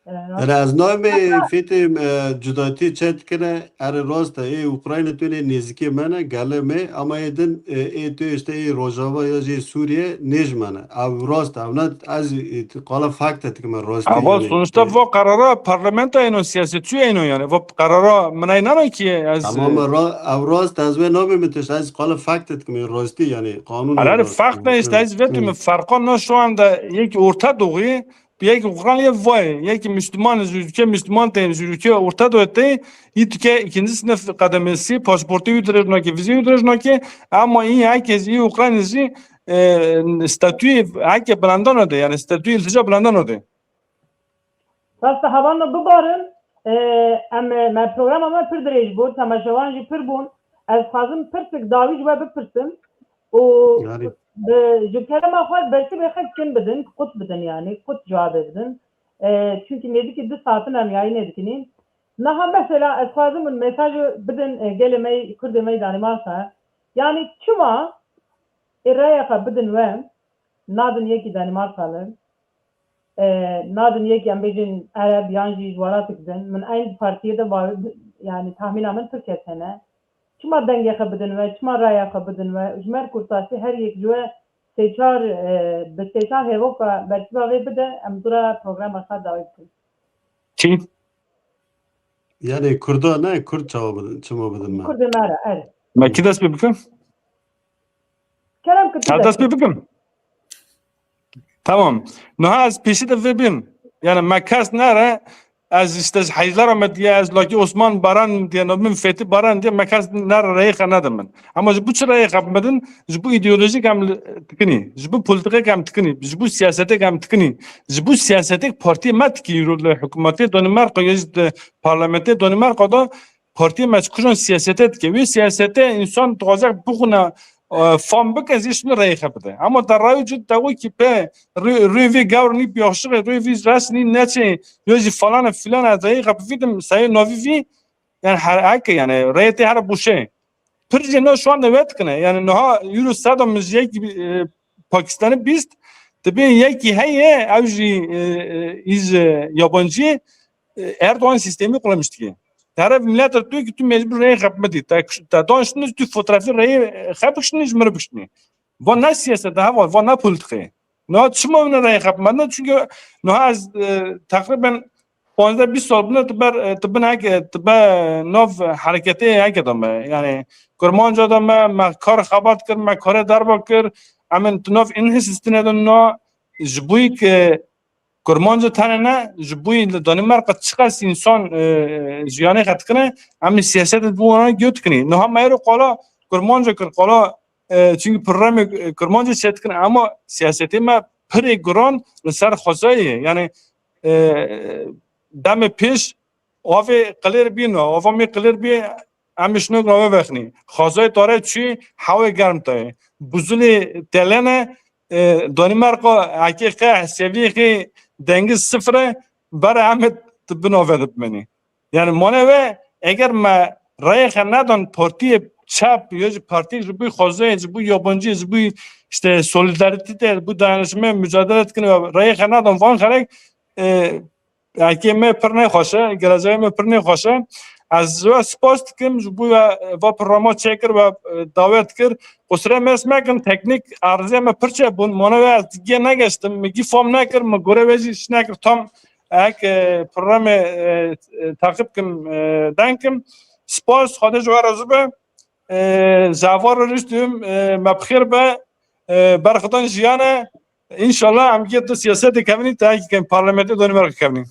E, Erê ez nayê me Hatta fêtê e, cudatî çet dikine, erê rast e, ê Ukrayna tu nê nêzîkê me ne, gelê me, ama ê din e, ê tu işte ê Rojava ya jî Sûriye nêj me ne. Ev rast e, ev ne ez e, qala fakte dikime rastî. Ama yani. Sonuçta E, bu karara parlamento eno, siyasetçi eno yani. Bu karara mınay nana ki ez, Tamam e, ra, ev rast ez wê nabê min tişt, ez qala fakte dikime rastî yani. Kanun Herhalde olarak. Fark ne işte, Hı. Hizmet Hı. mi? Farkı ne şu anda yek Orta Doğu, yek Ukrayna vay, yek Müslüman, ülke Müslüman te, ülke Orta Doğu te, yitke ikinci sınıf kademesi, pasaportu ücret nake, vize ücret nake, ama iyi herkes iyi Ukraynacı, e, statü herkes blandan öde, yani statü iltica blandan öde. Rast e, hevalno bibarin, e, em, e, me programa me pir dirêj bû, temaşevan jî pir bûn. Ez xwazim pirsik dawî ji we bipirsim û Yani. bi, ji kerema xwe bersivê xwe kin bidin, qut bidin yani, qut cevabê bidin. E, çünkü nêzîkî du saetin em yayînê dikinîn. Niha mesela ez xwazim min mesajê bidin, e, gelê me, Kurdê me Danîmarka. Yani çima Ê raya xwe bidin we, nadin yekî Danimarkalı, e, nadin yekî em bêjin Ereb yan jî ji welatek din. Min eyn partiyê de va-, yani tahmîna min pir kes hene. Çima dengê xwe bidin we, çima raya xwe bidin we? Ji me re kurtasî her yek ji we sê çar, e, bi sê çar hêvoka bersiva vê bide, em dûra programa xwe dawî bikin. Çi? Yani Kurda ne, Kurd çawa bidin, çima bidin me? Kurdê me re, erê. Me kî dest pê bikim? Kerem ki tu dest pê bikim. Tamam. Niha ez pêşî de vê bim. Yani me kes nere, ez işte ji Heyzara me diye, ez Lakî Osman Baran diye, navê min Fetî Baran diye, me kes nere reyê xwe nede min. Ama ji bo çi reyê xwe bimedin? Ji bo îdeolojik em tikinî, ji bo politikek em tikinî, ji bo siyasetek em tikinî, ji bo siyasetek partiyê me tikî îro li hikûmetê Danimarka ya jî di parlamentê Danimarka de partiyê me ji kujan siyasete dike. Wê siyasete însan dixwaze bixwine, e, fam bike, zî şûnî reyê xwe bide. Ama te rayê cû te wekî pe rê, rê vê gewr nî piyaxşixê, rê vî res nî neçê, yo jî falan e filan e reyê xwe bivîdim, sayê navî vî, yani her heke, yani reyê tê here bûşe. Pir jê no şu anda wet kine. Yani niha euro seda min ji yekî, e, Pakistanî bîst, dibê yekî heye, ew jî, e, e, îz, e, yabancî, e, Erdogan sîstemî qulamiş dike. Tere millet diyor ki tu mecbur reyê xwe bimedî. Te, te dan şunu tu fotoğrafı reyê, e, xwe bikişinî, ji min re bikişinî. Va ne siyasete, hava, va ne politikayê. Niha çima min reyê xwe bimedin? Çünkü niha ez, e, takriben panzdeh bîst sal bûne, tu ber, e, tu bin heke, tu be nav hereketê heke de me. Yani Kurmanca de me, me kar xebat kir, me karê derba kir. Em in tu nav in his istine de na, ji bo yî ke Kurmanca tene ne, ji bo yî li Danimarka çiqas însan, e, jiyanê xwe dikine, em ê siyaset bo wana göt kinî. Niha me êro qala Kurmanca kir, qala, e, çünkü programê, e, Kurmanca çêdikine, ama siyasetê me pirê giran li ser xwezayê ye. Yani, e, demê pêş avê qilêr bî, na, ava me qilêr bî, em ê şino nave vexnî. Xwezayê tare çû, hewê germ tayê. Buzulê telene, e, Danimarka, hekê qe, seviyê qe dengiz sıfır e, bere em ê di bin ave de bimenî. Yani mane ve eger me reyê xwe nedan partiyê çep, ya jî partiyê ji bo xwezayê, ji bo yabancî, ji bo işte solidarite, ji bo dayanışma mücadele dikin ve reyê xwe nedan van xelek, e, Ekê me pir nexweş e, geleceğê me pir nexweş e. Ez we spas dikim, ji bo we va programa çêkir ve, e, davet kir. Qusure me mekin, teknîk arzê me pir çê bûn. Mane we ez gê negeştim, min gî fam nekir, min gore we jî iş nekir. Tam ek, e, programê, e, e, taqib kim, e, denkim. Spas, Xwedê ji we razî be. E, ji heval re rûniştim, e, me bi xêr be. E, berxwedan jiyan e. Înşallah em gê tu siyasetê kevnî, te yekî kem parlamentê donî me kevnî.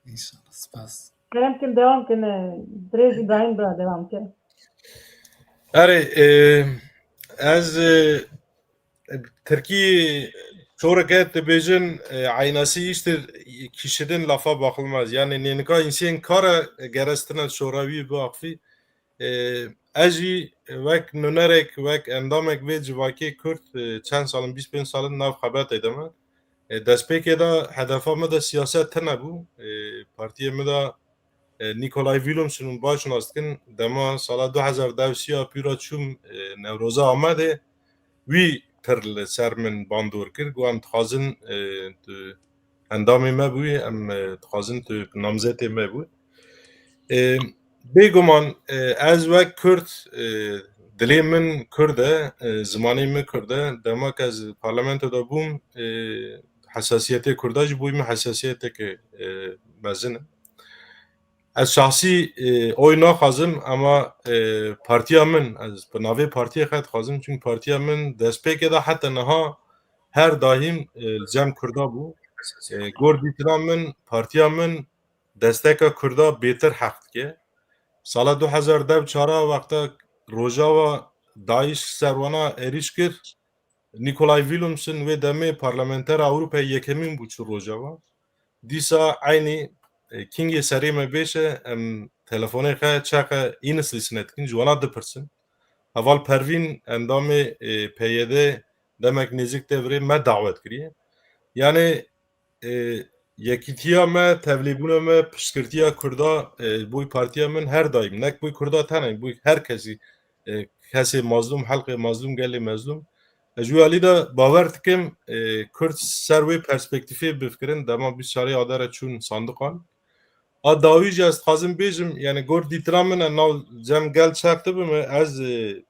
Înşallah, spas. Kerem kin, devam kin, e, Dirêj Îbrahîm bira devam ke. Erê, e, ez, e, Tirkî çoreke dibêjin, e, aynası iştir kişinin lafa bakılmaz. Yani nênika însên kare gerestina şorawî bu akfî. E, ez jî wek nûnerek, wek endamek vê civakê Kurd, e, çend salin, bîst pênc salin nav xebetê de me. E, destpêkê de hedefa me de siyaset tine bû. E, partiyê me de, e, Nikolay Willumsen hûn baş nas dikin. Dema sala du hezar dewsiya pîra çûm, e, Newroza Amedê. Wî pir li ser min bandor kir. Got, em dixwazin, e, tu endamê me bûyî, em, e, dixwazin tu namzetê me bû. E, bêguman, e, ez wek Kurd, e, dilê min Kurd e, e, zimanê min Kurd e. Dema ku ez parlamento de bûm, e, hesasiyetê Kurda jî bûyî min hesasiyeteke, e, mezin e. Ez şahsî, e, oy naxwazim, ama, e, partiya min, ez bi navê partiyê xwe dixwazim, çünkü partiya min destpêkê de heta niha her daîm, e, li cem Kurda bû. E, gor dîtina min, partiya min desteka Kurda bêtir heq dike. Sala du hezar dev çara wexta Rojava DAIŞ ser wana êrîş kir, Nikolay Willumsen wê demê parlamentera Ewropayê yekemîn bû çû Rojava. Dîsa eynî, e, kingê serê me bêşe, em telefonê xwe çeqe înslîsine dikin, ji wana dipirsin. Heval Pervîn endamê, e, P Y D demek nêzik te virê me dawet kiriye. Yani, e, yekîtiya me, tevlêbûna me, piştgirtiya Kurda, e, boy partiya min her daîm, nek boy Kurda tenê, boy her kesî, e, kesê mazlûm, helqê mazlûm, gelê mezlûm. Ez ji wî alî de bawer dikim, e, Kurd ser wê perspektîfê bifikirin, dema bîst çarê Adara çûn sandiqan. A dawî jî ez dixwazim bêjim, yani gor dîtina min e, nav cem gel çaktibim, ez, e,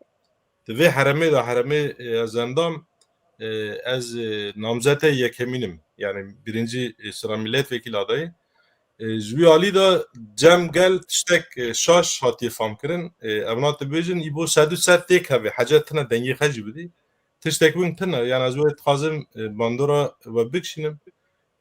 di vê heremê de, heremê, e, ez endam, e, ez, e, namzetê yekemîn im. Yani birinci, e, sıra milletvekili adayı. E, ji wî alî de cem gel tiştek, e, şaş hatiye famkirin. E, evna dibêjin, îbo sedû sed têk hevê, hece tine dengê xwe jî bidî. Tiştek win tine, yani ez wê dixwazim, e, bandora we bikişînim.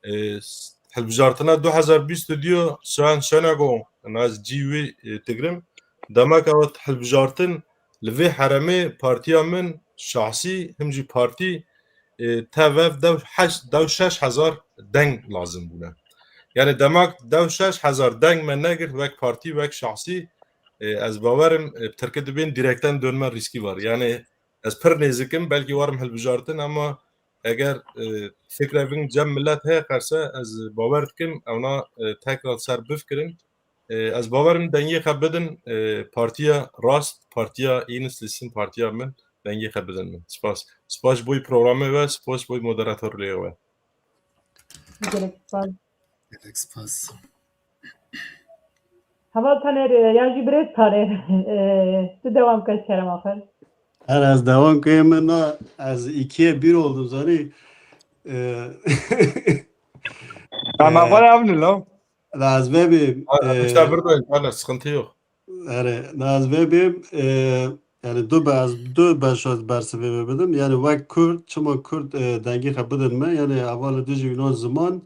E, s-, hilbijartina du hezar bîst û du Suhan Şenago, ez cî wî, e, digrim. Demek ew hilbijartin li vê heremê partiya min şahsî, him jî partî, e, tevev dew heşt, dew şeş hezar deng lazim bûne. Yani demek dew şeş hezar deng me negirt wek partî, wek şahsî, e, ez bawerim, e, tirki dibên direkten dönme riskî var. Yani ez pir nêzikim, belkî warim hilbijartin, ama eger, e, fikre vin cem millet heye qerse, ez bawer dikim, ewna, e, tekrar ser bifkirin. E, ez bawerim dengê xwe bidin, e, partiya rast, partiya Ines Lisin, partiya min, dengê xwe bidin min. Spas. Spas boy programê we, spas boy moderatorlüğe we. Gelek spas. Gelek spas. Heval Taner, e, ya jî birêz Taner, e, tu dewam ke kerema xwe. Her ez devam ke min na, ez ikiye bir oldum zanî. E, Tamam, e, var abim lan. La ez vebim, Ha, e, işte burada, yani sıkıntı yok. Erê, na ez vê bêm, e, yani du be-, ez du beş ez bersivê vê bidim. Yani wek Kurd, çima Kurd, e, dengê xwe bidin me, yani hevalê dijî wî nan ziman.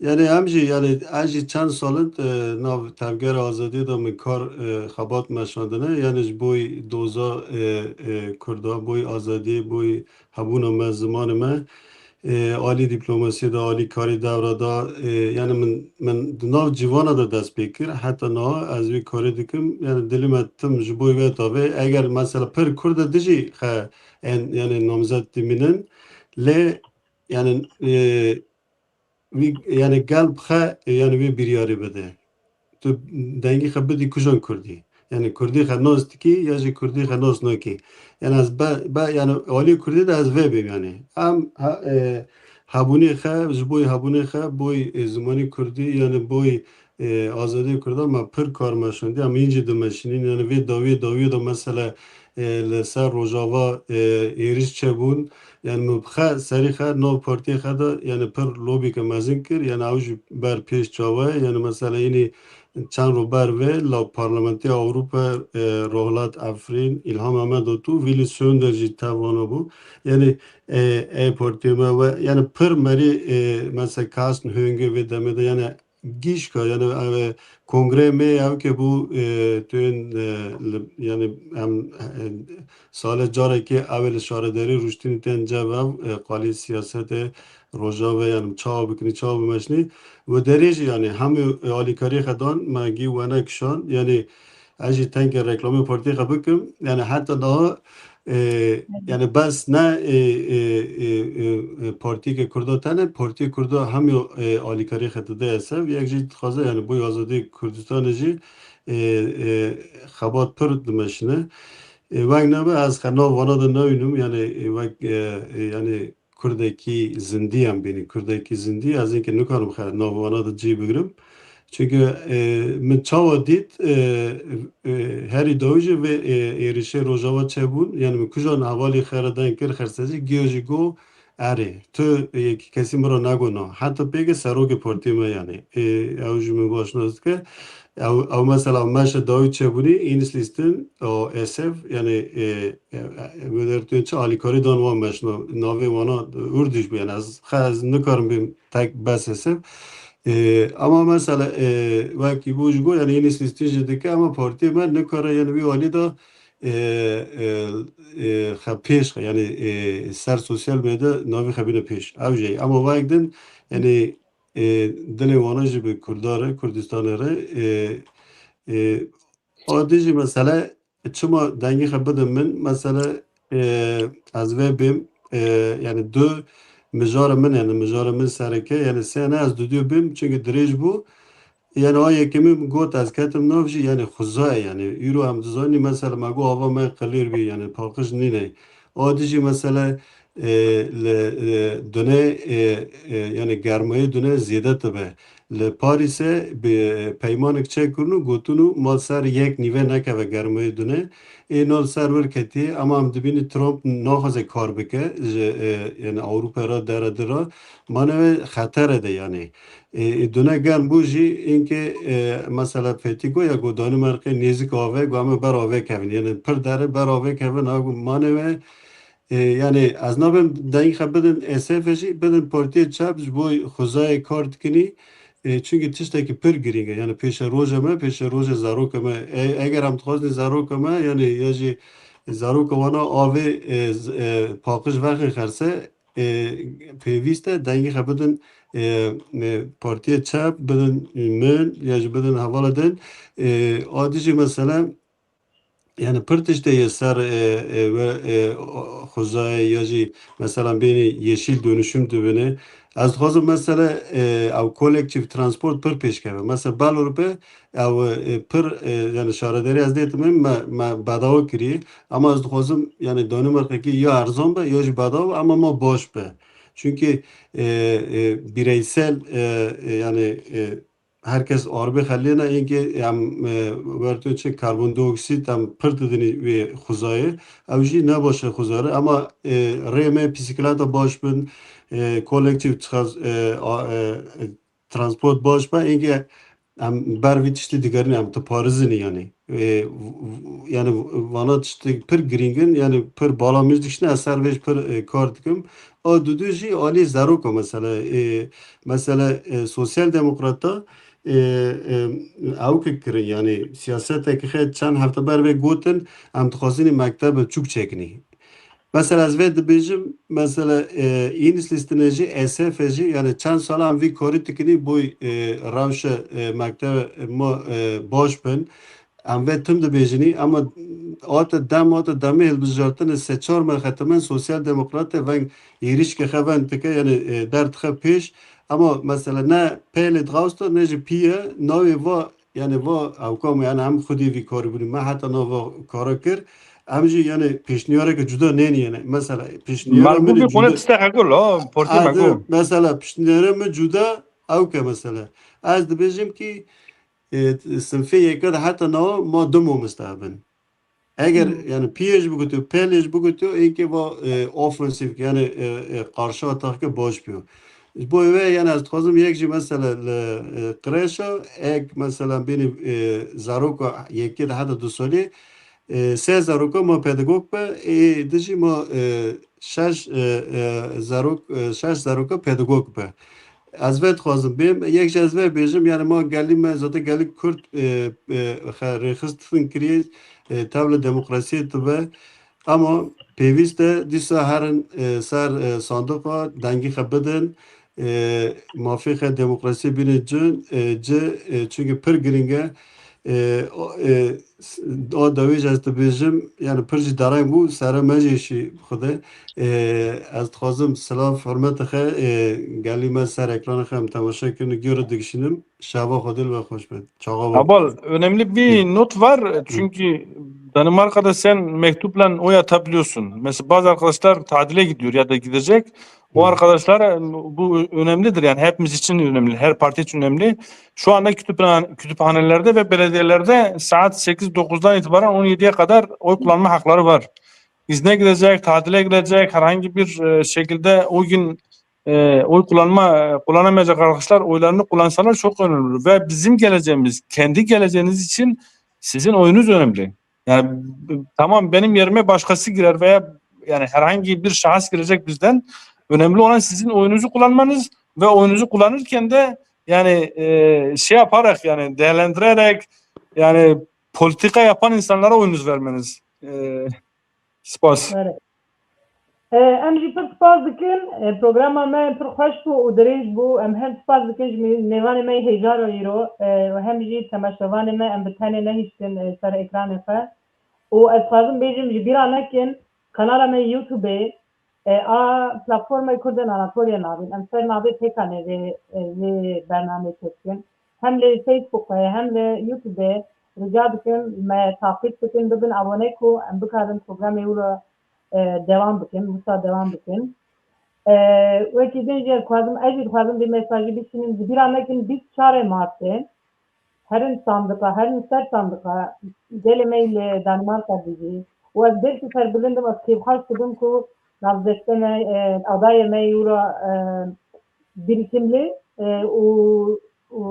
Yani em jî, yani ez jî çend sal in, e, nav tevgera azadiyê de min kar, e, xebat meşandine. Yani ji boy doza, e, e, Kurda, boy azadiyê, boy hebûna me, zimanê me. E, alî dîplomasiyê de, alîkarî dewra de, e, yani min, min di nav civana de dest pê kir. Heta niha ez vî karî dikim. Yani dilê me tim ji bo wê tavê. Eger mesela pir Kurd e dijî xe en, yani namzet dimînin. Lê yani, e, vî, yani gel bi xe, e, yani vê biryarê bide. Tu dengê xwe bidî kujan Kurdî. Yani Kurdî xwe nas dikî ya jî Kurdî xwe nas nakî. Yani ez be, be, yani alî Kurdî de ez vê bêm yani. Em ha, e, hebûnê xwe, ji boy hebûnê xwe, boy, e, zimanî Kurdî, yani boy, e, azadiyê Kurdan me pir kar meşandî. Em hîn jî dimeşînin. Yani vê dawiyê, dawiyê de mesela, e, li ser Rojava, e, êriş çêbûn. Yani min bi xe, serî xe, nav partiyê xe de, yani pir lobîke mezin kir. Yani ew jî ber pêş çawa ye. Yani mesela înî çend roj ber vê, la Parlamentoya Ewropa, e, Rohlat Efrîn, Îlham Ehmedoğlu, Willy Sönder jî tev wana bû. Yani, e, ê partiyê me we, yani pir merî, e, mesela Carsten Höngê vê demê de, yani gîşka, yani ev, e, kongreyê me ew ke bû, e, tên, e, li, yani em, e, sale carekê ew ê li şaredarî rûştînî tên cev ev, e, qalê siyasetê Rojavê, yani çawa bikinî, çawa bimeşinî. Û derê jî, yani hemû, e, alîkariyê xwe dan, me gî wene kişand, yani ez jî tenkê reklamê partiyê xwe bikim, yani heta daha, e, yani bes ne, e, e, e, e, e, partiyeke Kurda tene, partiyê Kurda hemû, e, alîkariyê xwe dide sev, yek jî dixwaze, yani boy azadiyê Kurdistanê jî, e, e, xebat pir dimeşine. E, wek nebe ez xwe nav vana de newînim, yani, e, wek, e, e, yani Kurdekî zindî em bînî, Kurdekî zindî, ez ê ke nikarim xwe nav vana de cî bigirim. Çünkü, e, min çawa dît, e, e, herî dawî jî vê, e, êrişê Rojava çêbûn, yani min kujan hevalî xwe re deng kir, xersezî, giyo jî got, erê, tu yekî kesî min re nego na. Heta pêke serokê partiyê me yani. E, ew jî min baş nas dike. Ew, ew mesela meşe dawî çêbûnî, Ines Listen, o, Esev, yani, e, e, e, wê der tu çi alîkarî dan wan meşna, navê wana Urduş bû, yani ez, xe ez nikarim bêm tek bes Esev. E, ama mesela, e, wekî bû ji bo, yani Ines Listen jî dike, ama partiyê me nikare, yani wî alî de, e, e, e, xe pêş, yani, e, ser sosyal medya navê xe bîne pêş. Ew jî, ama wek din, yani, e, dilê wana jî bi Kurda re, Kurdistanê re, e, e, a dijî mesele çima dengê xwe bidin min, mesele, e, ez vê bêm, e, yani du mijara min, yani mijara min sereke, yani sê ne ez dudiyo bêm, çünkü dirêj bû, Yani a yekemî min got ez ketim nav jî, yani xuza ye, yani îro em dizanî mesela me got ava me qilêr bî, yani paqij nîne. A dijî mesela, e, li, e, dune, e, e, yani germayê dune zêde dibe. Li Parîsê bi peymanek çêkirin û gotin û ma ser yek nîve nekeve germayê dune. Ê nal ser wir ketiye, ama em dibînin Trump naxwaze kar bike, ji, e, yani Ewropa re dere di re, mane ve xetere de yani. E, e, dune germ bû jî, înke, e, mesela Fetî got ya ku Danimarkê nêzik ave, got em ê ber avê kevin. Yani pir dere ber avê kevin, a got mane ve, e, yani ez nabim dengê xwe bidin E S F jî, bidin Partiyê Çep ji bo xwezayê kar dikinî. E, çünkü tiştekî pir girîng e. Yani pêşeroja me, pêşeroja zaroka me. E, eger em dixwazin zaroka me, yani ya jî zaroka wana avê, e, z-, e, paqij vexin xerse, e, pêwîst e dengê xwe bidin, e, e, Partiyê Çep, bidin min, ya jî bidin hevala din. E, a dijî mesela, yani pir tiştê ye ser, e, e, we, e, o-, xwezayê ya jî mesela bênî yeşîl dönüşüm dibine. Ez dixwazim mesela, e, ew kolektif transport pir pêşkeve. Mesela Balorbe ew, e, pir, e, yani şaredarî ez dêtim me, me bedawa kiriye. Ama ez dixwazim yani Danimarkekî ya erzan be ya jî bedawa, ama ma baş be. Çünkü, e, e, bireysel, e, e, yani, e, herkes arbe xelêne, înke em, e, wertê çi karbondioksit em pir didinî wê xuzayê. Ew jî ne baş e xuzare, ama, e, rê me bisikleta baş bin, e, kolektif çiqas, e, a, e, transport baş be, înke em ber vî tiştî digerin, em diparizin yani. E, v-, v-, yani vana tiştê pir girîngin, yani pir bala min dişine ez ser vê jî pir, e, kar dikim. A dudu jî alî zaroka mesela, e, mesela, e, sosyal demokrata, e, e, ew ki kirin, yani siyasetekî xwe çend hefte ber vê gotin, em dixwazin mektebe çûk çekinî. Mesela ez vê dibêjim, mesela, e, Ennislistene jî, E S F jî, yani çend sala em vî karî dikinî, boy, e, rewşe, e, mektebe ma, e, baş bin. Em vê tim dibêjinî, ama ate dem, ate demê hilbijartinê sê çar me xetimen sosyal demokratê veng êrişkê xwe ven dike, yani, e, der dixe pêş. Ama mesela ne pêlê dixwasta, ne jî piye, navê va, yani va ew kam, yani em xwedî vî karî bûnî. Me heta nava kara kir, em jî yani pêşniyareke cuda nêniyene. Mesela pêşniyara min Marbû bi kone cuda tiştek heko la, portê Adi, meko. Mesela pêşniyara min cuda ew ke mesela. Ez dibêjim ki, e, sinfê yeke de heta nava ma du mamoste hebin. Eger, Hmm. yani piyê jî bigutiyo, pêlê jî bigutiyo, êkê va, e, ofensîf, yani, e, e, qarşı atakê baş biyo. Ji bo wê, yani ez dixwazim yek jî mesela li, e, kreşa, ek mesela bênî, e, zaroka yekê de heta du salî, e, sê zaroka ma pedagog be, ê di jî ma, e, şeş, e, e, zarok, e, şeş zaroka pedagog be. Ez vê dixwazim bêm, yek jî ez vê bêjim, yani ma gelî me, zaten gelî Kurd, e, e, xe-, rêxistin kiriye, e, tevle demokrasiyê dibe. Ama pêwîst e dîsa herin, e, ser, e, sandiqa dengî xwe bidin, e, mafê xwe demokrasiyê bînin cin, e, ci, e, çünkü pir girîng e. E, o, e, s-, o dawî jî ez dibêjim, yani pir jî dereng bû, sere me jî şî xwedê. E, ez dixwazim silav, hurmetê xwe, e, gelî me ser ekranê xwe em temaşe kirin û gêro digişînim. Şeva xwedê li we xweş be. Çaxa we. Abal, önemli bir Hı. not var. Hı. Çünkü Danimarka'da sen mektupla oy atabiliyorsun. Mesela bazı arkadaşlar tatile gidiyor ya da gidecek. O Hı. arkadaşlar, e, bu önemlidir. Yani hepimiz için önemli. Her parti için önemli. Şu anda kütüphane-, kütüphanelerde ve belediyelerde saat sekiz dokuzdan itibaren on yediye kadar oy kullanma hakları var. İzne gidecek, tatile gidecek, herhangi bir, e, şekilde o gün, e, oy kullanma, e, kullanamayacak arkadaşlar oylarını kullansalar çok önemli. Ve bizim geleceğimiz, kendi geleceğiniz için sizin oyunuz önemli. Yani, b-, tamam, benim yerime başkası girer veya yani herhangi bir şahıs girecek bizden. Önemli olan sizin oyunuzu kullanmanız ve oyunuzu kullanırken de yani, e, şey yaparak, yani değerlendirerek, yani politika yapan insanlara oyunuzu vermeniz. E, spas. Evet. E, em jî pir spas dikin. E, programa me pir xweş bû û dirêj bû. Em hem spas dikin ji mêvanê me yê hêja re îro, e, û hem jî temaşevanê me, em bi tenê nehiştin, e, ser ekranê xwe. Û ez dixwazim bêjim, ji bîra nekin, kanala me YouTubeê, e, a platformaya Kurd ên Anatoliya navîn. Em ser navê pêkanê vê, e, vê bernameyê çêdikin. Hem li Facebook-e hem li YouTube-e rica dikim me taqîb bikin, bibin abone ku em bikarin programê wilo e, dewam bikin, wisa dewam bikin. E, wekî din jî dixwazim, ez jî dixwazim vê mesajî bişînim, ji bîra nekin bîst çarê Martê herin sandiqa, herin ser sandiqa gelê me yî li Danimarka dijî û ez belkî serbilind im, ez kêfxweş dibim ku navdestê me, e, adayê me yî wilo, e, birikimli, e, û, û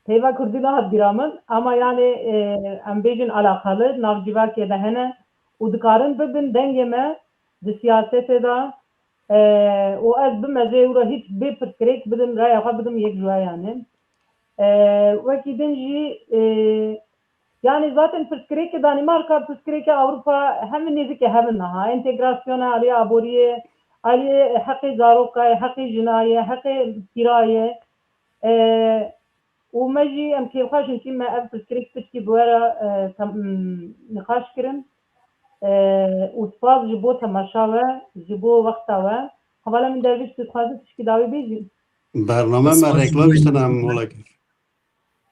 peyva kurdî nehat bîra min, ama yani, e, em bêjin alaqalı nav civakê de hene û dikarin bibin dengê me di siyasetê de, e, û ez bime jê û re hiç bê pirsgirêk bidim, raya xwe bidim yek ji we yani. E, wekî din jî, e, yani zaten pirsgirêkê Danimarka, pirsgirêkê Ewropa hemî nêzîkê hev in niha. Entegrasyona aliyê aboriyê, aliyê heqê zaroka ye, heqê jina ye, heqê pîra ye. E, û me jî em kêfxweş in kî me ev pirsgirêk piştî bi we re, e, tem-, m, niqaş kirin. E, û spas ji bo temaşa we, ji bo wexta we. Hevala min Derviş, tu dixwazî tişkî dawî bêjî? Bername me Spas ji reklam bo işte em mola kir.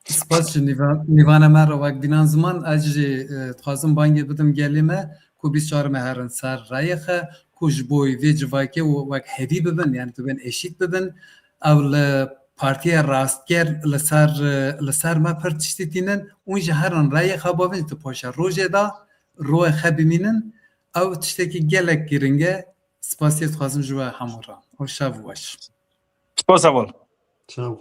Spas ji nîva-, nîvana me re wek bînan ziman, ez jî, e, dixwazim bangê bidim gelê me ku bîst çar me herin ser reyê xwe, ku ji bo vê civakê û wek hevî bibin, yani dibin eşît bibin. Ew li partiya rastger li ser, e, li ser me pir tiştî tînin, ûn jî herin reyê xwe bavin, tu paşa rojê de royê xwe bimînin. Ew tiştekî gelek giring e. Spasiyê dixwazim ji we hemû re. Û şev weş. Spas heval. Çaw.